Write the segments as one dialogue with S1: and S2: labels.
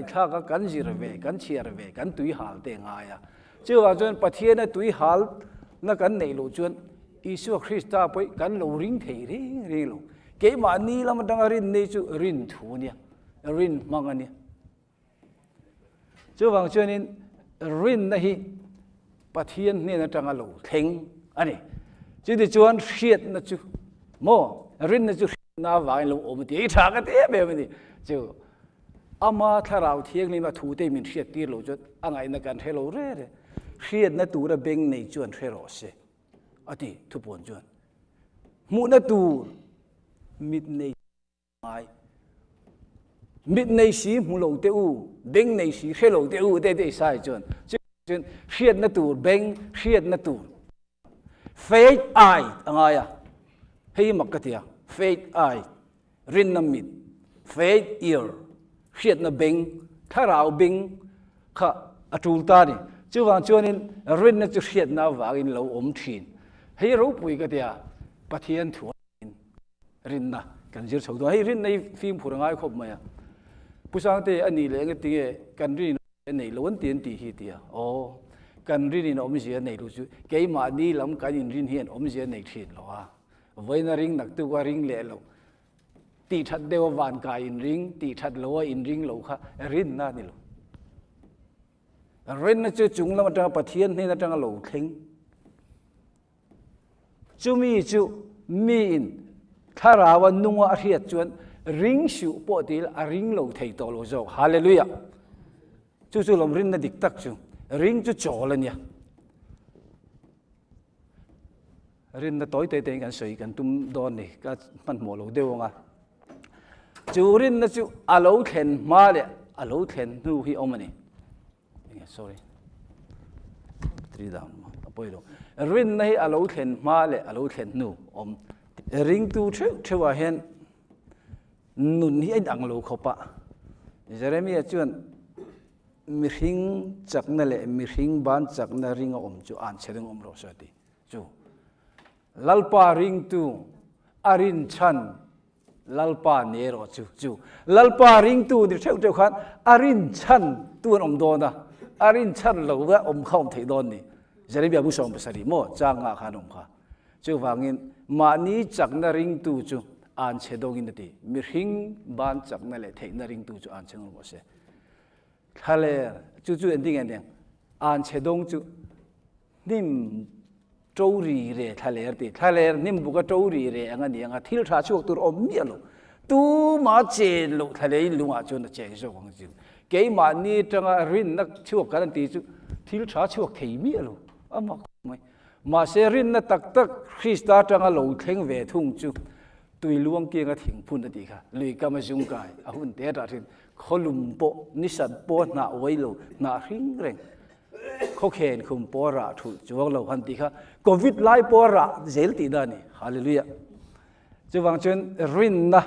S1: ngaihthlak a, kan zir ve, kan chhiar ve, kan tui hal te ngai a. Chuvang chuan Pathiana tui halna kan neih loh chuan Isua Krista pawh kan lo ring thei reng reng lo. Keimahni lam atanga rin nei chu rin thu a nia, rin hmang a nia. Chuvang chuanin rinna hi Pathian hnen atanga lo thleng a ni. Chutichuan hriatna chu maw rinna chu hriatna avangin lo awm a ti. I tha ka ti em em a ni. Chu ama thlarau thianghlim a thute min hriat tir lo chuan a ngaihna kan hre lo re re. Hriatna tura beng nei chuan hre rawh se a ti thupuan chuan. Hmuhna tur mit nei ngai. Mit nei si hmu lo teh u, beng nei si hre lo teh u te te Isaiah chuan chuan hriatna tur beng hriatna tur faith eye a ngai a, hei hi mak ka ti a, faith eye rinna mit, faith ear hriatna beng, thlarau beng kha a tul ta a ni. Chuvang chuanin rinna chu hriatna avangin lo awm thin. Hei ropui ka ti a, Pathian thu Rinna kan zir chho dawn. Hei rinna hi fimkhur a ngai khawp mai a. Pu Sangte a nih leh engati nge kan rin a nei lo an ti an tih hi tia. Aw, kan rinin awmzia a nei lo chu keimahni lam kan inrin hian awmzia a nei thin lo a. Vawiin a ring naktuk a ring leh lo. Tih that deuh a van kai inring, tih that lo a inring lo kha rinna a ni lo. Rinna chu chung lam atanga Pathian hnen atanga lo thleng. Chumi chu miin thlarau a nunga a hriat chuan ring suh pawh ti ila a ring lo thei tawh lo zawk. Hallelujah! Chu chu lawm rinna dik tak chu. Ring chu chawl a nia. Rinna tawi te tein kan sawi kan tum dawn ni. Ka hmanhmawh lo deuh ang a. Chu rinna chu a lo thlen hma leh a lo thlen hnu hi awm a ni. Sorry. Three down. A pawi lo. Rinna hi a lo thlen hma leh a lo thlen hnu awm. Ringtu theuh theuhah hian nun hi a inang lo khawp a. Jeremia chuan mihring chakna leh mihring ban chakna ring a awm chu an chhe ding awm rawh se a ti. Chu Lalpa ringtu a rinchhan Lalpa ni erawh chu chu Lalpa ringtu ni theuh theuh khan a rinchhan tu an awm dawn a, a rinchhan lo va awm kha awm theih dawn ni. Jeremia bu 70 maw chang ngah khan awm kha. Chuvangin mahni chakna ringtu chu an chhe dawngin a ti. Mihring ban chakna leh theihna ringtu chu an chhe ngawt rawh se. Thlaler chu chu engtin nge aniang an chhe dawng chu Hnim to ri re thlaler tih thlaler hnim buka to ri re ang a ni ang a, thil tha chhuak tur awm miah lo. Tuma chen loh thlaler in lungah chuan a cheng zawk ang chu. Keimahni atanga rinna chhuak kan an tih chu thil tha chhuak thei miah lo a mak khawp mai. Mahse rinna tak tak Krista atanga lo thleng ve thung chu tui luang kianga thingphun a tih kha lui kam a zung kai a hun te atah thin khawlum pawh nisat pawh hnah uai lo hnah hring reng. Khawkhen khum pawh rah thulh chuang lo han tih kha Covid lai pawh rah zel tih na a ni. Hallelujah. Chuvang chuan rinna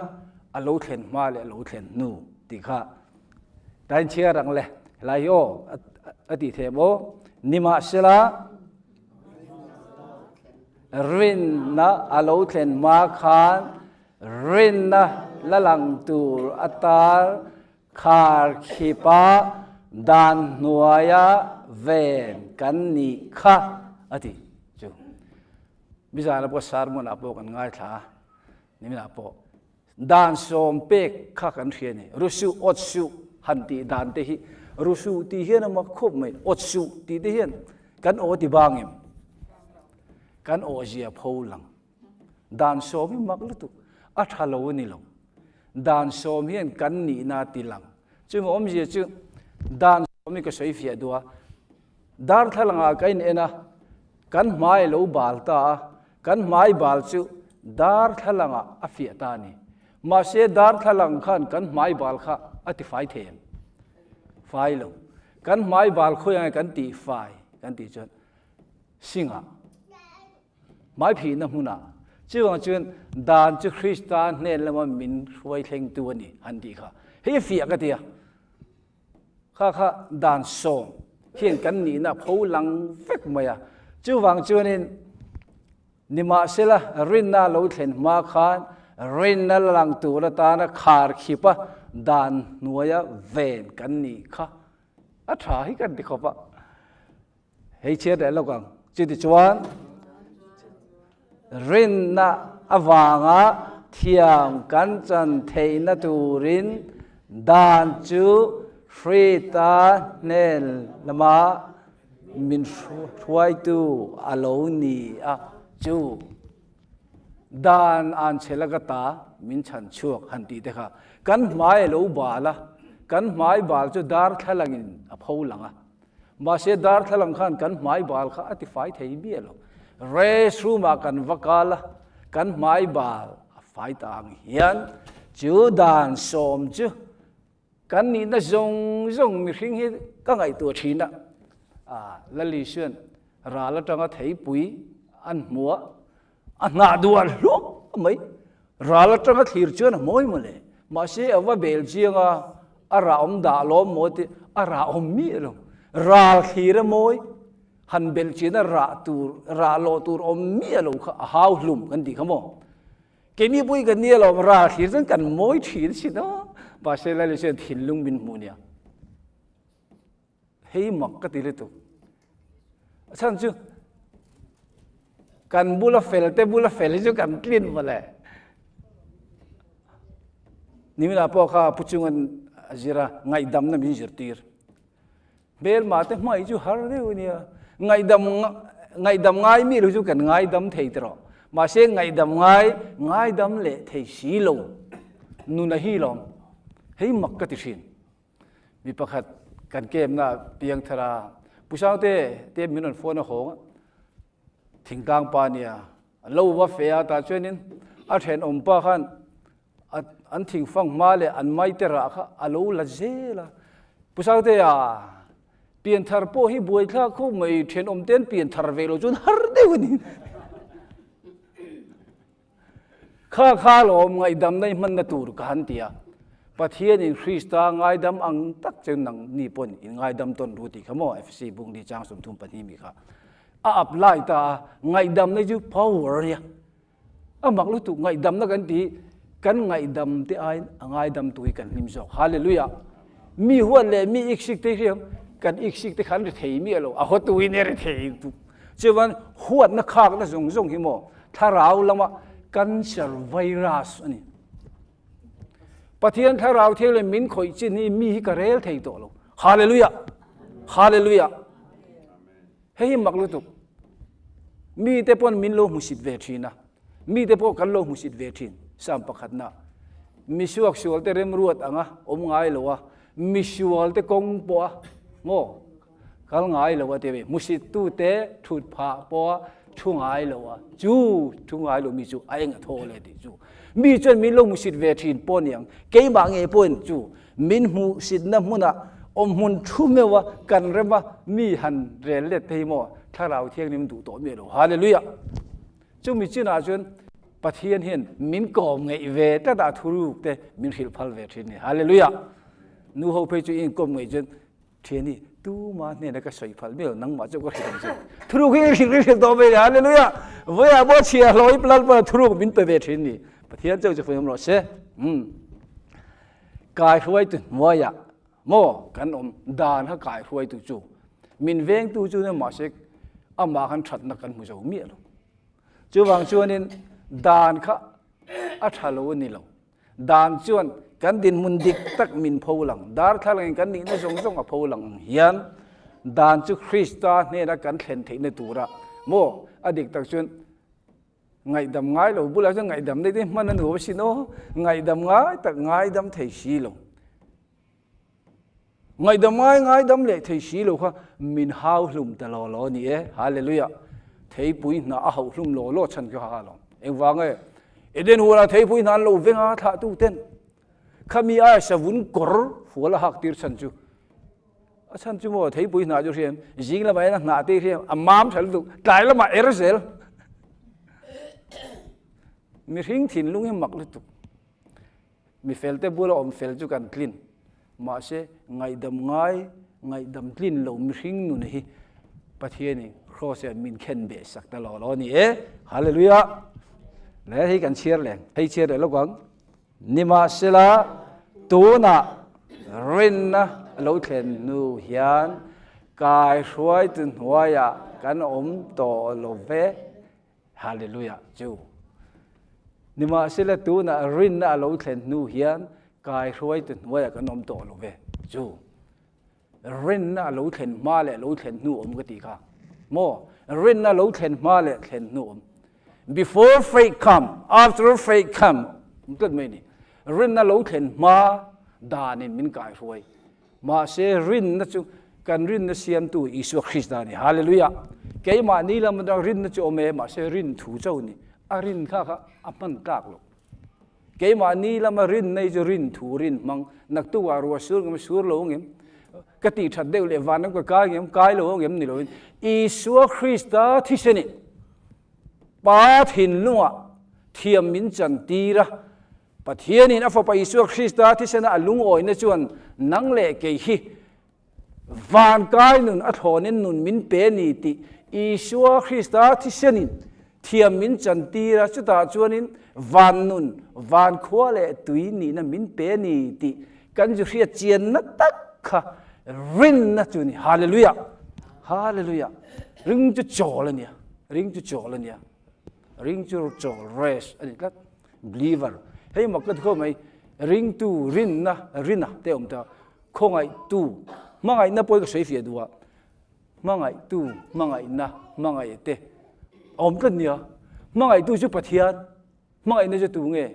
S1: a lo thlen hma leh a lo thlen hnu tih kha tain chhiar ang le. Helai hi aw a tih theih maw? Nimahsela rinna a lo thlen hma khan rinna la lang tur atan Khar khipa dan hnuaia ven kan nih kha a ti chu. Mizana pawh sermon ah pawh kan ngaithla a, niminah pawh dan sawm pek kha kan hria a ni. Rusuh awt suh han tih dan te hi rusuh tih hian a mak khawp mai, awt suh tih te hian kan aw ti bang em? Kan aw zia pho lang. Dan sawm hi mak lutuk, a tha lo a ni lo. Dan sawm hian kan nihna a ti lang. Chumi awmzia chu dan sawm hi ka sawi fiah duh a, darthlalangah ka in en a, kan hmai a lo bal ta a, kan hmai bal chu darthlalangah a fiah ta a ni. Mahse darthlalang khan kan hmai bal kha a ti fai thei em? Fai lo. Kan hmai bal khawi ange kan tih fai kan tih chuan singah. Hmaiphihna hmunah chuvang chuan dan chu Krista hnen lama min hruai thlengtu a ni han tih kha hei a fiah ka ti a, kha kha dan sawm hian kan nihna a pho lang vek mai a, chuvang chuanin nimahsela rinna lo thlen hma khan Rinna la lang tur atana khar khipa dan hnuaia ven kan nih kha a tha hi kan ti khawp a. Hei chhiat leh lawk ang. Chutichuan rinna avanga thiam kan chan theihna turin dan chu Hrita hnen lama min hruaitu a lo ni a chu. Dan an chhe laka ta min chhan chhuak han tih te kha kan hmai a lo bal a, kan hmai bal chu darthlalangin a pho lang a. Mahse darthlalang khan kan hmai bal kha a ti fai thei miah lo. Rest room ah kan va kal a, kan hmai bal a fai ta ang hian chu dan sawm chu Kan nihna zawng zawng mihring hi ka ngaihtuah thin a, Lali chuan ral atanga theipui an hmu a, a hnah duah hluah mai. Ral atanga thlir chuan a mawi mawle, mahse a va bel chiang a, a rah awm dah lawm maw tih a rah awm miah lo. Ral thlir a mawi, han belh chian a rah tur, rah lawh tur awm miah lo kha a hau hlum kan tih kha maw. Keini pui kan nia lo, ral thlir chuan kan mawi thin sin a, mahse Lali chuan thinlung min hmuh nia. Hei mak ka ti lutuk. A chhan chu kan bula fel te bula fel hi chu kan tlin mawle. Nimina pawh kha pu chungan a zir a, ngaihdamna min zirtir. Hmelma te hmai chu har deuh a nia. Ngaihdam ngaihdam ngai mi lo chu kan ngaidam thei ta rawh. Mahse ngaihdam ngai ngaidam leh thei si lo. Nuna hi lawm. Hei mak ka ti thin. Mi pakhat kan kemna piang thar a, Pu Sangte te min rawn phone a hawng a, thingtlang pa nia, lo va fe a tah chuanin a thenawm pa khan an thingfang hma leh an mai te rah kha a lo la zel a. Pu Sangtea, pianthar pawh hi buaithlak khawp mai, thenawm te an pianthar ve lo chuan har deuh a ni. Kha kha lawm ngaihdamna i hmanna tur ka han ti a. Pathianin Krista ngaidam ang tak chu nang ni pawn in ngaidam tawn ru tih kha maw Efesi bungli chang 34 mi kha a apply ta a, ngaihdamna chu power a nia. A mak lutuk ngaihdamna kan ti kan ngaihdam te aiin a ngaidam tu hi kan hlim zawk. Hallelujah! Mi huat leh mi iksik te hi kan iksik te khan ri thei miah lo, a hawtu in e ri thei tuk. Chuan huatna khakna zawng zawng hi maw thlarau lama cancer virus a ni. Pathian thlarau thil leh min khawih chin hi mi hi ka rel thei tawh lo. Hallelujah! Hallelujah! Hei hi mak lutuk. Mite pawn min lo hmusit ve thin a, mite pawh kan lo hmusit ve thin. Psalm pakhatna, Misuak sualte remruat anga awm ngai lo a, misualte kawng pawha maw kal ngai lo a ti a mi, hmusittute thut phah pawha thu ngai lo a, chu thu ngai lo mi chu a eng a thaw le tih chu. Mi chuan min lo hmusit ve thin pawh niang, keimah ngei pawhin chu Min hmuhsitna hmunah awmhmun thu meuh a kan rem a, mi han rel let te hi maw Thlarau Thianghlim duh tawh miah lo. Hallelujah! Chumi chinah chuan Pathian hian min kawm ngeih ve tlat a, thuruk te min hrilh phal ve thin a ni. Hallelujah! Nu ho phei chu i inkawm ngeih chuan Thiani, tuma hnena ka sawi phal miah lo, nangmah chu ka hrilh ang che. Thuruk hi i hrilh i hrilh tawh mai a ni. Hallelujah! Vawiah pawh chhia hlawih Lalpa thuruk min pe ve thin a ni. Pathian chauh chu fawiawm rawh se. Umm. Kaihruaitu hnuaiah maw kan awm dan kha kaihruaitu chu min vengtu chu nia mahse amah khan thatna kan hmu zo miah lo. Chuvang chuanin dan kha a tha lo a ni lo. Dan chuan kan dinhmun dik tak min pho lang. Darthlalangin kan nihna zawng zawng a pho lang ang hian dan chu Krista hnena kan thlen theihna tura maw a dik tak chuan Ngaihdam ngai lo bulah chuan ngaihdam daih daih hman a nuam asin aw, ngaihdam ngai tak ngaidam thei si lo. Ngaihdam ngai ngaidam leh thei si lo kha min hau hlum ta law law ni e, Hallelujah. Theipui hna a hauh hlum law law chhan kha ha lo. Engvang e? Eden huanah theipui hna an lo veng a thlahtu ten. Khami aia savun kawr fual a hak tir chhan chu A chhan chu maw theipui hnah chu hriam, zing lamah hian a hnah te hi hriam, a mam tha lutuk, tlai lamah er zel. Mihring thinlung hi mak lutuk. Mi fel te bula awm fel chu kan tlin. Mahse, ngaihdam ngai, ngaihdam tlin lo mihring nun hi Pathianin Kraws hian min khen beh sak ta lo lo a ni e. Hallelujah! Le hei kan chhiar leh, hei chhiar leh lawk ang. Nimahsela, tunah rinna a lo thlen hnu hian kaihruaitu hnuaiah kan awm tawh lo ve. Hallelujah! Chu. Nimahsela, tunah rinna a lo thlen hnu hian kaihruaitu hnuaiah kan awm tawh lo ve. Chu. Rinna a lo thlen hma leh lo thlen hnu awm ka tih kha. Maw? Rinna lo thlen hma leh thlen hnu awm. Before faith come, after faith come. Awm tlat mai ni. Rinna lo thlen hma danin min kaihruai. Mahse rinna chu kan rinna siamtu Isua Krista a ni. Hallelujah! Keimahni lam atang rinna chu awm e, mahse rin thu chauh a ni. A rin kha kha a hman tlak loh. Keimahni lama rin nei chu rin thu rin hmang, naktukah ruah sur ngem sur lo ngem, ka tih that deuh leh van lam ka kai ngem kai lo ngem ni loin Isua Krista thisenin Pa thinlungah thiam min chan tir a, Pathianin a Fapa Isua Krista thisena a lungawina chuan nang leh kei hi Van kai nun a thlawnin nun min pe ni tih Isua Krista thisenin thiam min chantir a, chutah chuanin van nun, van khua leh tui nihna min pe ni tih kan zu hriat chianna tak kha rinna chu a ni. Hallelujah! Hallelujah! Ring chu chawl a nia, ring chu chawl a nia, ring chu chawl, rest, a ni tlat. Believer, hei mak ka ti khawp mai, ringtu, rinna, rina te awm ta. Khawngaihtu, hmangaihna pawh hi ka sawi fiah duh a, hmangaihtu, hmangaihna, hmangaih te a awm tlat nia. Hmangaihtu chu Pathian, hmangaihna chu tu nge?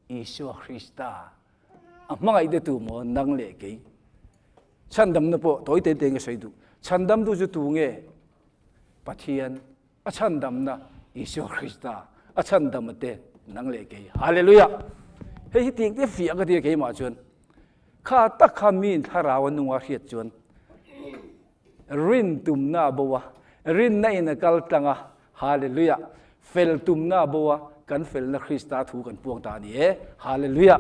S1: Isua Krista. A hmangaihte tu maw nang leh kei? Chhandamna pawh tawi te te ka sawi duh. Chhandamtu chu tu nge? Pathian. A chhandamna Isua Krista a chhandam te nang leh kei. Hallelujah! Hei hi tiang te fiah ka ti a keimah chuan. Kha tak kha miin thlarau a nunga hriat chuan rin tumna a bo a, rinna in a kal tlang a, Hallelujah! Fel tumna a bo a, kan felna Krista thu kan puang ta a ni e. Hallelujah!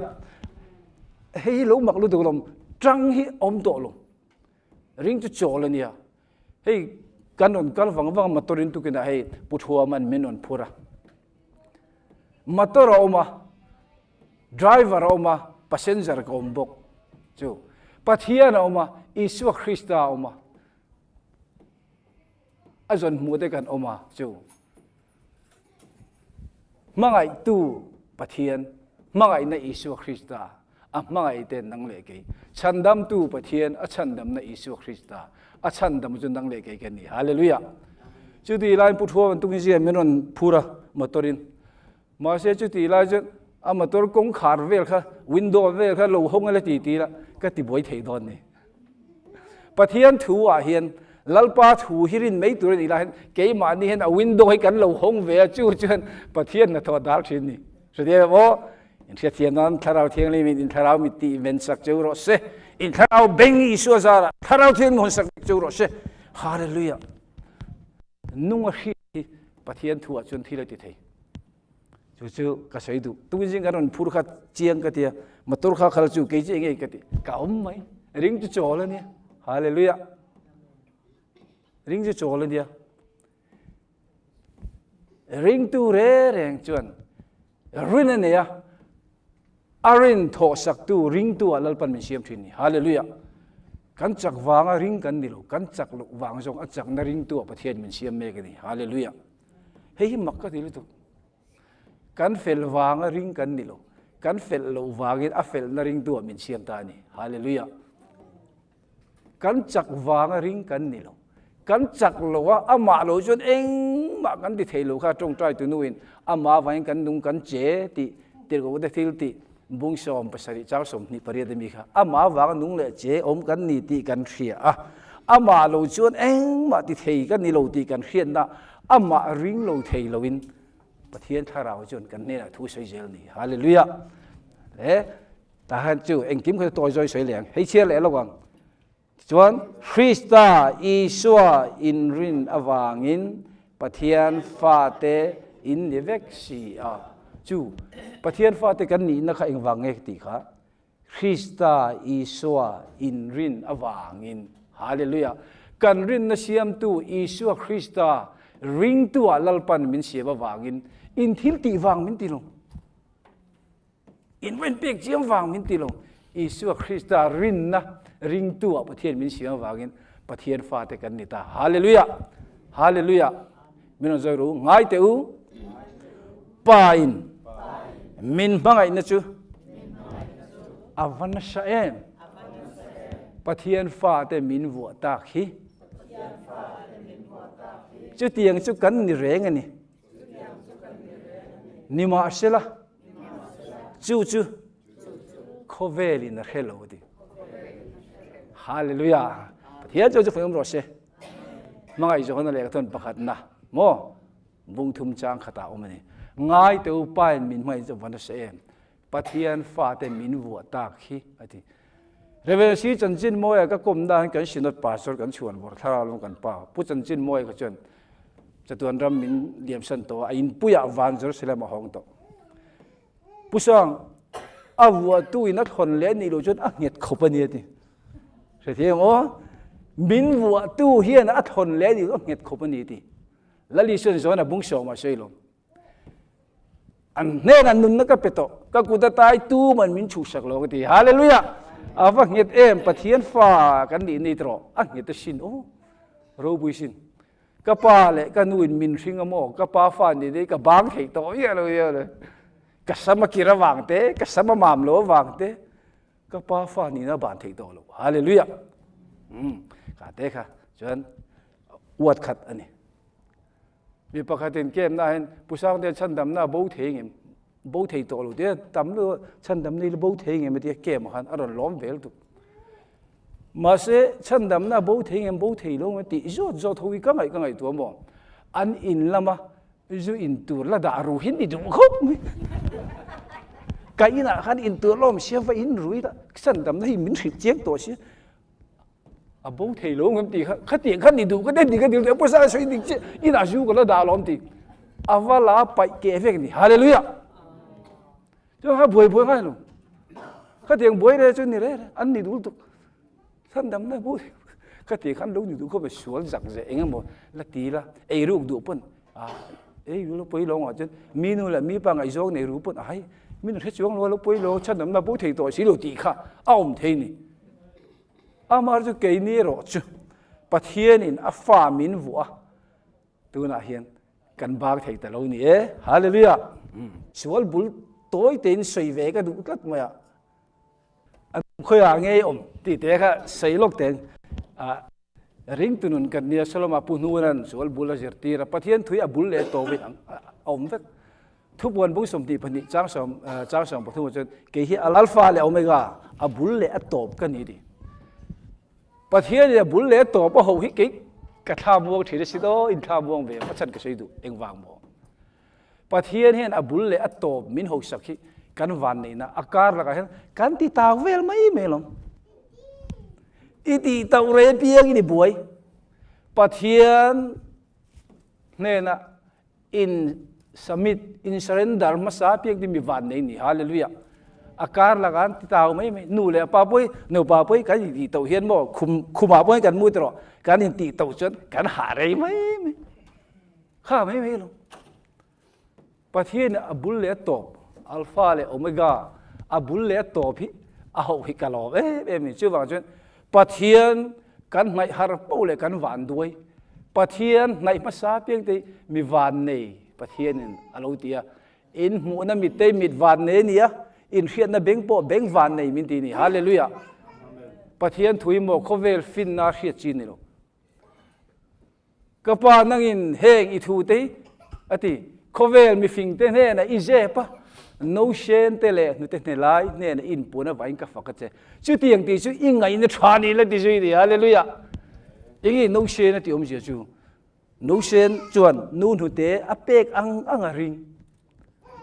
S1: Hei hi lo mak lutuk lawm, tang hi awm tawh lo. Ring chu chawl a nia. Hei kan rawn kal vang vang a motor in tukinah hei Pu Thuaman min rawn phur a. Motor a awm a, driver a awm a, passenger ka awm bawk chu. Pathian a awm a, Isua Krista a awm a. A zawn hmuh te kan awm a chu. Hmangaihtu Pathian, hmangaihna Isua Krista, a hmangaih te nang leh kei. Chhandamtu Pathian, a chhandamna Isua Krista, a chhandam chu nang leh kei kan ni. Hallelujah! Chuti laiin Pu Thua bantukin zia min rawn phur a motor-in. Mahse chuti lai chuan a motor kawngkhar vel kha, window vel kha lo hawng ila ti ti ila ka ti buai thei dawn ni. Pathian thu ah hian Lalpa thu hi rin mai tur a nih lai hian keimahni hian a window hi kan lo hawng ve a, chu chuan Pathian hnathawh a dal thin ni. Hriat em aw? In hriatthiam nan Thlarau Thianghlim in Thlarau mit tih ven sak cheu rawh se. In Thlarau beng Isua zarah Thlarau Thianghlim hawn sak cheu rawh se. Hallelujah! Nung a hriat hi Pathian thu ah chuan thil a ti thei. Chu chu ka sawi duh. Tun zing kan rawn phur kha chiang ka tia, motor kha khal chu kei chu eng nge ka ti, ka awm mai. Ring chu chawl a nia. Hallelujah. Ring chu chawl a nia. Ringtu re reng chuan rin a nei a, a rin thawh saktu ringtu ah Lalpan min siam thin ni. Hallelujah. Kan chak vanga ring kan ni lo, kan chak loh vang zawng a chakna ringtu ah Pathian min siam mek a ni. Hallelujah. Hei hi mak ka ti lutuk. Kan fel vanga ring kan ni lo. Kan fel loh vangin a felna ringtu ah min siam ta a ni. Hallelujah. Kan chak vanga ring kan ni lo. Kan chak lo a, amah lo chuan engmah kan ti thei lo kha tawngtai tunuin amah avangin kan nung kan che tih tirhkoh te thil tih bung 70 chang 28 ami kha amah avanga nung leh che awm kan ni tih kan hria a, amah lo chuan engmah ti thei kan ni lo tih kan hriatna amah ring lo thei loin Pathian thlarau chuan kan hnenah thu sawi zel ni. Hallelujah! Le tahan chu engkim kha tawi zawi sawi leh ang. Hei chhiar leh lo ang. Tichuan Krista Isua inrin avangin Pathian fate in ni vek si a. Chu Pathian fate kan nihna kha engvang nge tih kha Krista Isua inrin avangin. Hallelujah! Kan rinna siamtu Isua Krista. ringtu ah Lalpan min siam avangin in thil tih vang min ti lo. In rin pek chiang vang min ti lo. Isua Krista rinna ringtu ah Pathian min siam avangin Pathian fate kan ni ta. Hallelujah! Hallelujah! Min rawn zawi ru. Ngai teh u. Pa in min hmangaihna chu a va nasa em. Pathian fate min vuah tak hi. Chutiang chu kan ni reng a ni. Nimahsela, chu chu khawvelin a hre lo a ti. Hallelujah! Pathian chu chu fawm rawh se. Hmangaih Johana lehkha thawn pakhatna maw bung thum chang khatah awm a ni. Ngai te upain min hmangaih chu van a hre em. Pathian fate min vuah tak hi a ti. Reverend Si Chanchin Mawia ka kawm dan kan Synod Pastor kan chhuan vawr thlarau lam kan pa Pu Chanchin Mawia kha chuan chatuan ram min liamsan tawh a, a inpuiah van Jerusalem a hawng tawh. Pu Sang, a vuahtu in a thawn leh nih loh chuan a nghet khawp a ni a ti. Hrethiam aw, min vuahtu hian a thawn leh nih loh a nghet khawp a ni a ti. Lal Isuan zawn a bung sawm a sawi lo. An hnenah nunna ka pe tawh, ka kut a tai tuman min chhuhsak lo ka ti. Hallelujah! A va nghet em, Pathian fa kan nih ni tawh, a nghet a sin aw, ropui sin. Ka pa leh ka nu in min hring a maw, ka pa fa ni dei ka bang thei tawh miah lo miah lo. Ka sam a kir avang te, ka sam a mam lo avang te, ka pa fa nihna ban thei tawh lo. Hallelujah! Ka te kha chuan uat khat a ni. Mi pakhatin camp na hian Pu Sangte chhandamna bo thei ngem bo thei tawh lo tia tam lu chhandamna hi bo thei ngem tia camp ah khan a rawn lawm vel tuk. Mahse chhandamna bo thei ngem bo thei lo ngem tih zawt zawt ho hi ka ngaih ka ngaihtuah maw an in lama zu in tur la dah ru hi ni duh khawp mai. Ka inah khan in tur la awm sia va in rui la chhandamna hi min hrilh chiang tawh sia. A bo thei lo ngam ti kha khatiang khan ni duh ka den ti ka dil pawisa sawi dik che inah zu ka la dah lawm ti a va la paih keh vek ni hallelujah chu kha buai buai ngai lo khatiang buai re chu ni re re an ni dul tuk khan dam na bu khatiang khan lo ni duh khawp sual zak ze eng emaw la ti la ei ruk duh pawn a ei ru lo pui lo ngah chuan mi nu leh mi pa ngaihzawng nei ru pawn ai min hre chuang lo lo pui lo chhan dam na bo thei tawh si lo tih kha a awm thei ni Amah chu keini erawh chu Pathianin a fa min vuah a, tunah hian kan bak thei ta lo ni e. Hallelujah! Sual bul tawi tein sawi ve ka duh tlat mai a. A khawiah ngei awm tih te kha sawi lawk teng. Ringtu nun kan nia Solomon pu hnuanan sual bul a zirtir a, Pathian thui a bul leh tawin a awm vek. Thupuan bung 22 chang sawm chang 13 ah chuan kei hi Alpha leh Omega a bul leh a tawp ka ni ti. Pathian in a bul leh a tawp a ho hi kei ka thla muang thin a si daw in thla muang ve a chan ka sawi duh engvang maw. Pathian hian a bul leh a tawp min ho sak hi kan van neihna a kar lakah hian kan ti tau vel mai mai alawm. I tih tauh rei apiang in i buai. Pathian hnenah In submit, in surrender hmasa piak ding mi van nei ni. Hallelujah. A kar lak an ti tau mai mai. Nu le pa pawh nu pa pawh kan in ti to hian maw khum khumah pawh kan mu ti rawh. Kan in ti to chuan kan hah rei mai mai. Kha mai mai lo. Pathian a bul leh a tawp Alpha leh Omega a bul leh a tawp hi a hauh hi ka lawm em em ni. Chuvang chuan Pathian kan hnaih har poh leh kan van duai. Pathian hnaih hmasa piang te mi van nei Pathianin a lo ti a. In hmuhna mit te mit van nei a ni a, in hriatna beng pawh beng van nei min ti a ni. Hallelujah! Pathian thu hi maw khawvel finna hriat chi a ni lo. Ka pa nangin heng i thu te hi, a ti. Khawvel mifingte hnenah i zep a, nosen te leh hnute hne lai hnenah i inpuan avangin ka fak a che. Chutiang tih chu i ngaihna tha ni la ti zui ni. Hallelujah! Enge nosen a tih awmzia chu? Nosen chuan nu hnute a pek ang ang a ring.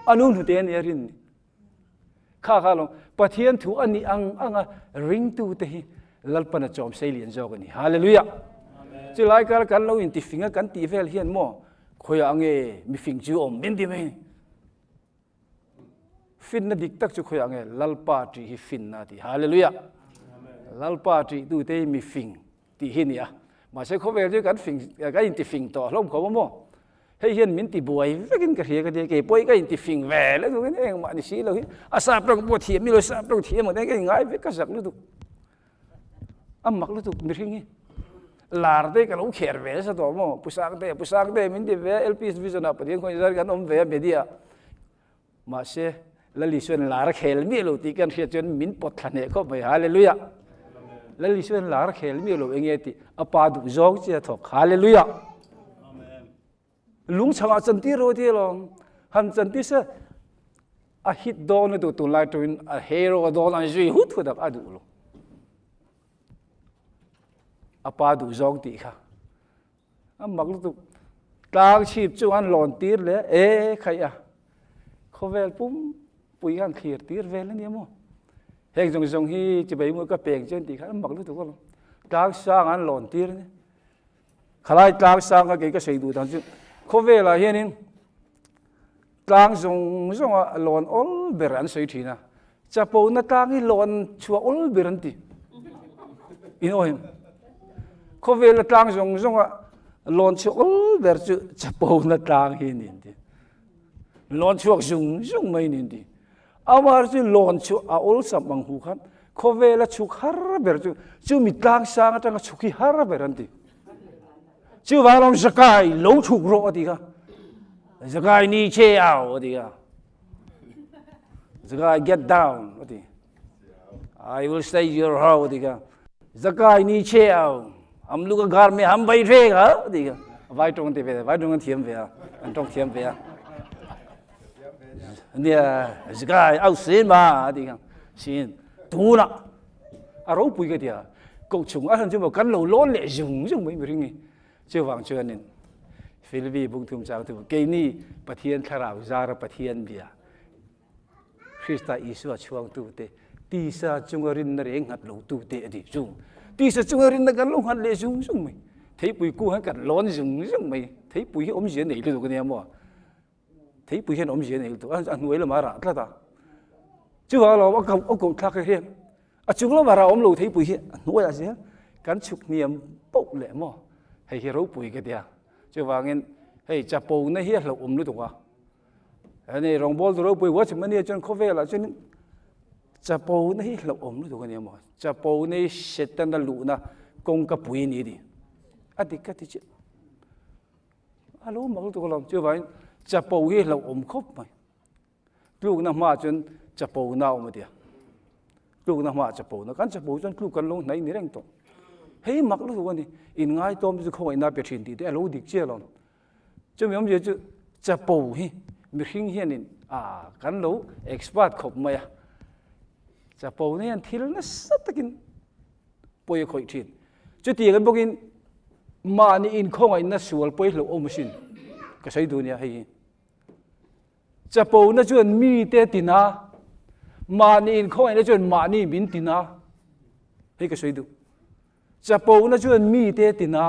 S1: A nu hnute a nia rin ni. Kha kha lo Pathian thu a nih ang anga ringtute hi Lalpan a chawm sei lian zawk a ni. Hallelujah! Chu lai kar kan lo intifing a kan tih vel hian maw khawiah nge mifing chu awm min ti mai. Finna dik tak chu khawiah nge Lalpa tih hi finna a ti. Hallelujah! Lalpa tih tute hi mifing tih hi a ni a. Mahse khawvel chu kan fing kan intifing tawh hlawm khawp a maw. Hei hian min ti buai vekin ka hria ka tia, kei pawh hi ka inti fing ve lutuk in engmah ni si lo hi, a sap tawng pawh thiam mi lo sap tawng thiam ang te ka inngai vek ka zak lutuk. A mak lutuk mihring hi. Lar te ka lo kher ve nasa tawh maw, Pu Sangte, Pu Sangte min ti ve a, LPS Vision ah Pathian khawngaih zar kan awm ve a media ah. Mahse, Lal Isuan lar a khel miah lo tih kan hriat chuan min pawt thla hneh khawp mai. Hallelujah! Lal Isuan lar a khel miah lo enge tih a pa duh zawng chi a thawk. Hallelujah! Lung chhangah chantir rawh ti alawm. Han chantir se a hit dawn lutuk tunlai tawhin a hero a dawn an zui hut hut a duh lo. A pa duh zawng tih kha. A mak lutuk. Tlang chhip chu an lawn tir leh e khaih a. Khawvel pum pui khan thlir tir vel a nia maw. Heng zawng zawng hi chibai mu ka peng che an tih kha a mak lutuk alawm. Tlang sang an lawn tir a nia. Khalai tlang sang kha kei ka sawi duh dan chu khawvelah hianin tlang zawng zawnga lawn awl ber an sawi thin a. Chapona tlang hi lawn chhuah awl ber an ti. In aw him. Khawvela tlang zawng zawnga lawn chhuah awl ber chu chapona tlang hi ni an ti. Lawn chhuak zung zung mai ni an ti. Amah chu lawn chhuah a awlsam ang hu khan khawvela chhuk har ber chu chumi tlang sang atanga chhuk hi har ber an ti. Chuvang lawm Zakai lo chhuk rawh a ti kha. Zakai ni che au a ti kha. Zakai get down a ti. I will stay your house a ti kha. Zakai ni che au am lu ka ghar me ham bai re kha a ti kha. Vai tawng ti ve vai tawng an thiam ve a an tawng thiam ve a. Nia Zakai au sin ma a ti kha. Sin tuna a ropui ka tia ko chung a han chu maw kan lo lawn leh zung zung mai mihring hi chuvang chuanin Philipi bungthum chang thu keini Pathian thlarau zara Pathian bia Krista Isua chhuangtu te tisa chunga rinna reng nghat lo tu te a ti chu tisa chunga rinna kan lo nghat leh zung zung mai theipui ku han kan lawn zung zung mai theipui hi awmzia nei lutuk ania maw Theipui hian awmzia nei lutuk a, a hnuai lamah a rah tlat a. Chuvang alawm a ko a ko thlak hian a chung lamah rah awm lo theipui hi a hnuaiah zel kan chhuk hniam poh leh maw hei hi ropui ka tia. Chuvangin hei chapona hi a hlauh awm lutuk a. Hei rawngbawl tu ropui huat ania chuan khawvelah chuan chapona hi hlauh awm lutuk ania maw. Chapona hi Setana luhna kawngka pui a ni a ti. A dik ka ti chiah. A lo mak lutuk alawm. Chuvangin chapo hi hlauhawm khawp mai. Tlukna hmaah chuan chapona a awm a tia. Tlukna hmaah chapona. Kan chapo chuan tluk kan lo hnaih ni reng tawh. Hei mak lutuk a ni. Inngaitawm chu khawngaihna pe thin tih te a lo dik chiah alawm. Chumi awmzia chu chapo hi mihring hianin ah kan lo expert khawp mai a. Chapo na hian thil nasa takin pawi a khawih thin. Chutiang in bawkin mahni inkhawngaihna sual pawi hlauh awm asin ka sawi duh nia hei hi. Chapona chuan mite tina, mahni inkhawngaihna chuan mahni min tina hei ka sawi duh. Chapona chuan mite tina,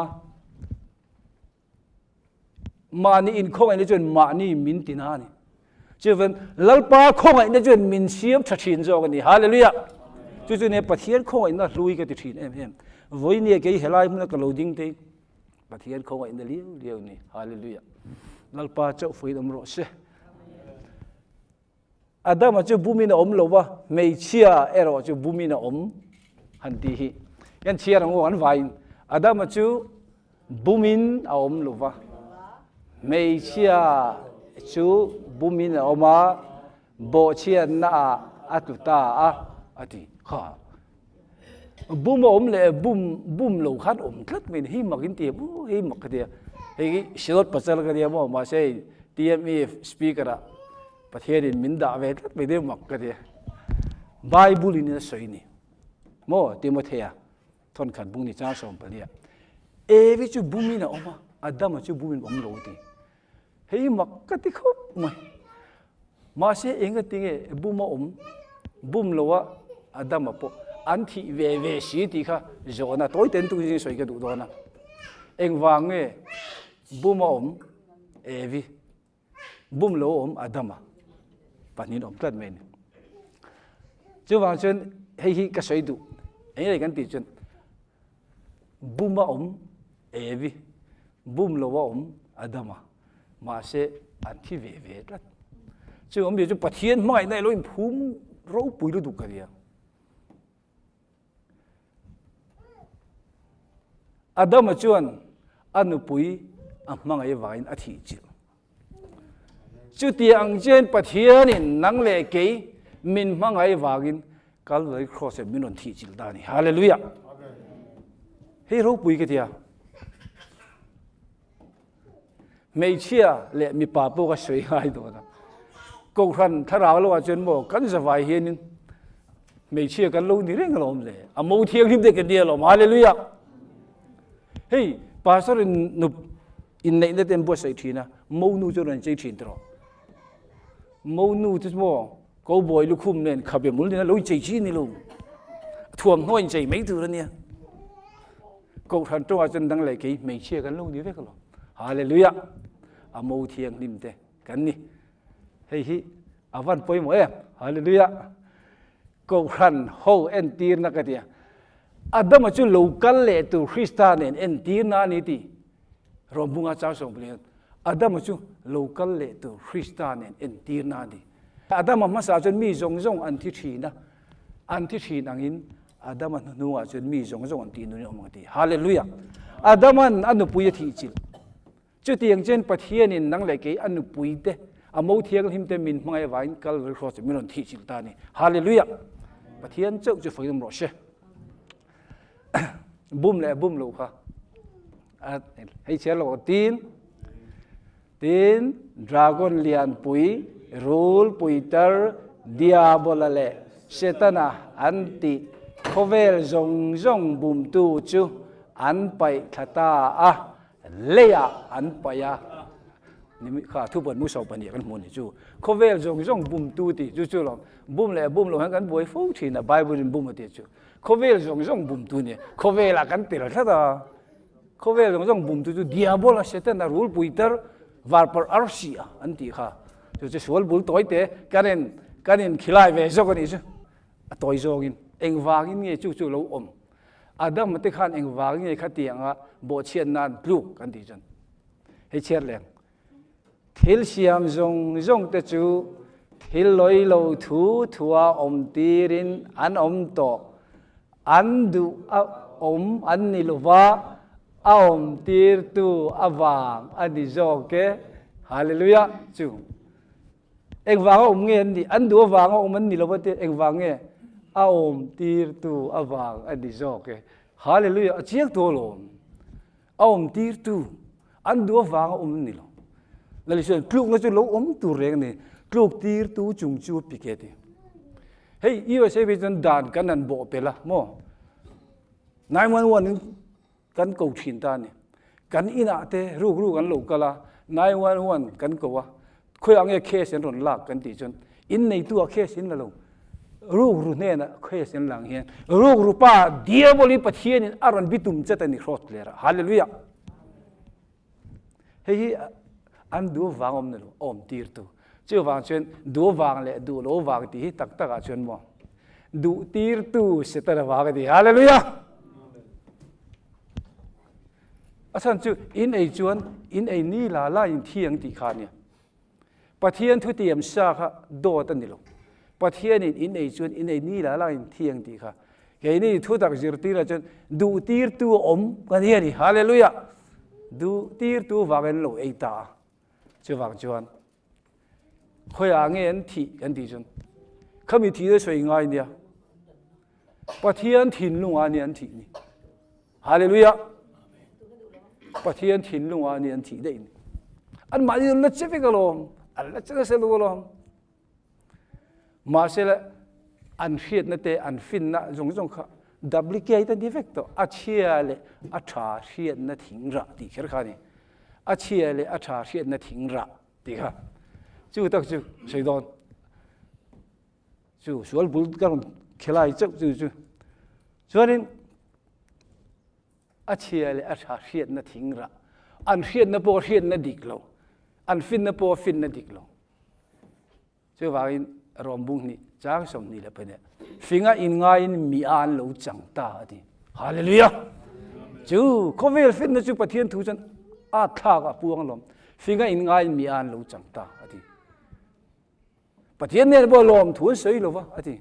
S1: Mahni inkhawngaihna chuan mahni min ti na a ni. Chuvan Lalpa khawngaihna chuan min siam tha thin zawk a ni. Hallelujah! Chu chu nia Pathian khawngaihna hlui ka ti thin em em. Vawinia kei helai hmuna ka lo ding te Pathian khawngaihna liau liau ni. Hallelujah! Lalpa chauh fuiin awm rawh se. Adama chu bumin a awm lo va, hmeichhia erawh chu bumin a awm han tih hi. Kan chhiar ang u an vaiin. Adama chu bumin a awm lo va, hmeichhia chu bumin a awm a, bawhchhiatnaah a tlu ta a, a ti. Kha bum a awm leh bum bum lo khan awm tlat mai hi mak in ti a maw hei mak ka ti a hei hi Synod pasal ka nia maw mahse hei TME speaker ah Pathian in min dah ve tlat mai deuh mak ka ti a Bible in a sawi ni maw Timothea thawn khat bung ni chang 14 ah Evi chu bumin a awm a Adama chu bumin awm lo ti Hei mak ka ti khawp mai. Mahse enga tinge bum a awm, bum lo a Adama pawh an thih ve ve si tih kha zawhna tawi ten tuk zing sawi ka duh dawn a. Engvang nge bum a awm Evi, bum lo a awm Adama pahnihin awm tlat mai a ni. Chuvang chuan hei hi ka sawi duh, enge kan tih chuan Bum a awm Evi, bum lo a awm Adama. Mahse an thi ve ve tlat. Chu awmzia chu Pathian hmangaihna ilo inphum ropui lutuk ka nia. Adama chuan a nupui a hmangaih avangin a thih chilh. Chuti ang chuan Pathianin nang leh kei min hmangaih avangin Calvary Cross ah min rawn thih chilh ta a ni. Hallelujah! Hei ropui ka tia. Hmeichhia leh mipa pawh ka sawi ngai dawn a. Kohhran thlarau lo ah chuan maw kan zavai hianin hmeichhia kan lo ni reng alawm le. A mo thianghlim te kan ni alawm. Hallelujah! Hei pastor in nup inneihna te an buatsaih thin a, mo nu chu rawn chei thin tawh. Mo nu chu maw cowboy lukhum nen khabe mul nen a lo inchei chi ni lo. Thuamhnaw inchei mai tur a nia. Kohhran tawngah chuan dang leh kei hmeichhia kan lo ni vek alawm. Hallelujah! A mo thianghlim te kan ni. Hei hi a van pawimawh em. Hallelujah! Kohhran ho entirna ka tia. Adama chu lo kal leh tur Krista nen entirna a ni ti. Rawmbunga chau sawm pali hian Adama chu lo kal leh tur Krista nen entirna a ni. Adama hmasa chuan mi zawng zawng an thi thin a, an thi thin angin Adama hnuhnungah chuan mi zawng zawng an tih nunin awm ang a ti. Hallelujah! Adaman a nupui a thih chilh. Chutiang chuan Pathianin nang leh kei a nupui te, a mo thianghlim te min hmangaih avangin Calvary Cross ah min rawn thih chilh ta a ni. Hallelujah! Pathian chauh chu fakin awm rawh se. Bum leh bum lo kha hei chhiar lo tin tin dragon lianpui rul puitar diabola leh setana an tih khawvel zawng zawng bumtu chu an paih thla ta a leiah an paih a ni kha thupuan mu so pahnih kan hmu ni chu khawvel zawng zawng bumtu tih chu chu lo bum leh bum lo hian kan buai fo thin a bible in bum a tih chu Khawvel zawng zawng bumtu ni. Khawvelah kan tel tlat a. Khawvel zawng zawng bumtu chu Diabola Satan a rulpui tar varparh arsi a an tih kha. Chu chu sual bul tawi te kan in kan in khilai ve zawk a nih chu. A tawi zawngin engvangin nge chu chu lo awm. Adam te khan engvangin nge khatianga bawhchhiat nan tluk kan tih chuan. Hei chhiar leng. Thil siam zawng zawng te chu thil lawi lo thu thua awm tirin an awm tawh. An duh a awm an ni lova, a awm tirtu avang a ni zawk e. Hallelujah! Chu engvanga awm nge an nih? An duh avanga awm an ni lova te engvang nge? A awm tirtu avang a ni zawk e. Hallelujah! A chiang tawh alawm. A awm tirtu an duh avanga awm an ni lo. Lali chuan tlukna chu lo awm tur reng a ni, tluk tirtu chung chu pi ke ti. Hei USA phei chuan dan kan han bawh pel a maw? 911 in kan ko thin ta a ni. Kan inah te ruk ruk an lo kal a, 911 kan ko a, Khawiah nge case an rawn lak kan tih chuan in neitu ah case in la lo. Rukru hnenah case an la ang hian rukru pa diabol hi Pathian in a rawn bitum chet a ni hrawt tler a. Hallelujah! Hei hi an duh vang awm ni lo, a awm tir tu. Chuvang chuan duh vang leh duh lo vang tih hi tak tak ah chuan maw duh tir tu Setana vang a ni. Hallelujah! A chhan chu in ei chuan in ei ni la la in thi ang tih kha a nia. Pathian thutiam sa kha dawt a ni lo. Pathianin in ei chuan in ei ni la la in thi ang tih kha. Keini thutak zirtirah chuan duh tirtu a awm kan hi a ni. Hallelujah! Duh tirtu vangin lo ei ta a. Chuvang chuan Khawiah nge an thih kan tih chuan khami thih te sawi ngai nia. Pathian thinlungah ni an thih ni. Hallelujah. Pathian thinlungah ni an thih daih ni. An mahni an la che vek alawm. An la che nasa lu alawm. Mahse le an hriatna te an finna zawng zawng kha duplicate a ni vek tawh. A chhia leh a tha hriatna thing rah tih kher kha ni. A chhia leh a tha hriatna thing rah tih kha chu tak chu sawi dawn chu sual bul ka rawn khelai chauh chu chu chuanin a chhia leh a tha hriatna thing rah an hriatna pawh hriatna dik lo an finna pawh finna dik lo Chuvangin Rom bung hnih chang 22 finga inngaiin mi a an lo chang ta a ti. Hallelujah! Chu khawvel fitna chu Pathian thu chuan a thlak a puang alawm. Finga in ngai mi an lo chang ta a ti. Pathian nen pawh lawm thu an sawi lo va a ti.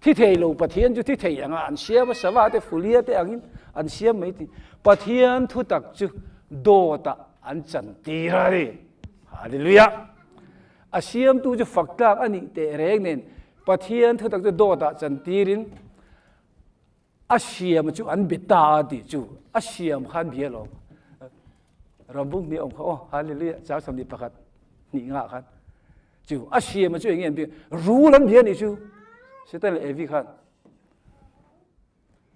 S1: Thi thei lo Pathian chu thi thei anga an siam a, sava te fulia te angin an siam mai ti. Pathian thu tak chu dawtah an chan tir a ni. Hallelujah! A siamtu chu fak tlak a nih teh reng nen Pathian thu tak chu dawtah chan tirin a siam chu an be ta a tih chu a siam khan bia lo. Rambung hnih awm kha aw hallelujah chang 21 hnih nga khan chu a siam chu enge an bia rul an bia nih chu Satan leh Evi khan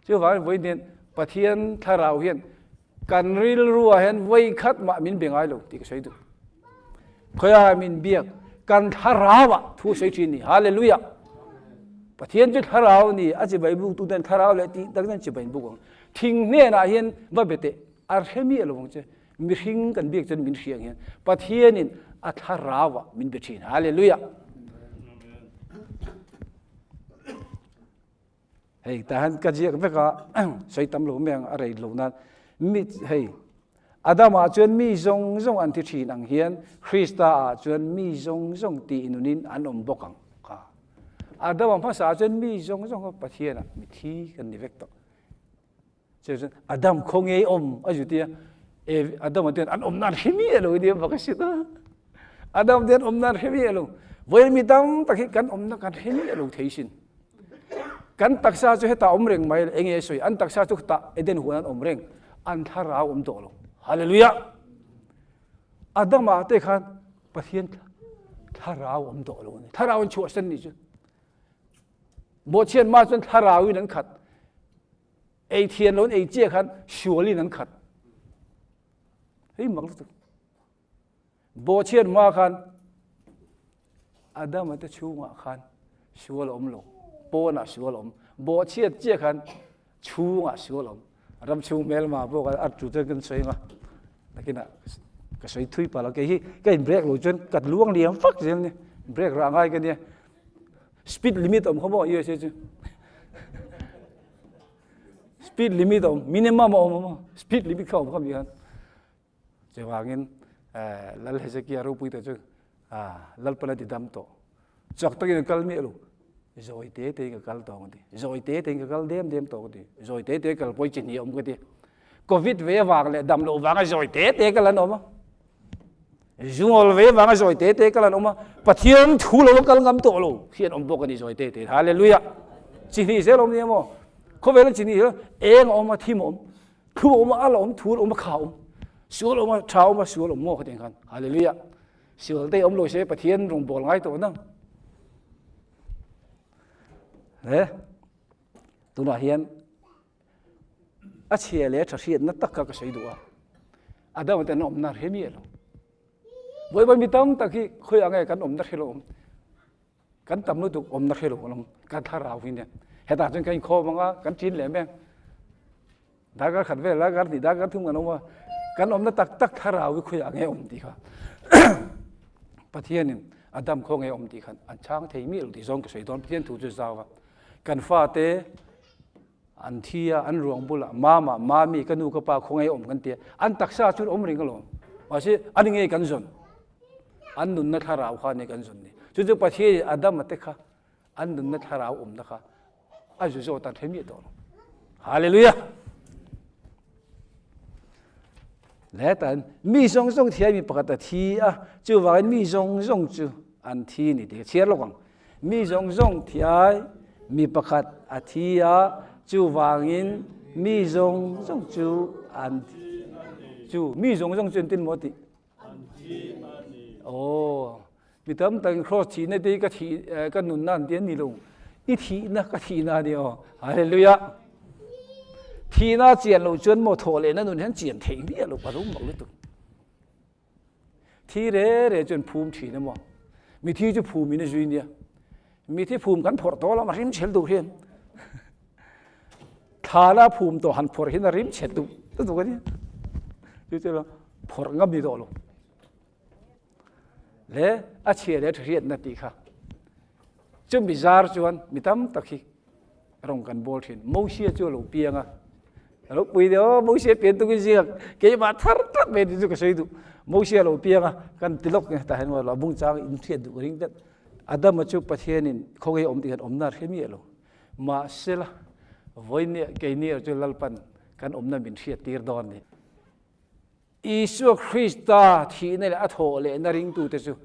S1: chu vang voi nen Pathian thlarau hian kan rilru ah hian voi khat mah min be ngai lo tih ka sawi duh khoia min biak kan thlarau ah thu sawi thin ni hallelujah Pathian chu thlarau ni a chibai buk tu ten thlarau leh tih tak ten chibai buk ang thing hnenah hian va be teh A hre miah lo ang che. Mihring kan biak chuan min hria ang hian Pathianin a thlarauah min be thin. Hallelujah. Hei ta han ka ziak vek a sawi tam lo mai ang a rei lo nan mi hei Adama chuan mi zawng zawng an thi thin ang hian Krista ah chuan mi zawng zawng tih nunin an awm bawk ang kha. Adama hmasa chuan mi zawng zawng kha Pathianah mi thi kan ni vek tawh. Chu chuan Adam khaw ngei awm a zu tia e Adam an an awm nan hre mi lo nia bak si ta. Adam te an awm nan hre mi lo. Voi mi tam tak hi kan awm na kan hre mi lo thei sin. Kan taksa chu heta awm reng mai enge soi an taksa chu ta Eden huan an awm reng an thlarau awm tawh lo. Hallelujah. Adama te khan Pathian thlarau awm tawh lo ni. Thlarau an chhuah san ni chu. Bawhchhiat ma chuan thlarau in an khat. Ei thian lo in ei chiah khan sual in an khat. Hei mak lutuk. Bawhchhiat ma khan Adama te chhungah khan sual awm lo. Pawnah sual awm. Bawhchhiat chiah khan chhungah sual awm. Ram chhung hmelma pawh khan a tu chuan kan sawi anga. Nakinah ka sawi thui palh a. Kei hi ka in break lo chuan ka luang liam vak zel nia. Break rah ngai ka nia. Speed limit awm kha maw USA chu. Speed limit awm, minimum awm awm. Speed limit kha awm kha mi khan. Chuvangin Lal Hezekia ropui te chu Lalpan a ti dam tawh. Chak takin a kal miah lo. Zawi te te in ka kal tawh ka ti. Zawi te te in ka kal dem dem tawh ka ti. Zawi te te kal pawi chi hnih awm ka ti. Covid ve avang leh dam loh vanga zawi te te kal an awm a. Zungawl ve vanga zawi te te kal an awm a. Pathian thu lo a kal ngam tawh lo hi an awm bawk a ni zawi te te. Hallelujah. Chi hnih zel awm nia maw? Khawvel chi hnih zel eng a awm a, thim a awm. Thu a awm a, al a awm, thu a awm a, kha a awm. Sual a awm a, tha a awm a, sual a awm maw khatiang khan. Hallelujah. Sual te awm lo se Pathian rawngbawl ngai tawh nang. Le tunah hian a chhia leh tha hriatna taka ka sawi duh a. Adama ten awmna hre mi lo. Voi voi mi tam tak hi khawi ang nge kan awmna hre lo awm. Kan tam lutuk awmna hre lo kan awm. Kan thlarau hi nia. Hetah chuan kan inkhawm anga kan chin leh mek. Darkar khat vel darkar hnih darkar thum kan awm a. Kan awmna tak tak thlarau hi khawiah nge awm tih kha. Pathianin Adam khaw nge awm tih khan an chhang thei miah lo tih zawng ka sawi dawn. Pathian thu chu zau a. Kan fate an thi a, an ruang bulah mama, mami, ka nu ka pa khaw nge awm kan ti a. An taksa chu awm reng alawm. Mahse ani nge kan zawn. An nunna thlarau kha ani kan zawn ni. Chu chu Pathianin Adama te kha an nunna thlarau awmna kha a zu zawt an hre miah tawh lo. Hallelujah! Le tan mi zawng zawng thiai mi pakhat a thi a, chuvangin mi zawng zawng chu an thi ni tih ka chhiar lawk ang. Mi zawng zawng thiai mi pakhat a thi a, chuvangin mi zawng zawng chu an thi chu mi zawng zawng chu an tin maw tih? Aw, mi tam takin cross thihna te hi ka thih ka nunna an ti a ni lo. I thihna ka thihna a ni aw. Hallelujah. Thihna chian lo chuan maw thawh lehna nun hian chian theih miah lo a rum mak lutuk. Thi re re chuan phum thin a maw. Mithi chu phum in a zui nia. Mithi phum kan phawrh tawh lo a rim chhel duh hian. Thlana phum tawh han phawrh hian a rim chhe duh lutuk a nia. Chu chu phawrh ngam ni tawh lo. Le a chhia leh hriatna tih kha. Chu mi zar chuan mi tam tak hi rawng kan bawl thin. Mosia chu a lo piang a. A lo pui deuh aw, Mosia pian tukin ziak keimah thar tlat mai tih chu ka sawi duh. Mosia lo piang a, kan ti lawk nge tah hian maw bung chang in hriat duh ka ring tlat. Adama chu Pathianin khawngaih awm tih hian awmna a hre miah lo. Mahsela, vawinia keini erawh chu Lalpan kan awmna min hriat tir dawn ni. Isua Krista thihna leh a thawh lehna ringtute chu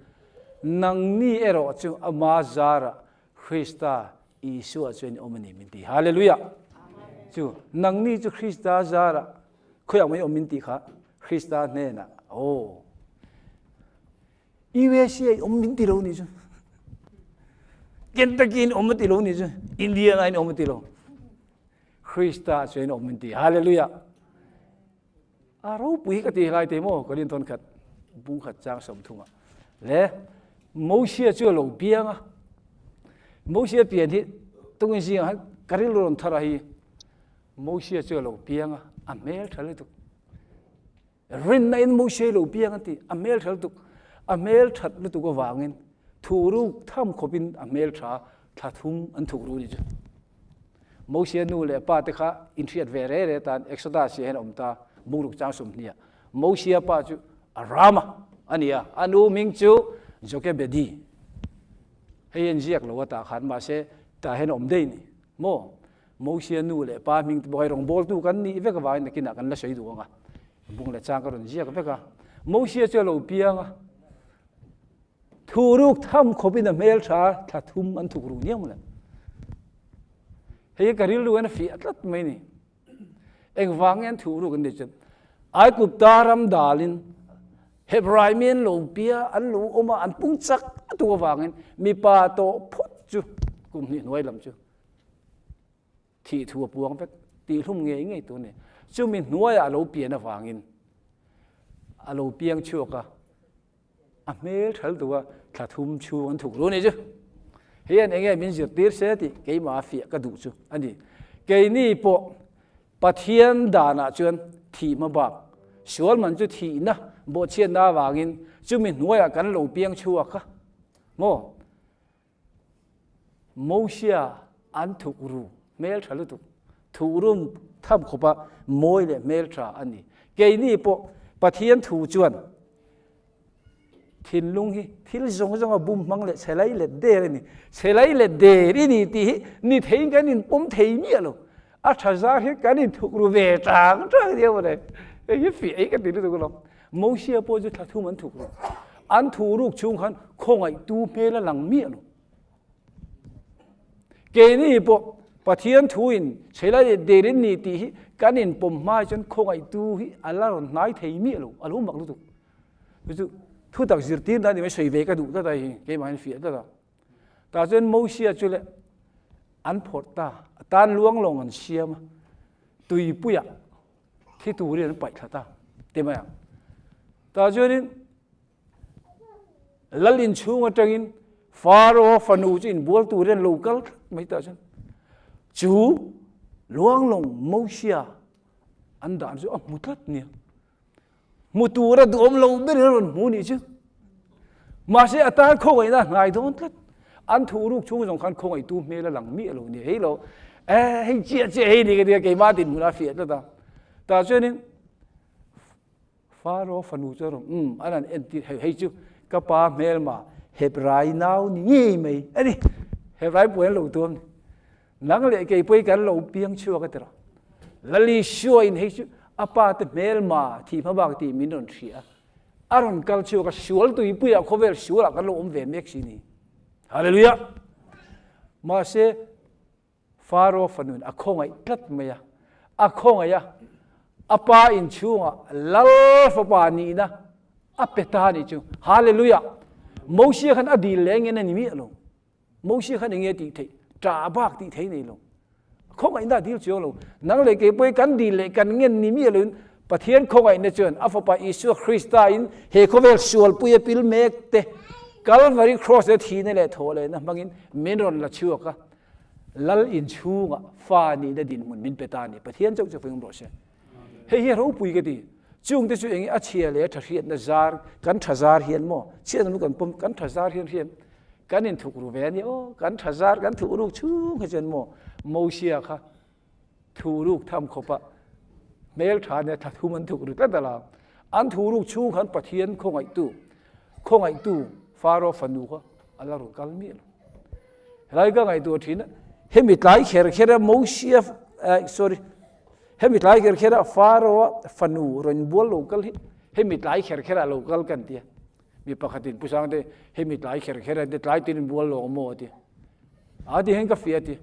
S1: nangni erawh chu ama zarah Krista Isua chuan i awm a ni min ti. Hallelujah! Chu nangni chu Krista zarah khawiah mai awm min tih kha Krista hnenah aw USA i awm min ti lo ni chu. Kentucky in awm a ti lo ni chu. Indiana in awm a ti lo. Krista chuan awm min ti. Hallelujah! A ropui hi ka ti helai te maw Korin tawn khat bung khat chang 30 ah le Mosia chu a lo piang a Mosia pian hi tungin zingah han ka rilru rawn thar a hi Mosia chu a lo piang a a hmel tha lutuk rinna in Mosia lo piang a ti a hmel tha lutuk a hmel that lutuk avangin thuruk tham khawpin a hmel tha thla thum an thuk ru ni chu Mosia nu leh pa te kha inhriat ve re re tan Exodus hian a awm ta, bungruk chang 20 ah. Mosia pa chu Rama a ni a, a nu hming chu Jokebedi. Hei an ziak lo a tah khan mahse tah hian a awm daih ni maw? Mosia nu leh pa hming te pawh hei rawngbawltu kan nih vek avangin nakinah kan la sawi duh ang a, bung leh chang ka rawn ziak vek a. Mosia chu a lo piang a. Thuruk tham khawpin a hmeltha thla thum an thuk ru niang mawle. Hei ka rilru hian a fiah tlat mai ni. Engvang nge an thuruk an nih chuan Aigupta ram dalin Hebrai mi an lo bia an lo awm a an pung chak tuk avangin mipa tawh phawt chu kum hnih hnuai lam chu thih thu a puang vek tihhlum ngei ngei tur a ni. Chumi hnuaiah a lo pian avangin a lo piang chhuak a. A hmel thal duh a, thla thum chhung an thuk ru ni chu. Hian enge min zirtir se tih keimah fiah ka duh chu a ni. Keini pawh Pathian danah chuan thih hma bak, sual man chu thihna bawhchhiatna avangin chumi hnuaiah kan lo piang chhuak a maw? Mosia an thuk ru hmeltha lutuk, thurum tham khawpa mawi leh hmeltha a ni. Keini pawh Pathian thu chuan thinlung hi thil zawng zawnga bum hmang leh chhe lai let der a ni. Chhe lai let der i ni tih hi ni theiin kan inpawm thei miah lo. A tha zar hi kan inthuk ru ve tang tang nia mawle. Hei hi fiah hi ka ti lutuk alawm. Mosia pawh chu thla thum an thuk ru. An thu ruk chhung khan khawngaihtu hmel a lang miah lo. Keini pawh Pathian thuin chheilai leh derin ni tih hi kan inpawm hma chuan khawngaihtu hi a la rawn hnai thei miah lo, a lo mak lutuk. Chu chu thutak zirtir na ni mai sawi ve ka duh tlat a hei keimah hian fiah tlat a. Tah chuan Mosia chu le an phawrh ta, a tan luang lawng an siam a, tuipuiah thi turin an paih thla ta ti mai ang. Tah chuanin Lal inchhung atangin Pharaoh fanu chu inbual turin an lo kal tlat mai tah chuan chu luanglawng Mosia an dan chu a hmu tlat nia. Hmu tura duhawm lo ber in a rawn hmu nih chu. Mahse a tan khawngaihna a hnai dawn tlat. An thu ruk chhung zawng khan khawngaihtu hmel a lang miah lo nia. Hei lo, eh hei chiah chiah hei ni ka tia keimah dinhmun a fiah tlat a. Tah chuanin Pharaoh fanu chu a rawn umm an han entir hei hei chu ka pa hmelma Hebrai nau ni ngei mai a ni. Hebrai puan an lo tuam ni. Nang leh kei pawh hi kan lo piang chhuak a ti rawh. Lalisua in hei chu a pa te hmelma thih hma bak tih min rawn hria a. A rawn kal chhuak a sual tuipuiah khawvel sualah kan lo awm ve mek si ni. Hallelujah! Mahse Pharaoh fanuin a khawngaih tlat mai a, a khawngaih a, a pa inchhungah lal fapa nihna a pe ta a nih chu. Hallelujah! Mosia khan a dil leng in a ni miah lo. Mosia khan enge tih theih? Ṭah bak tih thei nei lo. Khawngaihna a dil chiang lo. Nang leh kei pawhin kan dil leh kan ngen ni miah loin Pathian khawngaihna chuan a fapa Isua Krista in he khawvel sualpui a pil mek te Kalvari Cross leh thihna leh thawhlehna hmangin min rawn la chhuak a, Lal inchhungah fa nihna dinhmun min pe ta a ni. Pathian chauh chu fing rawh se. Hei hi a ropui ka ti. Chungte chu eng a chhia leh a tha hriatna zar, kan tha zar hian maw, chhiatna lu kan pawm, kan tha zar hian hriat kan inthuk ru ve a nia aw, kan tha zar kan thuh ruk chhung hi chuan maw Mosia kha thuh ruk tham khawpa. Hmeltha nia thla thum an thuk ri tlat a la. An thu ruk chhung khan Pathian khawngaihtu, khawngaihtu Faro fanu kha a la rawn kal miah lo. Helai ka ngaihtuah thin a, hemi tlai kher kher a Mosia, sorry, hemi tlai kher kher a Faro fanu rawn bual lo kal hi hemi tlai kher kher a lo kal kan tia. Mi pakhatin Pu Sangte hemi tlai kher kher a ti, tlai tin bual lo maw a ti. A ti hian ka fiah a ti.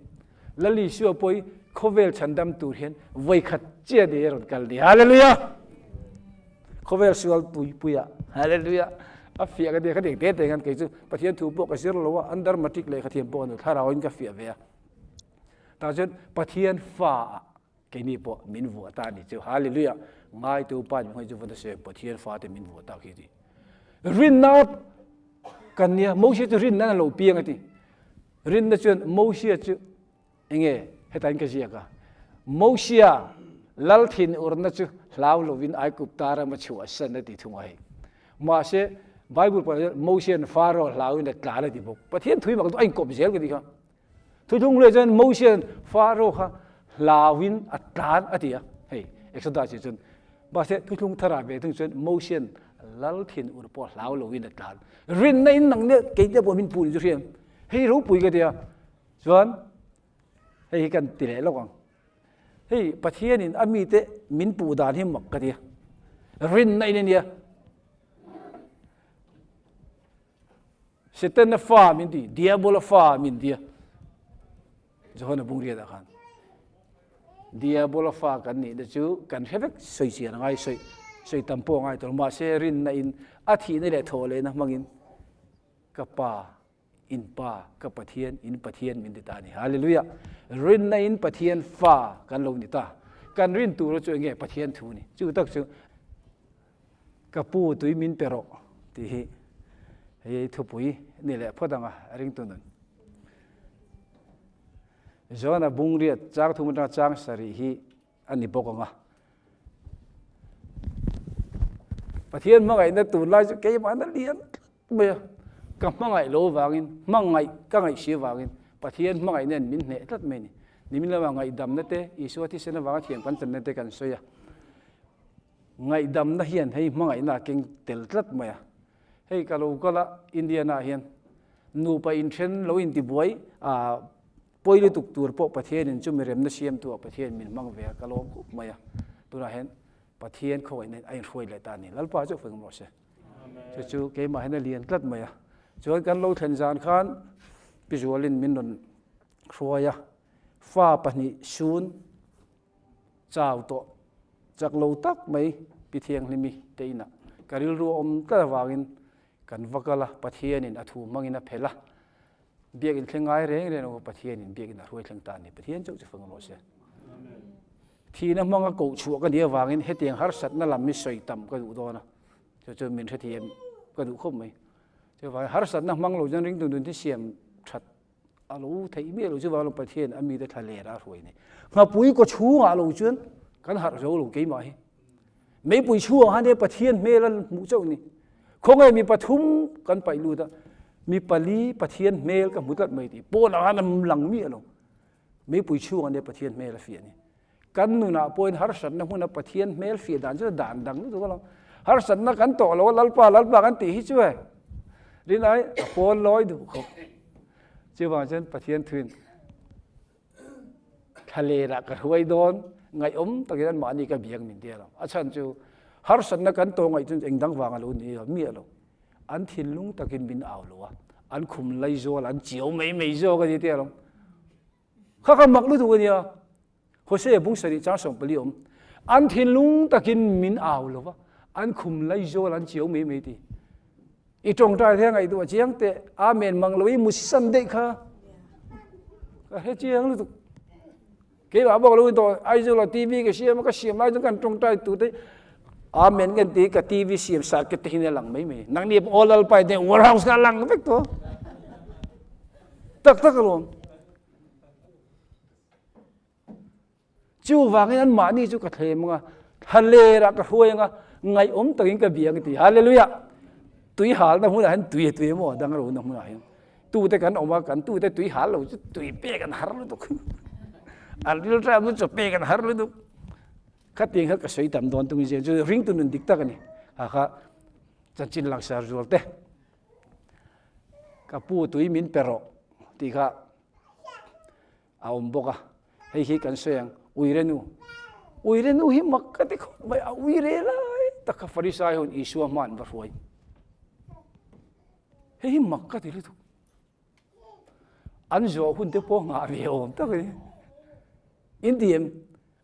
S1: Lal Isua pawh hi khawvel chhandam tur hian vawikhat chiah ni a rawn kal ni. Hallelujah! Khawvel sual pui puia. Hallelujah! A fiah ka ti ka ti te te hian kei chu Pathian thu pawh ka zir lo a, under matric lehkha thiam pawh ka ni, thlarauin ka fiah ve a. Tah chuan Pathian fa ah Keini pawh min vuah ta a ni chu. Hallelujah! Ngaitu Pa min hmai chu va se Pathian fate min vuah ta khi ti. Rinna kan nia Moses chu rinna a lo piang a ti. Rinna chuan Moses chu enge hetain ka ziak a. Mosia lal thin urna chu hlau lovin Aigupta rama chhuah san a ti thung a hei. Mahse Bible pawh Mosian Pharaoh hlauin a tlan a ti bawk. Pathian thui mak chu a inkawp zel ka ti kha. Thuthung leh chuan Mosian Pharaoh kha hlauin a tlan a ti a, hei Exodus ah chuan. Mahse thuthlung tharah ve thung chuan Mosian lal thin ur pawh hlau loin a tlan. Rinna in nang nia kei te pawh min pu ni chu hriam. Hei ropui ka ti a, chuan hei hi kan ti leh lawk ang. Hei Pathianin a mite min puh dan hi mak ka ti a, rinna in a nia. Setana fa min ti, Diabola fa min ti a. Johana bungriatah khan Diabola fa kan nih te chu kan hre vek sawi chian a ngai sawi sawi tam pawh a ngai tawh mahse rinna in a thihna leh thawh lehna hmangin ka pa in pa ka Pathian in Pathian min ti ta a ni. Hallelujah! Rinna in Pathian fa kan lo ni ta. Kan rin tur chu enge Pathian thu ni. Chu tak chu Ka pu tui min pe rawh tih hi hei thupui ni leh phawt ang a, ringtu nun. Johana bungriat chang thum atanga chang sarih hi a ni bawk ang a. Pathian hmangaihna tunlai chu keimahna lian tlat mai a, ka hmangaih lo vangin, hmangaih ka ngaih si vangin Pathian hmangaih nen min hneh tlat mai a ni. Nimin lama ngaihdamna te, Isua thisen avanga thiam kan channa te kan sawi a. Ngaihdamna hian hei hmangaihna a keng tel tlat mai a. Hei ka lo kal a, Indiana ah hian nupa inthen lo intibuai a pawi lutuk tur pawh Pathianin chumi remna siamtu ah Pathian min hmang ve a, ka lawm khawp mai a. Tunah hian Pathian khawngaihna in a inhruai leh ta a ni. Lalpa chu fing rawh se. Chu chu keimah hian a lian tlat mai a. Chuan kan lo thlen zan khan Pi Zualin min rawn hruai a, fa pahnih sun Chau tawh chak lo tak mai Pi Thianghlimi te inah ka rilru a awm tlat avangin kan va kal a, Pathianin a thu hmangin a phelh a, biakinn thleng ngai reng reng lo Pathianin biakinn a hruai thleng ta a ni. Pathian chauh chu fang rawh se. Thihna hmanga koh chhuah ka nih avangin hetiang harsatna lam hi sawi tam ka duh dawn a, chu chu min hrethiam ka duh khawp mai. Chuvangin harsatna hmang lo chuan ringtu nun hi siam that A lo theih miah lo chuvang lo Pathian a mite thla ler a hruai nei. Nghapui kaw chhungah lo chuan kan harh zo lo keimah hi. Meipui chhungah khan he Pathian hmel a hmuh chauh ni. Khawnge mi pathum kan paih lut a, mi pali Pathian hmel ka hmu tlat mai tih pawnah khan a lang miah lo. Meipui chhungah nia Pathian hmel a fiah ni. Kan nunah pawhin harsatna hmuna Pathian hmel fiah dan chu dan dang lutuk alawm. Harsatna kan tawh lo a, Lalpa, Lalpa kan tih hi chu e. Rinai a pawn lawi duh khawp. Chuvang chuan Pathian thuin thlalerah ka hruai dawn, ngaihawm takin anmahni ka biak min ti alawm. A chhan chu harsatna kan tawh ngaih chuan engdang vang a lo ni lo, miah lo. An thinlung takin min au lo a, an khum laizawl an chiau mai mai zawk a ni ti alawm. Kha kha mak lutuk a nia. Hosea bung sarih chang 14 awm. An thinlung takin min au lo va, an khum laizawl an chiau mai mai ti. I tawngtai thei a ngaihtuah chiang teh, Amen mang lo i musan daih kha. Ka hre chiang lutuk. Keimah bawk lo in tawh Aizawl ah TV ka siam a, ka siam lai chuan kan tawngtai tu te Amen kan ti ka TV siam circuit te hin a lang mai mai. Nangni pawh aw Lalpa in warehouse kha a lang vek tawh. Tak tak alawm. Chuvangin an mahni chu ka thlem anga, thlalerah ka hruai anga, ngaihawm takin ka bia ang ti. Hallelujah! Tui halna hmunah hian tui a tui emaw dang ro na hmunah hian tute kan awm a, kan tute tui hal lo chu tui pek an har lutuk. An rilṭam chu chaw pek an har lutuk. Khatiang kha ka sawi tam dawn tungin zia chu ringtu nun dik tak a ni. Kha kha chanchin langsar zual te. Ka pu tui min pe rawh tih kha a awm bawk a. Hei hi kan sawi ang uire nu. Uire nu hi mak ka ti khawp mai a uire lai tak kha Farisai ho in Isua hma an va hruai. Hei hi mak ka ti lutuk. An zawh hun te pawh nghah ve awm tak a ni. In ti em?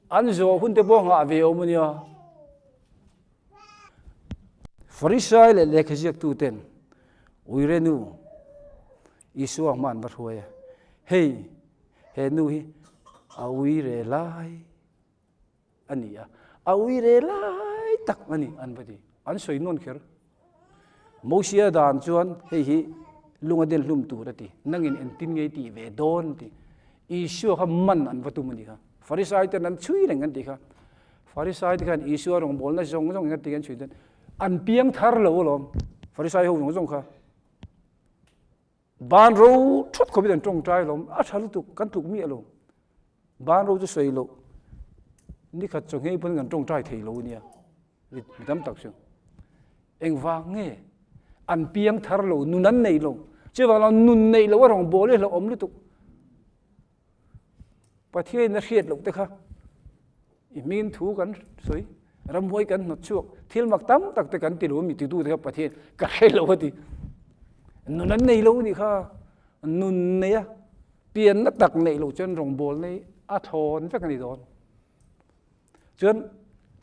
S1: An zawh hun te pawh nghah ve awm a nia. Farisai leh lehkha ziaktu ten uire nu Isua hma an va hruai a. Hei, he nu hi a uire lai a ni a, a uire lai tak a ni an va ti. An sawi nawn kher. Mosia dan chuan hei hi lunga den hlum tur a ti, nangin engtin nge i tih ve dawn ti. Isua kha man an va tum a ni kha. Farisai ten an chhui reng an ti kha. Farisai te khan Isua rawngbawlna zawng zawng eng a ti an chhui dawn. An piang thar lo alawm Farisai ho zawng zawng kha. Ban ro thawt khawpin an tawngtai alawm, a tha lutuk, kan tluk miah lo. Ban ro chu sawi loh, nikhat chaw nghei pawn kan tawngtai thei lo ania, mi tam tak chu. Engvang nge? An piang thar lo, nun an nei lo. Chuvang lo nun neih loh a rawngbawl hi hlauhawm lutuk. Pathianin a hriat loh te kha i hmingin thu kan sawi, ramhuai kan hnawt chhuak, thil mak tam tak te kan ti lo a mi titu te kha Pathian ka hre lo a ti. Nun an nei lo nih kha, nun nei a, pianna tak neih loh chuan rawngbawl nei a thawn vek a ni dawn. Chuan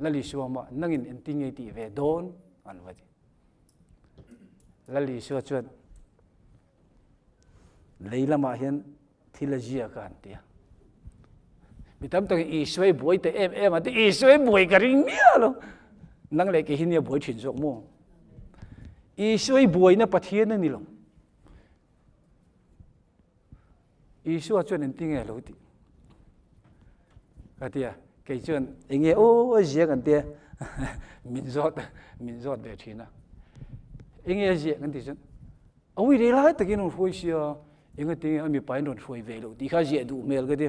S1: Lal Isua mah nangin engtin nge i tih ve dawn an va ti. Lal Isua chuan Lei lamah hian thil a ziak a an ti a. Mi tam takin Isua i buai ta em em a ti, Isua i buai ka ring miah lo. Nang leh kei hi nia buai thin zawk maw? Isua i buaina Pathian a ni lo. Isua chuan engtin nge a lo tih? Ka ti a, kei chuan enge aw a ziak an tia min zawt min zawt ve thin a. Enge a ziak an tih chuan a ui rei lai takin rawn hruai sia, enga tinge a mipa in rawn hruai ve loh tih kha a ziah duh hmel ka ti.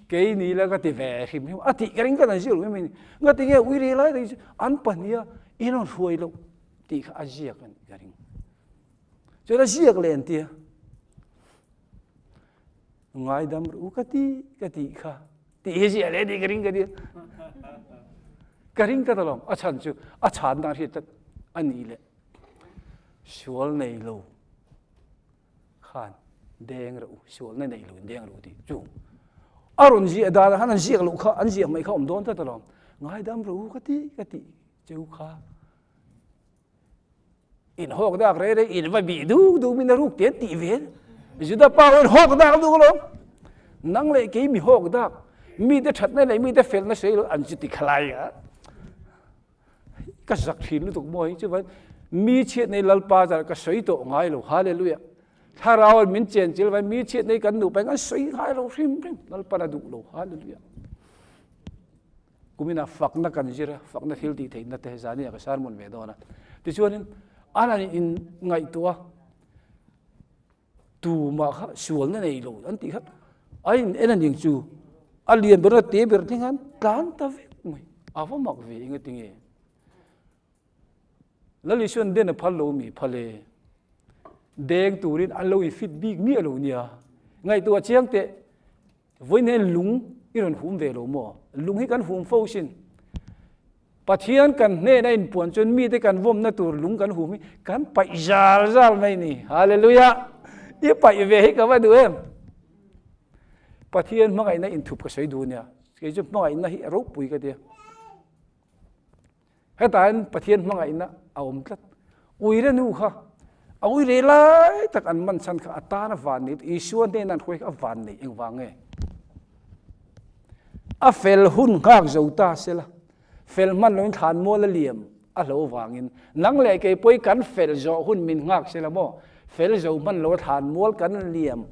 S1: Kei ni la ka ti ve hrim hrim a tih ka ring tlat an ziak loh em em nga tinge ui rei lai takin an pahnih a in rawn hruai loh tih kha a ziak a nih ka ring. Chuan a ziak leh an tia. Ngaidam ru ka ti ka ti kha. Ti hi ziah leh ni ka ring ka ti. Ka ring ta talom a chan chu a chan dan hriat a ni le. Sual nei lo khan deng ru sual nei nei lo deng ru ti chu. A rawn ziah dan khan an ziak lo kha an ziak mai kha awm dawn ta talom. Ngaidam ru ka ti ka ti cheu kha. In hawk dak rei rei in va bih duk duk min a ruk te an tih ve. Juda pa in hawk dak duk alawm. Nang leh kei mi hawk dak mi te thatna leh mi te felna sei lo an chu ti khalai a. Ka zak thin lutuk maw hi chuan mi chhiat nei lalpa zar ka sawi tawh ngai lo hallelujah. Thlarau min chen chil vai mi chhiat nei kan nupa kan sawi ngai lo hrim hrim lalpan a duh lo hallelujah. Kumina fakna kan zir a, fakna thil tih theihna te zani a ka sermon ve dawn a. Tichuanin an han in ngaihtuah a, tumah kha sualna nei lo an tih kha a in en a ning chu a lian ber a te ber thleng khan tlan ta vek mai. A va mak ve engatinge? Lal Isuan den a phal lo mi phal e. Deng turin an lo in fit bik miah lo nia. Ngaihtuah chiang teh, vawiin hian lung i rawn hum ve lo maw? Lung hi kan hum fo sin. Pathian kan hnen a inpuan chuan mite kan vawmna tur lung kan hum hi kan paih zal zal mai ni. Hallelujah! I paih ve hi ka va duh em? Pathian hmangaihna inthup ka sawi duh nia. Kei chu hmangaihna hi a ropui ka tia. Hetah hian Pathian hmangaihna a awm tlat. Uire nu kha a uire lai tak an man chhan kha a tan a van nei Isua hnena an hruai kha a van nei engvang nge? A fel hun nghak zo ta sela, fel hman loin thlan mual a liam a hlo vangin nang leh kei pawhi kan fel zawh hun min nghak sela maw? Fel zo hman lo a thlan mual kan liam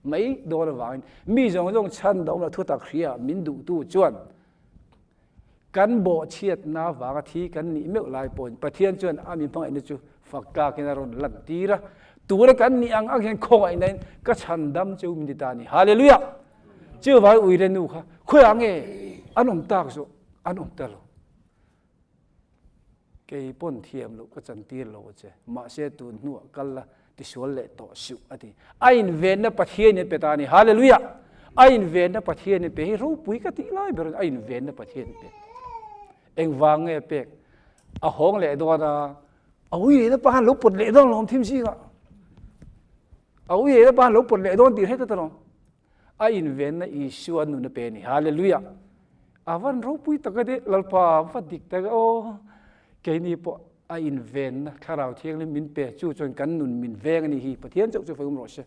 S1: mai dawn avangin mi zawng zawng chhan dawm la thutak hria min duhtu chuan Kan bawhchhiatna vanga thi kan nih meuh lai pawhin Pathian chuan a mi hmangaihna chu fak tlakin a rawn lantir a. Tura kan nih ang ang hian khawngaihnain ka chhandam cheu min ti ta a ni. Hallelujah! Chuvai uire nu kha khawiah nge an awm tak zawh an awm ta lo. Kei pawn thiam loh ka chantir lo a che, mahse tun hnuah kal la tisual leh tawh suh a ti. A invenna Pathianin a pe ta a ni. Hallelujah! A invenna Pathianin a pe hi ropui ka tih lai ber a ni. A invenna Pathianin a pe. Engvang nge a pek? A hawng leh dawn a, a ui lehna pa khan lo pawt leh dawn lawm thim zingah. A ui lehna pa khan lo pawt leh dawn tih hre ta ta lawm. A invenna Isua nun a pe a ni. Hallelujah! A van ropui tak a ni, Lalpa va dik tak aw. Keini pawh a invenna Thlarau Thianghlim min pe, chu chuan kan nun min veng a ni hi. Pathian chauh chu fawm rawh se.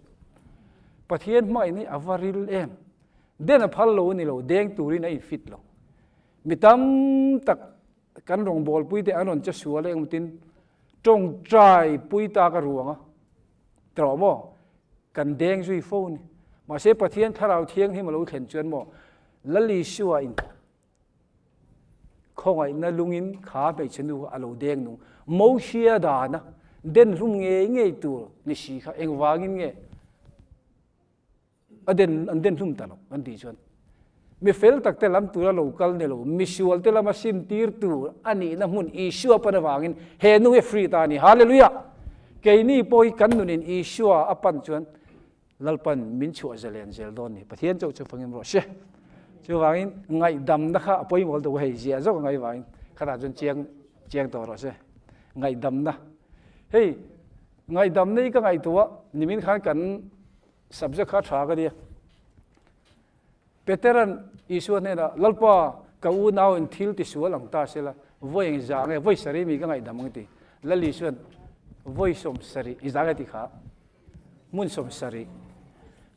S1: Pathian hmangaihna hi a va ril em. Den a phal lo a ni lo, deng turin a infit lo. Mi tam tak kan rawngbawlpui te an rawn che sual a engtin tawngtai pui tak a ruang a. Tawh maw? Kan deng zui fo a ni. Mahse Pathian Thlarau Thianghlim a lo thlen chuan maw Lal Isua in khawngaihna lungin kha hmeichhe nu kha a lo deng nung. Mosia dana den hlum ngei ngei tur ni si kha engvangin nge A den an den hlum ta lo an tih chuan mi fel tak te lam tura lo kal ni lo, misual te lama sim tir tur a nihna hmun Isua pan avangin he nu hi free ta a ni. Hallelujah! Keini pawh hi kan nunin Isua a pan chuan Lalpan min chhuah zalen zel dawn ni. Pathian chauh chu fangim rawh se. Chuvangin ngaihdamna kha a pawimawh deuh hei ziah zawk a ngaih vangin khatah chuan chiang chiang tawh rawh se. Ngaihdamna. Hei ngaihdamna hi ka ngaihtuah nimin khan kan Subject kha tha ka nia. Peteran Isua hnenah, Lalpa, ka unau in thil ti sual ang ta sela, vawi eng za nge, vawi sarih mi ka ngaihdam ang ti. Lal Isuan, Vawi 70, i za nge ti kha? Hmun 70.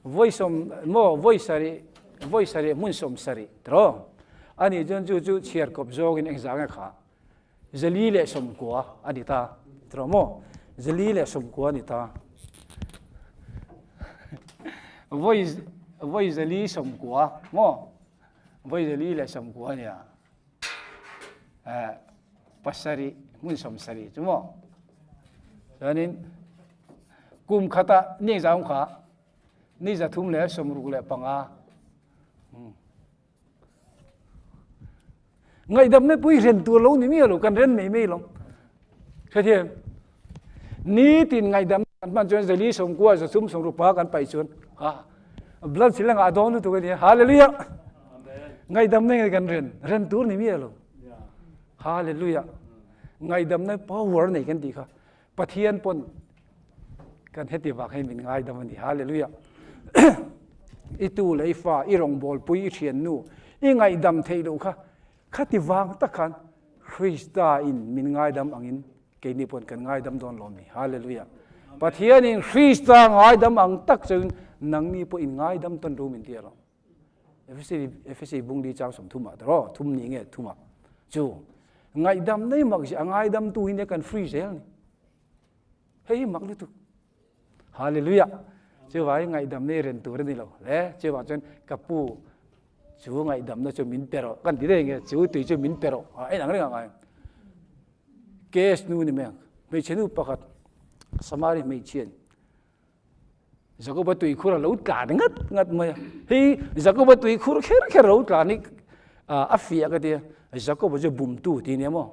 S1: Vawi sawm, maw, vawi sarih, vawi sarih, hmun 70, tiraw? Ani chuan chu chu chhiar kawp zawngin eng za nge kha? 490 a ni ta tiraw maw? 490 a ni ta. Vawi vawi 490 maw? Vawi 490 a nia. Eh, pasarih hmun 70 chu maw? Chuanin kum khata ni engzah kha? Ni 365. Ngaihdamna pui hren tur lo ni miah lo, kan ren mai mai lo. Hrethiam? Nitin ngaihdam kan hman chuan 490 360 kan paih chuan ha blood cell anga a dawn lutuk a nia. Hallelujah! Ngaihdamna nge kan ren? Ren tur ni miah lo. Hallelujah! Ngaihdamna power nei kan tih kha Pathian pawn kan heti vang hei min ngaidam a ni. Hallelujah. I tu leh i fa, i rawngbawlpui, i thiannu, i ngaihdam theih loh kha, khati vang tak khan Krista in min ngaidam angin keini pawn kan ngaidam dawn lo mi. Hallelujah. Pathian in Krista ngaidam ang tak chuin nangni pawh in ngaidam tawn ru min ti alawm. Efesi Efesi bung li chang 30 ah tawh thum ni nge thum ah chu ngaihdam nei mak zi a ngaidam tu hi ne kan free zel ni hei hi mak lutuk hallelujah chu vai ngaihdam nei ren tur ani lo le chu wa chuan ka pu chu ngaihdam na chu min pe rawh kan ti dei nge chu tui chu min pe rawh a en ang reng a ngai case nu ni meng hmeichhe nu pakhat samari hmeichhian Jakoba tuikhur a lo tlan ngat ngat mai a. Hei Jakoba tuikhur kher kher a lo tlan hi a fiah ka tia. Jakoba chu bumtu tih nia maw?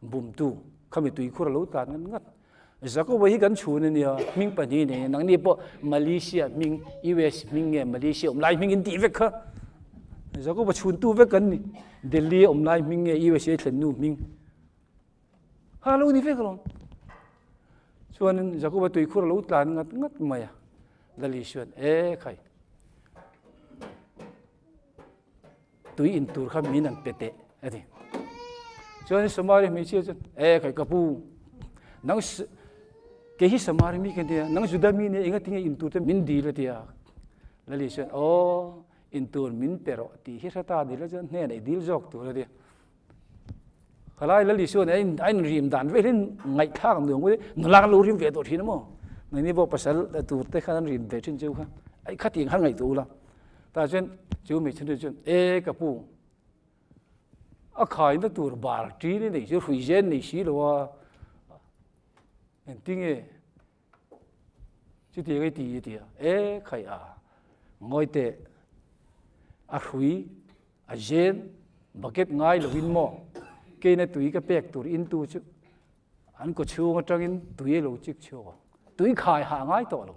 S1: Bumtu khami tuikhur a lo tlan ngat ngat. Jakoba hi kan chhun a nia, hming pahnih nei a. Nangni pawh Malaysia hming, US hming nge Malaysia awm lai hming in tih vek kha. Jakoba chhuntu vek kan ni. Delhi awm lai hming nge USA thlen nu hming. Ha lo ni vek alawm. Chuanin Jakoba tuikhur a lo tlan ngat ngat mai a. Lal Isuan, E khai, tui in tur kha min an pe teh, a ti. Chuanin Samari hmeichhia chuan, E khai, ka pu, nang kei hi Samari mi ka nia, nang Juda mi nia, enga tinge in tur te min dil a ti a. Lal Isuan, Aw, in tur min pe rawh tih hi hre ta dil a chuan hnenah i dil zawk tur a ti. Khalai Lal Isuan a in rim dan velin ngaihthlak nuam ngawt nula kan lo rim ve tawh thin a maw? Nangni pawh pasal tur te khan an rim ve thin cheu kha ai khatiang khan ngaihtuah ula. Tah chuan chu hmeichhe nu chuan e ka pu a khaina tur bar ṭin i nei chu hrui zen nei si lo a engtinge Chutiang i ti i ti a, e khai a, ngawi teh. A hrui a zen bucket ngai lovin maw keina tui ka pek tur intu chu an kawchhung atangin tui a lo chik chhuak ang. Tui khai hah ngai tawh lo.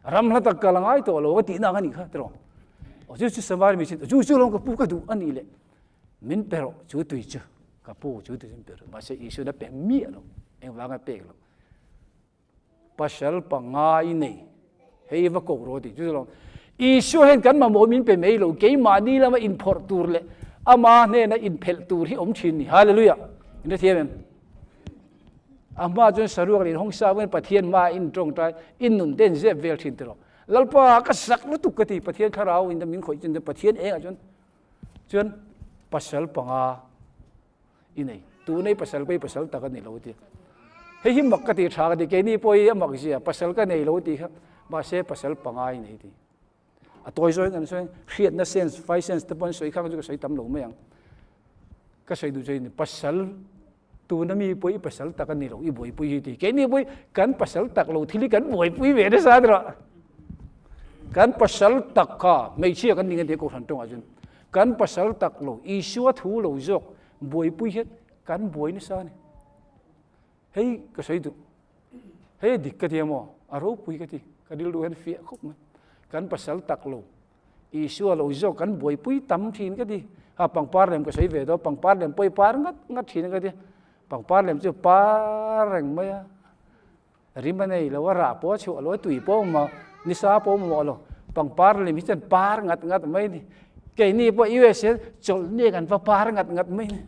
S1: Ram hla tak kal a ngai tawh lo ka tihna ang a nih kha tiraw. Aw chu chu Samari mi chin chu chu lawm ka pu ka duh a nih leh min pe rawh chu tui chu ka pu chu tui chu min pe rawh. Mahse Isuan a pe miah lo. Engvanga pek lo. Pasal pangai nei hei va ko rawh tih chu chu lawm. Isua hian kan mamawh min pe mai lo, keimahni lama inphawrh tur leh ama hnena inphelh tur hi awm thin ni. Hallelujah! In hrethiam em? A hma chuan saruak leh inhawng sa angin Pathian hmaah in tawngtai, in nun te in zep vel thin tiraw. Lalpa ka sak lutuk ka ti, Pathian thlarau in min khawih chuan Pathian engah chuan chuan pasal panga i nei. Tunei pasal pawh hi pasal tak a ni lo ti. Hei hi mak ka ti tha ka ti, keini pawh hi a mak zia, pasal ka nei lo ti kha, mahse pasal panga i nei ti. A tawi zawhin kan sawi, hriatna sense, five sense te pawh an sawi kha chu ka sawi tam lo mai ang. Ka sawi duh chu hei ni, pasal tuna mi pawh i pasal tak a ni lo, i buaipui hi ti. Keini pawh hi kan pasal tak lo thil hi kan buaipui ve nasa tirah. Kan pasal tak kha hmeichhia kan ning a tia Kohhran tawngah chuan. Kan pasal tak lo, Isua thu lo zawk buaipui hian kan buai nasa a ni. Hei ka sawi duh, hei a dik ka ti a maw? A ropui ka ti, ka rilru hian fiah khawp mai. Kan pasal tak lo, Isua lo zawk kan buaipui tam thin ka ti. Ha pangpar lem ka sawi ve dawn, pangpar lem pawh i par ngat ngat thin ka ti. Pangpar lem chu par reng mai a. Rim a nei lo, a rah pawh a chhuah lo, a tui pawh a awm a, nisa pawh a mamawh lo. Pangpar lim hi chuan par ngat ngat mai a ni. Keini pawh US hian chawlhni kan va par ngat ngat mai a ni.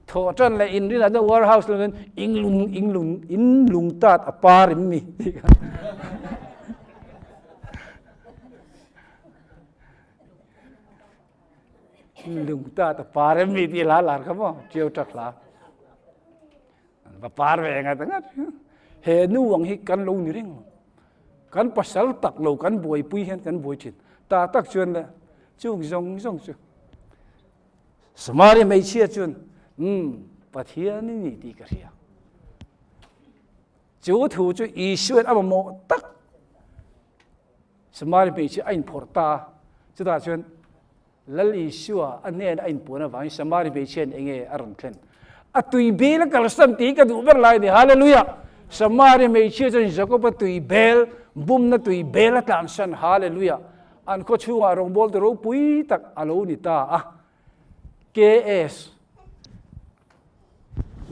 S1: Thawh tan leh inrinah chuan warehouse lam hian inglung inglung inlung tat a par em mi tih kha. Inlung tat a par em mi tih hla lar kha maw, ṭiau ṭak hla. Va par ve ngat ngat. He nu ang hi kan lo ni reng lo. Kan pasal tak lo kan buaipui hian kan buai thin. Ta tak chuan le chung zawng zawng chu Samaria hmeichhia chuan umm Pathian i ni tih ka hria. Chu thu chu Isuain a mamawh tak Samaria hmeichhia a inphawrh ta a. Chutah chuan Lal Isua a hnena a inpuan avangin Samari hmeichhiain enge a rawn thlen? A tui bel a kalsan tih hi ka duh ber lai a ni. Hallelujah! Samari hmeichhia chuan Jakoba tui bel, bumna tui bel a tlansan. Hallelujah! An khaw chhungah rawngbawltu ropui tak a lo ni ta a. KS,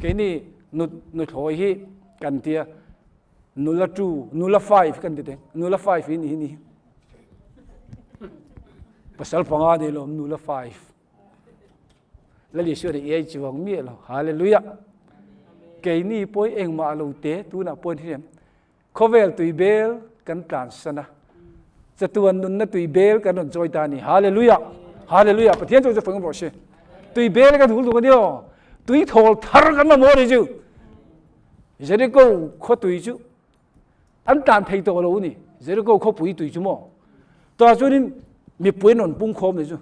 S1: Keini nuthlawi hi kan tia nula two, nula five kan ti teng. Nula five hi ni hi ni. Pasal panga nei lo nula five. Lali su ri ei chuang mi lo. Hallelujah. Keini pawh engmah lo te tunah pawh hian khawvel tui bel kan tlan sana. Chatuan nunna tui bel kan rawn chawi ta ni. Hallelujah. Hallelujah. Pathian chu chu fang rawh se. Tui bel kan hul duh kan io. Tui thawl thar kan mamawh ni chu. Jericho khaw tui chu an tlan thei tawh lo ni. Jericho khawpui tui chu maw. Tah chuanin mipui an rawn pung khawm ni chu.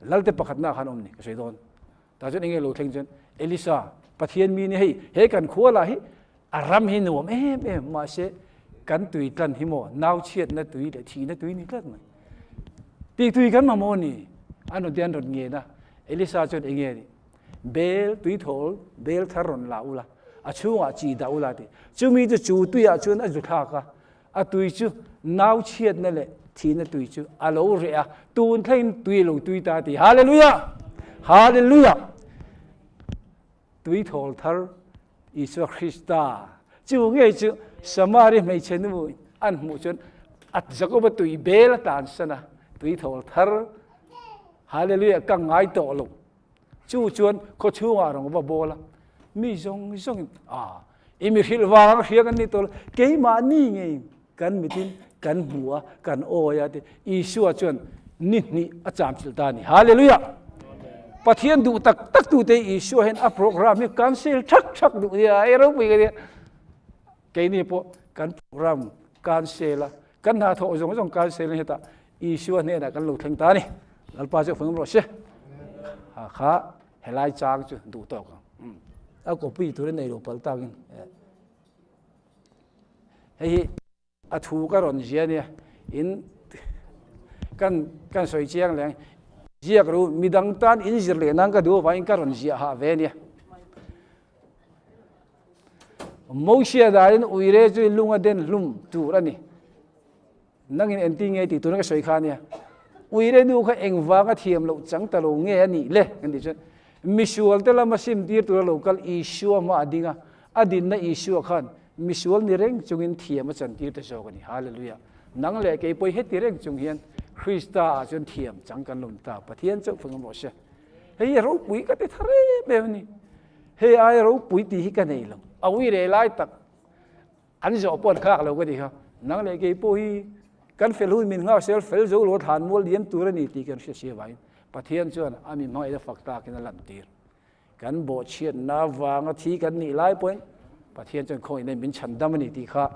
S1: Lalte pakhatna khan awm ni ka sawi dawn. Tah chuan enge lo thleng chuan Elisa Pathian mi ni hei he kan khua lah hi a ram hi nuam em em mahse kan tui tlan hi maw nau chhiatna tui leh thihna tui ni tlat mai. Tih tui kan mamawh ni an rawn ti an rawn ngen a. Elisa chuan enge ni Bel tui thawl, bel thar rawn la ula, a chhungah chi dah ula tih. Chumi chu chu tuiah chuan a zu thlak a, a tui chu nau chhiatna leh thihna tui chu a lo reh a, tun thlengin tui a lo tui ta tih. Hallelujah! Hallelujah! Tui thawl thar Isua Krista chu ngei chu Samari hmeichhe nu an hmuh chuan a Jakoba tui bel a tlansan a, tui thawl thar Hallelujah ka ngai tawh lo. Chu chuan khaw chhungah rawn va bawl a, mi zawng zawngin a i mi hrilh vang hria kan ni tawh lo, keimahni ngei kan mitin kan hmu a, kan awi a ti. Isua chuan ni hnih a chamchilh ta a ni. Hallelujah! Pathian duh tak tak tute Isua hian a program hi cancel thak thak duh nia, ei ropui ka nia. Keini pawh kan program cancel a, kan hna thawh zawng zawng cancel a hetah Isua hnenah kan lo thleng ta a ni. Lalpa chu fang rawh se. Ha kha helai chang chu duh tawk ang. A copy tur nei lo pal takin. Hei hi a thu ka rawn zia nia. In Kan kan sawi chiang leh ang. Ziak ru, midang tan in zir leh nan ka duh avangin ka rawn ziah hah ve ania. Mosia dahin uire chu lung a den hlum tur a ni. Nangin engtin nge tih tuna ka sawi kha ania. Uire nu kha engvanga thiam loh chang ta lo nge a nih le? Kan tih chuan misual te lama sim tir tura lo kal Isua hma a ding a, a dinna Isua khan misual ni reng chungin thiam a chan tir ta zawk a ni. Hallelujah! Nang leh kei pawh heti reng chung hian Krista ah chuan thiam chang kan lawm ta. Pathian chauh fang rawh se. Hei hi ropui ka ti thar em em a ni. Hei ai ropui tih hi ka nei lo. A uire lai tak An zawh pawh an khak lo ka ti kha. Nang leh kei pawh hi kan fel hun min nghak sel fel zo lo thlan mual liam tur a ni tih kan hria si avangin Pathian chuan a mi hmangaihna fak takin a lantir. Kan bawhchhiatna vanga thi kan nih lai pawhin Pathian chuan khawngaihna in min chhan dam a ni tih kha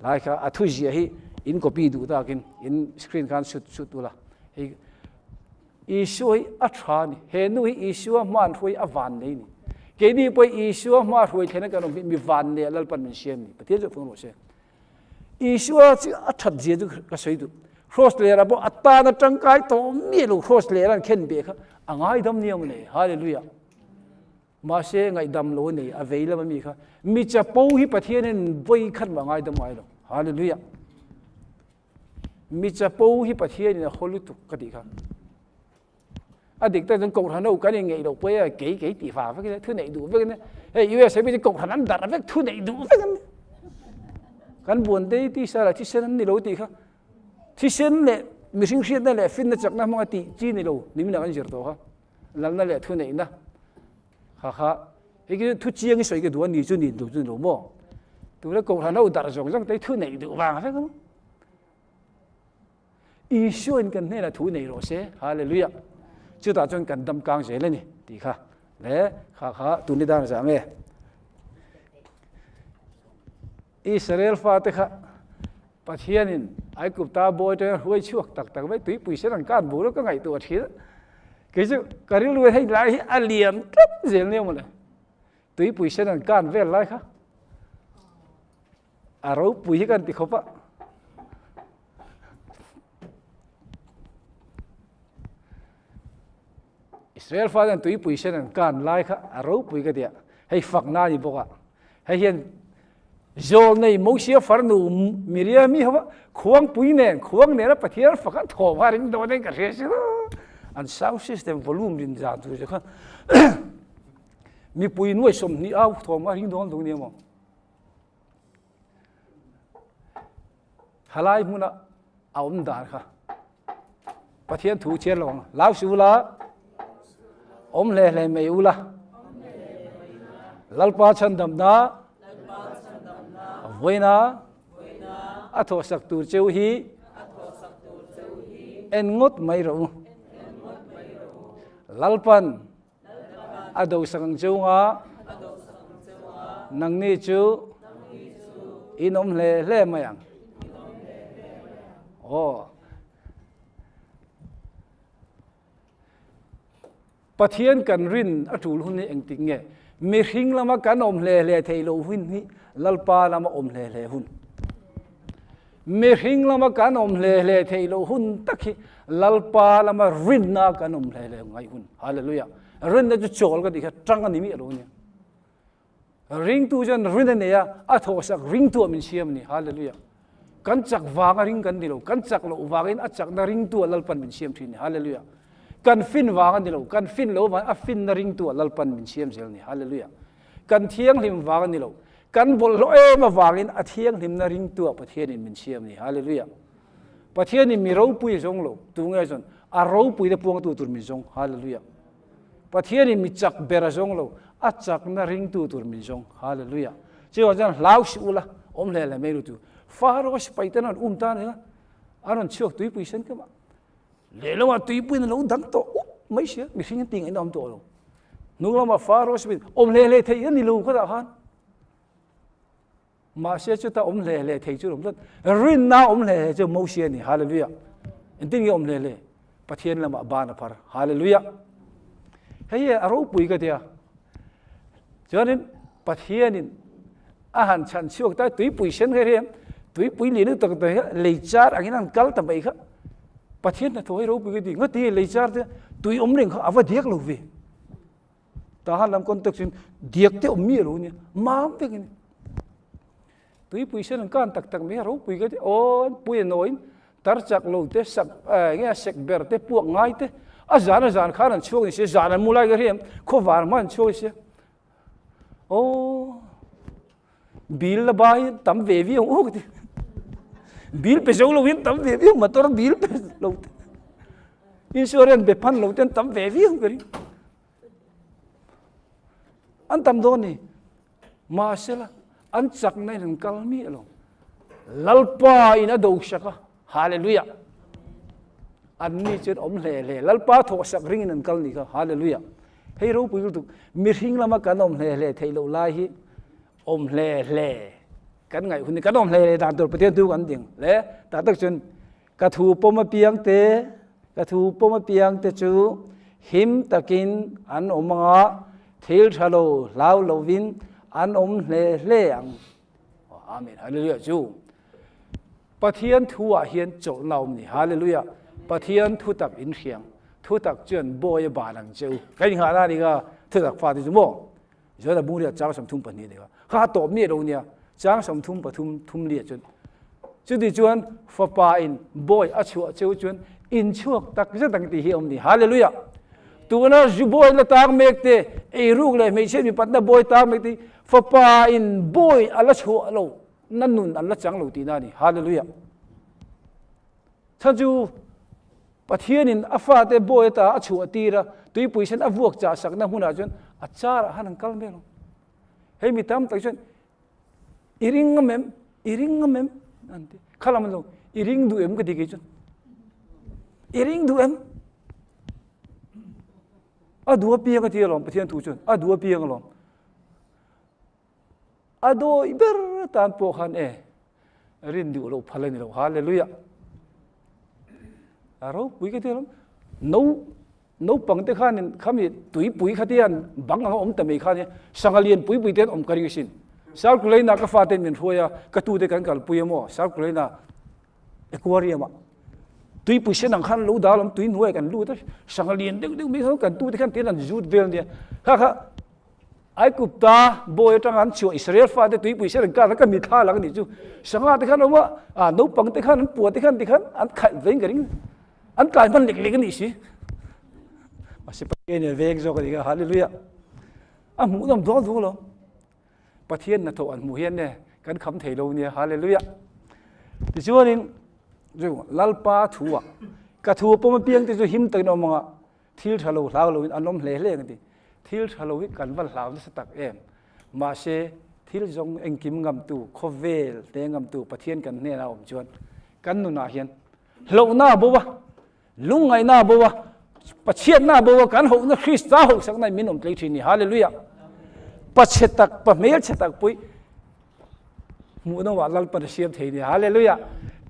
S1: lai kha a thu ziah hi in copy duh takin in screen khan sut sut ula. Hei Isua hi a tha a ni. He nu hi Isua hma an hruai a van nei a ni. Keini pawh hi Isua hma hruai thlen kan awm hi mi van nei a Lalpan min siam a ni. Pathian chu a fung rawh se. Isua chu a that zia chu ka sawi duh. Kraws lerah pawh a tan a tangkai tawh miah lo kraws ler an khen beh kha a ngaidam nia maw nei. Hallelujah. Mahse ngaihdam lo a nei a vei lam ami kha mi chapo hi Pathianin vawi khat mah ngaidam ngai lo. Hallelujah. Mi chapo hi Pathianin a haw lutuk ka tih kha. A dik tak chuan kohhran ho kan inngeih loh pawh e kei kei tih vang vek in thu neih duh vek in hei USA mi chu kohhran an darh vek thu neih duh vek an ni. Kan buan te hi tisa leh thisen an ni lo tih kha. Thisen leh mihring hriatna leh finna chakna hmanga tih chi ni lo nimin ah kan zir tawh kha. Lalna leh thu neihna kha kha hei khi thu chiang i sawi ka duh a ni chu ni duh chu ni lo maw tuna kohhran ho darh zawng zawng te thu neih duh vang vek ang Isua in kan hnenah thu nei rawh se hallelujah chutah chuan kan dam kang zel a ni tih kha le kha kha tun ni dan zah nge Israel fate kha Pathianin Aigupta bawi atanga hruai chhuak tak tak mai tuipui sen an kan bur a ka ngaihtuah thin a. Kei chu ka rilru hei lai hi a lian tlat zel nia mawle. Tuipui sen an kan vel lai kha a ropui hi kan ti khawp a. Israel faten tuipui sen an kan lai kha a ropui ka ti a. Hei fakna a ni bawk a. Hei hian Zawlnei Mosia farnu Miriami ho khuangpui nen khuang nena Pathian fak an thawm a ring dawn in ka hria si an sound system volume rin zan tur chu kha mipui nuai 20 au thawm a ring dawn tung nia maw Thalai hmuna a awm dan kha Pathian thu chiar lo ang lau si ula awm hle hle mai ula Lalpa chhandamna vawiina a thawhsak tur cheu hi en ngawt mai rawh u Lalpan A dosak ang cheu nga nangni chu in awm hle hle mai ang. Aw. Pathian kan rin a tul hun hi engtik nge? Mihring lama kan awm hle hle thei lo hun hi Lalpa lama awm hle hle hun. Mihring lama kan awm hle hle theih loh hun tak hi Lalpa lama rinna kan awm hle hle ngai hun. Hallelujah. Rinna chu chawl ka tih kha tang a ni miah lo ania. Ringtu chuan rin a nei a, a thawhsak ringtu ah min siam a ni. Hallelujah. Kan chak vanga ring kan ni lo, kan chak loh vangin a chakna ringtu ah Lalpan min siam thin a ni. Hallelujah. Kan fin vang a ni lo, kan fin loh vangin a finna ringtu ah Lalpan min siam zel a ni. Hallelujah. Kan thianghlim vang a ni lo. Kan bawlhhlawh em avangin a thianghlimna ringtuah Pathianin min siam a ni. Hallelujah! Pathianin mi ropui a zawng lo. Tu nge zawn? A ropuina puangtu tur min zawng. Hallelujah! Pathianin mi chak ber a zawng lo. A chakna ringtu tur min zawng. Hallelujah! Chuvang chuan hlau si ula, awm hle hle mai ru tu. Faro sipai ten an um ta nia, a rawn chhuak tuipui sen kemah. Lehlamah tuipuiin a lo dang tawh up mai sia, mihring an tih ngaihna awm tawh lo. Hnung lamah Faro sipain awm hle hle thei a ni lo khatah khan. Mahse chuta awm hle hle thei chu awm tlat. Rinna awm hle hle chu Mosia a ni. Hallelujah. Engtin nge awm hle hle? Pathian lamah ban a phar. Hallelujah. Hei hi a ropui ka tia. Chuanin Pathianin a han chhan chhuak ta tuipui sen kha hian tuipui lian lutuk tak hi lei char angin an kal ta mai kha. Pathian hnathawh hi ropui ka ti. Ngati lei char te tui awm reng kha a va diak lo ve. Tahan lam context in diak te awm mi alo nia. Mam vek a ni. Tuipui sen an kan tak tak mai a ropui ka ti. Aw an pui a nawiin tar chak lo te sak nge sek ber te puak ngai te a zan a zan khan an chhuak ni sia zan an mu lai ka hria em khawvar hma an chhuak ni sia. Aw Bill la ba hi tam ve viau ang u ka ti. Bill pe zo lo in tam ve viau motor bill pe lo te. Insurance be phan lo ten tam ve viau ka ring. An tam dawn ni. Mahsela an chak na in an kal mi lo. Lalpa in a do sak a. Hallelujah. An ni chuan awm hle hle. Lalpa thawh sak ring in an kal ni kha. Hallelujah. Hei ropui lutuk. Mihring lama kan awm hle hle theih loh lai hi awm hle hle kan ngaih hun kan awm hle hle dan tur Pathian thu kan ding le tak tak chuan ka thu pawm apiang te ka thu pawm apiang te chu him takin an awm anga thil tha lo hlau lovin an awm hle hle ang. Amen. Hallelujah chu Pathian thu ah hian chawlhna a awm ni. Hallelujah. Pathian thu tak in hriang. Thu tak chuan bawi a ban ang che u. Kan inghahna a ni kha thu tak fa te chu maw? Israel bung riat chang 32 ni kha. Kha tawp mi lo nia. Chang 33 thum li chuan. Chuti chuan fapa in bawi a chhuah cheu chuan in chhuak tak zet ang tih hi a awm ni. Hallelujah. Tuna zu bawi la tang mek te, eiruk leh hmeichhia mipatna bawi tang mek te fapa in bawi a la chhuah lo. Na nun an la chang lo tihna a ni. Hallelujah. Chhan chu Pathianin a fate bawi ata a chhuah tir a, tuipui sen a vuak chah sakna hmunah chuan a charah khan an kal mai lo. Hei mi tam tak chuan i ring ngam em? I ring ngam em? An ti. Kha lam an lo, i ring duh em ka ti kei chuan. I ring duh em? A duh apiang a ti alawm Pathian thu chuan. A duh apiang alawm. A dawi ber atan pawh khan e rin duh loh phal a ni lo. Hallelujah. A ropui ka ti alawm. No naupang te khanin khami tuipui kha tian bang anga awm ta mai khan sangha lian pui pui te an awm ka ring asin. Sarkulaina ka fate min hruai a, ka tute kan kalpui a maw Sarkulaina aquarium ah tuipui sen ang khan lo dah alawm tui hnuai kan lut a sangha lian deuh deuh mai khan kan tute khan tian an zut vel nia. Kha kha Aigupta bawi atanga an chhuah Israel fate tuipui ser an kar ka mitthla lang anih chu. Sangha te khan awm a, ah naupang te khan an pua te khan ti khan an khalh vein ka ring. An tlai hman lek lek anih si. Mahse Pathian in a veng zawk anih kha, Hallelujah. A hmuhnawm duak duak lo. Pathian hnathawh an hmuh hian ne kan kham thei lo nia, Hallelujah. Tichuanin chu Lalpa thu ah ka thu pawm apiang te chu him takin awm anga Thil tha lo hlau loin an awm hle hle ang ti. Thil tha lo hi kan va hlau nasa tak em. Mahse, thil zawng engkim ngamtu, khawvel te ngamtu Pathian kan hnenah awm chuan kan nunah hian hlauhna a bo a, lungngaihna a bo a, Pathianna a bo a, kan hohna Krista hohsakna in min awm tlei thin ni. Hallelujah! Pachhe tak, pa hmelchhe tak pawh hi Hmuhnawmah Lalpan a siam thei nia. Hallelujah!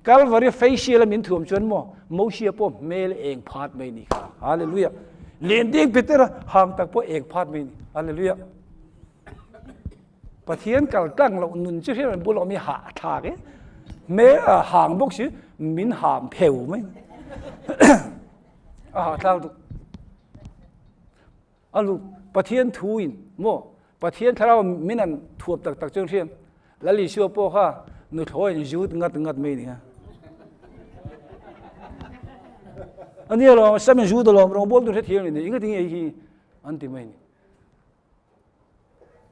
S1: Calvary facial a min thuam chuan maw Mosia pawh hmel eng phat mai ni kha. Hallelujah! Len deng Peter a hang tak pawh eng phat mai ni. Hallelujah! Pathian kal tlang loh nun chu hriat an bul awm hi hah thlak e. Hmel hang bawk si min ham pheu mai. A hah thlak duk. A lu Pathian thu in maw Pathian thlarau min an thuap tak tak chuan hriam Lal Isua pawh kha nuthlawi in zut ngat ngat mai ni kha. Ani alawm sam in zut alawm rawngbawl tur hrethiam ni inga tinge hi an ti mai ni.